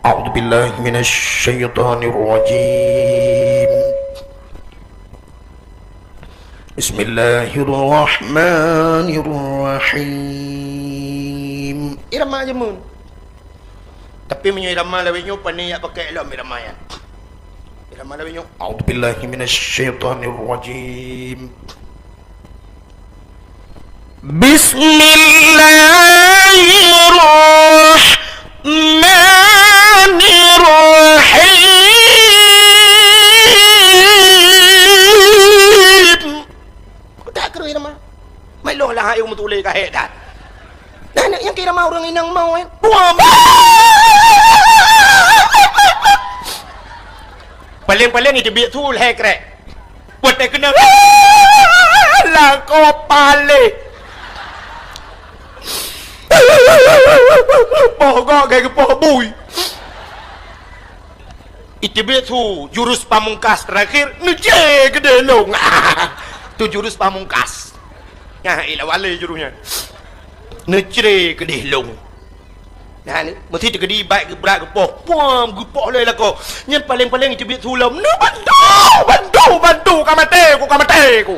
A'udzubillahi minasyaitonirrajim. Bismillahirrahmanirrahim. Irama jameun. Tapi meunyoe irama lawét nyoe, pane jak pakai lom irama nyan. Irama lawét nyoe, a'udzubillahi minasyaitonirrajim. Bismillahirrahmanirrahim. Keutak keu irama. Mai lôn lah ayong meutuléh ka hék that. Nah, aneuk nyang keu irama ureueng inong moe, eh. Buam. Paleng-paleng iteubiet su lhèe krek. Watèe keunong, lakoe paléh. Poh gok gai geupoh bui. Iteubiet su jurus pamungkas terakhir, neucre keudeh lôn. Tu jurus pamungkas. Nah, ilah wale jurus nyan. Neucre keudeh lôn. Nah, ni, meusi teukeudi bak geubrat geupoh. Puam, geupoh lé lakoe. Nyan paleng-paleng iteubiet su lom. Neubantu, bantu, bantu, ka maté ku, ka maté ku.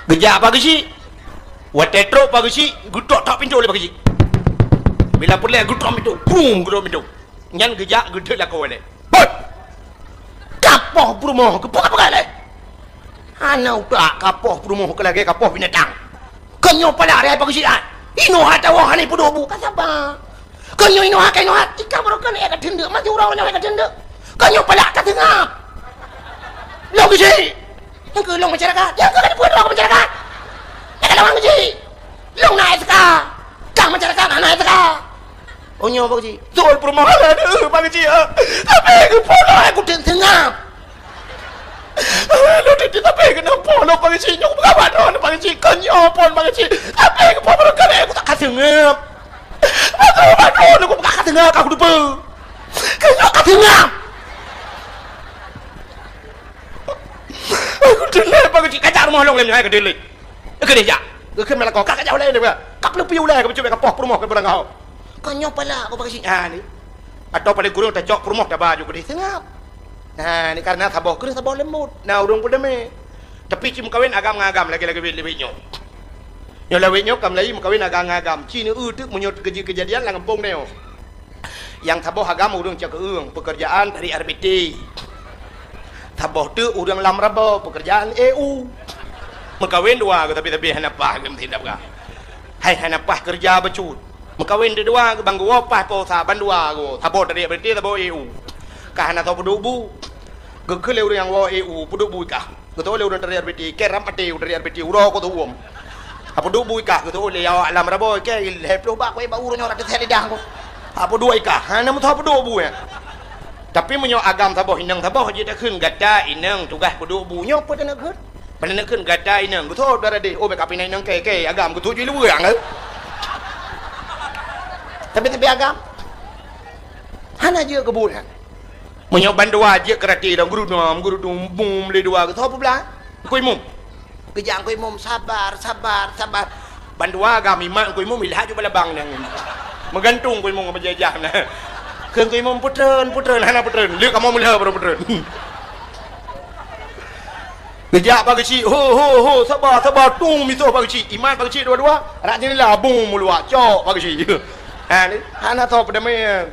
Geujak Pak Geuchik. Watèe trok Pak Geuchik, geutok-tok pintoe lé Pak Geuchik. Bila peureulèe geutok pintoe, brum, geutok pintoe. Nyan geujak geudeuk lakoe lé. Bot! Kapoh peurumoh keuh peugah-peugah lé. Hana utak kapoh peurumoh keuh lagèe kapoh binatang. Keu nyoe palak raya Pak Geuchik ai. Inoe hana tawoe hana peuduek bu ka saba. Keu nyoe inoe hana inoe hana tika barokan ék ka teundeuk mati uroe nyoe ka teundeuk. Keu nyoe palak ka seungab. Lôn Geuchik. Nyang keu lôn masyarakat. Nyang keu ka dipeudroe keu masyarakat. Nyang ka lôn Geuchik. Lôn na S K. Kang masyarakat hana S K. Oh nyoe Pak Geuchik. Beutôi peurumoh lôn, Pak Geuchik, ah. Tapi keupeue lôn kuteueng seungab. Lôn teuntèe tapi keunoe po lôn Pak Geuchik, nyoe peugah bak droeneuh Pak Geuchik, kon nyoe phon Pak Geuchik. Tapi keupeue barangkali kutak ka seungab. Beutôi bak droeneuh kupeugah ka seungab ka kuteupeue. Kon nyoe ka seungab. Kuteueng lé Pak Geuchik, kajak rumoh lôn lé nyoe kuteueng lé. Keudeh jak. Geukheun meulakoe, ka kajak ulèe nyoe. Ka peuleupi ulèe ka peucubit ka poh peurumoh keu barangkaho. Kon nyoe palak ku Pak Geuchik. Ha ni. Atawa paleng kureueng tacok peurumoh taba ju keudeh seungab. Ha ni karena saboh kreueh saboh leumbot. Na ureueng peudeumé. Tapi ci meukawen agam ngon agam lagèe-lagèe lawét nyoe. Nyoe lawét nyoe ka meulayeue meukawen agam ngon agam. Ci neueu teuk meunyoe teukeujeuet keujadian lam gampông nyoe. Nyang saboh agam ureueng cakeueng, peukeurjaan tarék R B T. Saboh teuk ureueng lam rabo, peukeurjaan E U. Meukawen dua geuh tapi-tapi hana paih geuh meusidab gah. Hai hana paih keureuja bacut. Meukawen deudua geuh ban geuwoe paih poh sa ban dua geuh. Saboh tarék R B T, saboh E U. Ka hana soe peuduek bu. Geukheun lé ureueng nyang woe E U, peuduek bu kah. Geutôh lé ureueng tarék R B T, keu ram até ureueng tarék R B T, uroe keu teuuem. Hapeuduek bu ikah, geutôh lé awak lam rabo, keu lhèe ploh bak, keu bak ureueng nyoe ratus lidah ku. Hapeuduek ikah, hana meutoh hapeuduek bu nyan. Tapi meunyoe agam saboh inong saboh jeuet takheun gata inong tugaih peuduek bu, nyoe peue taneuk kheun? Peue taneuk kheun gata inong? Geuthôb dara deh, oh, bèk kapinai inong kèe-kèe agam geuthôb jih luweue anggeu. Tapi tapi agam hana jeuet keu buet nyan. Meunyoe bandua jeuet keu rati dong geurunom geurunom bum lé dua geuthôb peublah. Engku imum. Geujak Teungku Imum, "Sabar, sabar, sabar." Bandua agam imat Teungku Imum ilhak ju balabang nyang. Meugantung Teungku Imum ngon bajèe-jah na. Kheun Teungku Imum, "Peutreun, peutreun, hana peutreun. Lheueh kamoe meulhèe baru peutreun." Geujak Pak Geuchik, "Ho, ho, ho, sabar, sabar, tung misoh Pak Geuchik." Imat Pak Geuchik dua-dua, rak jeundela bung meuluak, cok Pak Geuchik. Ha, ni, hana soe peudamé.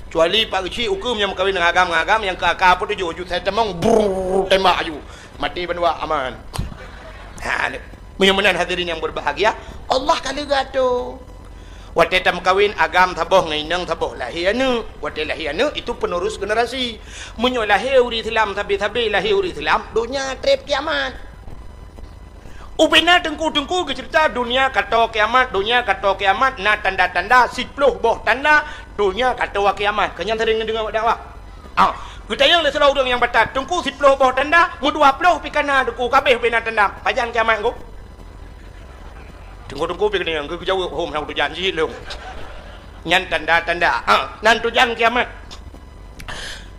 Kecuali Pak Geuchik ukeue nyang meukawen ngon agam-agam nyang ka, ka peutujoh ju sai tamong, brrr, tembak ju. Maté bandua aman. Ha, meunyoe meunan hadirin yang berbahagia, Allah ka leuga tu. Watèe tameukawen agam saboh ngon inong saboh lahé aneuk. Watèe lahé aneuk itu penerus generasi. Meunyoe lahé ureueng Islam sabe-sabe lahé ureueng Islam, donya trép kiamat. Ubena teungku-teungku geuceurita dunia kato kiamat, dunia kato kiamat na tanda-tanda siploh boh tanda dunia kato kiamat. Keu nyan sering neudeungoe bak dakwah. Ah, geutanyong lé sidroe ureueng nyang batat, "Teungku, siploh boh tanda, meudua ploh pih ka na Teungku, ka abéh ubena tanda. Pajan kiamat Teungku?" Teungku-teungku pih geutanyong, geujaweueb, "Hom, hana tujan jih lôn." Nyan tanda-tanda. Ah, nan tujan kiamat.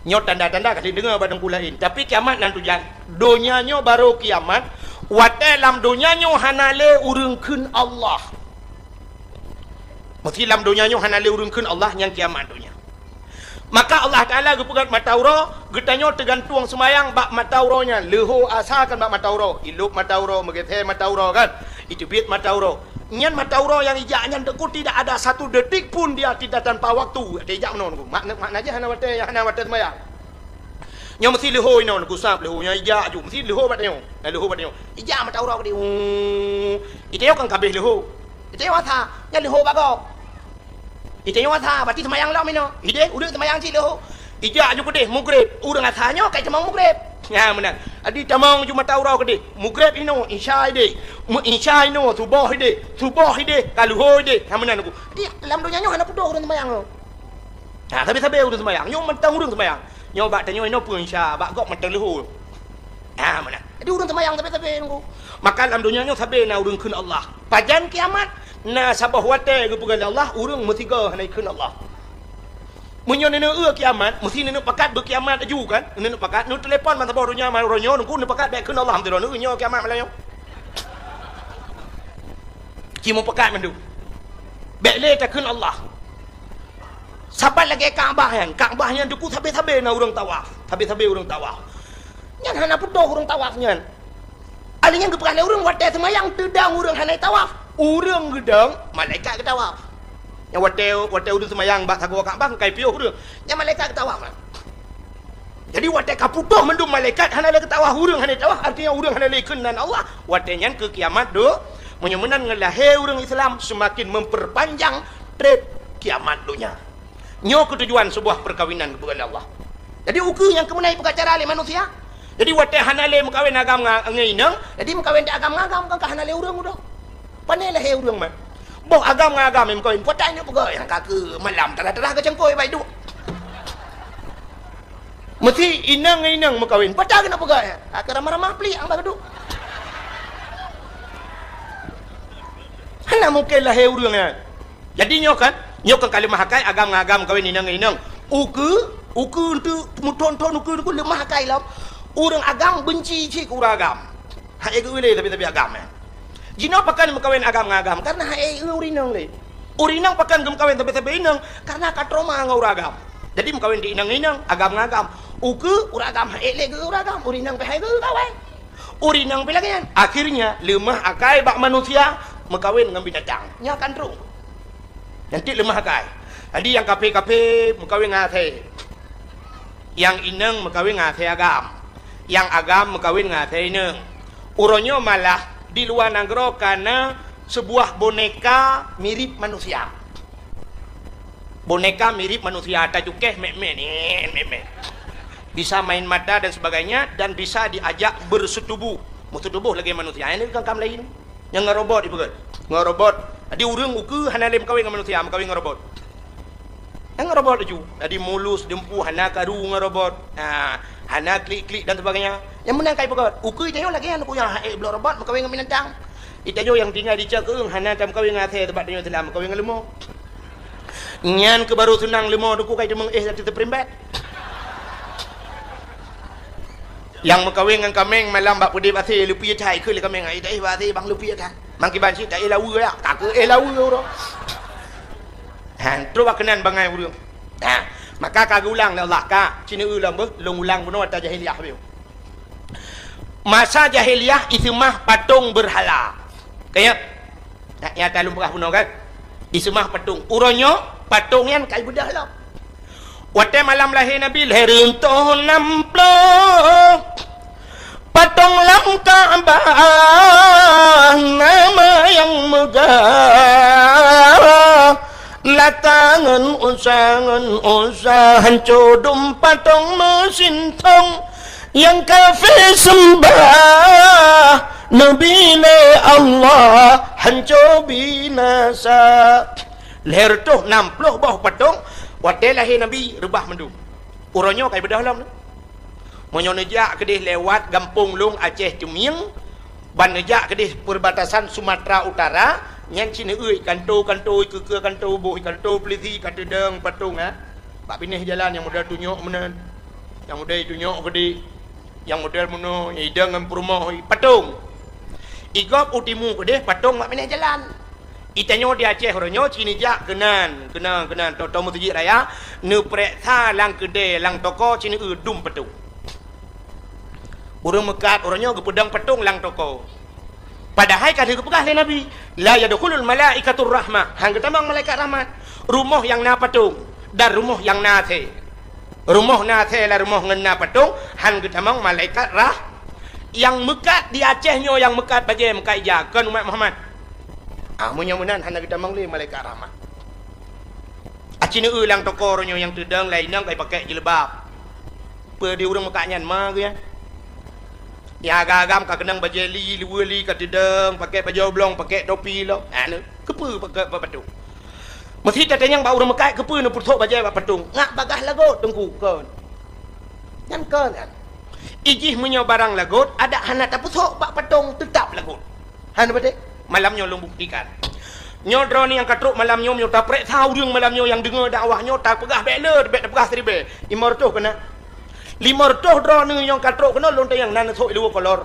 Nyoe tanda-tanda ka jideungoe bak teungku laén, tapi kiamat nan tujan. Donya nyoe barô kiamat, watèe lam donya nyoe hana lé ureueng kheun Allah. Meusé lam donya nyoe hana lé ureueng kheun Allah, nyan kiamat donya. Maka Allah Taala geupeugöt mata uroe, geutanyoe teugantueng seumayang bak mata uroe nyan. Leuho asa kan bak mata uroe, ilop mata uroe, meugeusé mata uroe kan, iteubiet mata uroe. Nyan mata uroe nyang ijak nyan Teungku tidak ada satu detik pun dia tidak tanpa waktu. Watèe ijak meunoe Teungku. Makna, makna jih hana watèe, hana watèe seumayang. Nyoe meusé leuho inoe Teungku, sab leuho nyan ijak ju. Meusé leuho bak tanyoe. Nah, leuho bak tanyoe. Ijak mata uroe keudéh. Hu. Itanyoe kan ka abéh leuho. Itanyoe asa, nyan leuho bak gob. Itanyoe asa, berarti seumayang lom inoe. Idéh, udép seumayang cit leuho. Ijak ju keudéh, mugreb. Ureueng asa nyoe ka itamong mugreb. Nyan meunan. Jadi tamong ju mata uroe keudéh. Mugreb inoe, isya idéh. Meu-, isya inoe, suboh idéh. Suboh idéh, ka leuho idéh. Nyan meunan Teungku. Jadi, lam donya nyoe hana putôh ureueng seumayang nyoe. Ha, sabe-sabe ureueng seumayang. Nyoe mantong ureueng seumayang. Nyoe bak tanyoe inoe peue isya, bak gob mantong leuho. Ha, meunan. Jadi ureueng seumayang sabe-sabe Teungku. Maka lam donya nyoe sabe na ureueng kheun Allah. Pajan kiamat, na saboh watèe geupeugah lé Allah, ureueng meusigoe hana ikheun Allah. Meunyoe neuneuk eu kiamat, meusé neuneuk pakat beukiamat laju kan? Neuneuk pakat, neutelepon masa boh donya, masa uroe nyoe, Teungku, neupakat bèk kheun Allah, meusidroe neueu nyoe kiamat malam nyoe. Ci meupakat mandum. Bèk lé takheun Allah. Saban lagèe Ka'bah nyan. Ka'bah nyan Teungku sabe-sabe na ureueng tawaf. Sabe-sabe ureueng tawaf. Nyan hana putôh ureueng tawaf nyan. Ahli nyan geupeugah lé ureueng watèe seumayang teudong ureueng hana tawaf. Ureueng geudong, malaikat geutawaf. Nyan watèe, watèe ureueng seumayang bak sagoe Ka'bah, ka ipiôh ureueng. Nyan malaikat geutawaf. Jadi watèe ka putôh mandum malaikat hana lé geutawaf ureueng hana tawaf, artinya ureueng hana lé kheun nan Allah, watèe nyan keu kiamat do. Meunyoe meunan ngon lahé ureueng Islam seumaken memperpanjang trép kiamat donya. Nyoe keutujuan seubuah peukawinan geupeugah lé Allah. Jadi ukeue nyang keumeunai peugah cara lé manusia. Jadi watèe hana lé meukawen agam nga-, ngon inong, jadi meukawen di agam ngon agam kan ka hana lé ureueng udoe. Pané lahé ureueng man. Boh agam ngon agam nyang meukawen, peue tanyoe peugah nyang ka keu malam teulah-teulah geucangkôi bak iduek. Meusi inong ngon inong meukawen, peue tanyoe peugah nyang ka keu ramah-ramah plik nyang bak geuduek. Hana mungken lahé ureueng nyan. Jadi nyoe kan, nyoe kan ka leumah akai agam ngon agam meukawen inong ngon inong. Ukeue, ukeue eunteuk meuthon-thon ukeue, ukeue leumah akai lom. Ureueng agam beunci cit keu ureueng agam. Hana geu-eu lé sabe-sabe agam nyan. Jinoe pakon meukawen agam ngon agam, karena hana geu-eu ureueng inong lé. Ureueng inong pakon geumeukawen sabe-sabe inong, karena ka trauma ngon ureueng agam. Jadi meukawen di inong ngon inong, agam ngon agam. Ukeue ureueng agam hana lé geu-eu ureueng agam, ureueng inong pih hana geu-eu kawen. Ureueng inong pih lagèe nyan. Akhirnya leumah akai bak manusia meukawen ngon binatang. Nyan kan trok. Nyan cit leumah akai. Jadi nyang kaphé-kaphé meukawen ngon asèe. Nyang inong meukawen ngon asèe agam. Nyang agam meukawen ngon asèe inong. Uroe nyoe malah di luwa nanggroe ka na seubuah boneka mirip manusia. Boneka mirip manusia, tacukéh mèt-mèt, nèt, mèt-mèt. Bisa main mata dan sebagainya dan bisa diajak bersetubuh. Meusetubuh lagèe manusia. Nyan kan kam laén. Nyang ngon robot ipeugah. Ngon robot. Jadi ureueng ukeue hana lé meukawen ngon manusia, meukawen ngon robot. Nyang robot laju. Jadi mulus, dumpeue, hana karu ngon robot. Ha, hana klik-klik dan sebagainya. Nyang meunan ka ipeugöt. Ukeue tanyoe lagèe nyan, ukeue nyang hana bloe robot meukawen ngon binatang. Itanyoe nyang tinggai di cot keueung hana tameukawen ngon asèe, sabab tanyoe Islam meukawen ngon leumo. Nyan keuh baru seunang leumo, duku ka iteumeung éh ateueh teuperimbet. Nyang meukawen ngon kaméng malam bak peudeh bak asèe, leupie that, ikheun lé kaméng, "Ai, taéh bak asèe bang, leupie that." Mangkiban cit taéh laweue ya, ka keuh éh laweue uroe. Han, trok bak keunan bangai ureueng. Ha, maka ka geuulang lé Allah, ka, ci neueu lom beuh, lôn ulang bunoe ata jahiliyah beuh. Masa jahiliyah iseumah patong beurhala. Ka ingat? Nah, nyang ata lôn peugah bunoe kan? Iseumah patong. Uroe nyoe patong nyan ka ibeudôh lom. Watèe malam lahé Nabi, lhèe reutôh nam ploh, patong lam Ka'bah nama nyang meugah. Lata ngon Uza, ngon Uza, hanco dum patong meusintong. Nyang kafé seumbah Nabi lé Allah, hanco binasa. Lhèe reutôh nam ploh boh patong, watèe lahé Nabi reubah mandum. Uroe nyoe ka ibeudôh lom. Meunyoe neujak keudeh lewat gampông lôn Aceh Ceumieng, ban neujak keudeh perbatasan Sumatera Utara, nyan ci neueu kanto-kanto, ikeue-keue kanto, boh kanto polisi ka teudong patong, ha. Bak binéh jalan nyang model tunyok meunan, nyang model tunyok keudeh, nyang model meunoe, nyang idong ngon peurumoh, patong. Igob u timu keudeh, patong bak binéh jalan. Itanyoe di Aceh uroe nyoe ci neujak keunan, keunan, keunan, tô-tô meuseujid raya, neupareksa lam keudè, lam toko ci neueu dum patong. Ureueng meukat uroe nyoe geupeudong patong lam toko. Padahai ka lheueh geupeugah lé Nabi, "La yadkhulul malaikatur rahmah," han geutamong malaikat rahmat. Rumoh nyang na patong dan rumoh nyang na asèe. Rumoh na asèe lam rumoh ngon na patong, han geutamong malaikat rah-, nyang meukat di Aceh nyoe, nyang meukat bajèe, meukat ija, kon umat Muhammad. Ah, meunyoe meunan hana geutamong lé malaikat rahmat. Aci neueu lam toko uroe nyoe nyang teudong lai inong ka ipakék jilbab. Peue di ureueng meukat nyan ma geuh nyan? Nyang agam-agam ka keunong bajèe li, luweue li ka teudong, pakék bajèe oblong, pakék topi lom. Anu, keupeue pakék bak patong? Meuseuti tatanyong bak ureueng meukat, keupeue neupeusok bajèe bak patong? Ngat bagaih lagot, Teungku, kon. Nyan kon kan. Ijih meunyoe barang lagot, adak hana tapeusok bak patong, teutap lagot. Hana beutôi? Malam nyoe lôn buktikan. Nyoe droeneuh nyang ka trok malam nyoe, meunyoe tapareksa ureueng malam nyoe nyang deungö dakwah nyoe, tapeugah bèk le, bèk tapeugah siribèe. Limong reutôh keunan. Limong reutôh droeneuh nyang ka trok keunoe lôn tanyong na neusok i luweue kolor.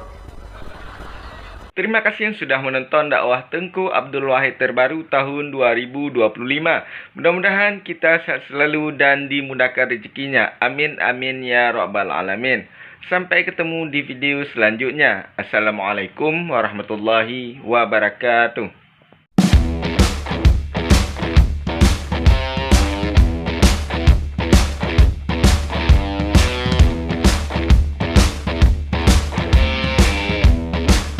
Terima kasih yang sudah menonton dakwah Teungku Abdul Wahid terbaru tahun dua ribu dua puluh lima. Mudah-mudahan kita sehat selalu dan dimudahkan rezekinya. Amin, amin, ya rabbal alamin. Sampai ketemu di video selanjutnya. Assalamualaikum warahmatullahi wabarakatuh.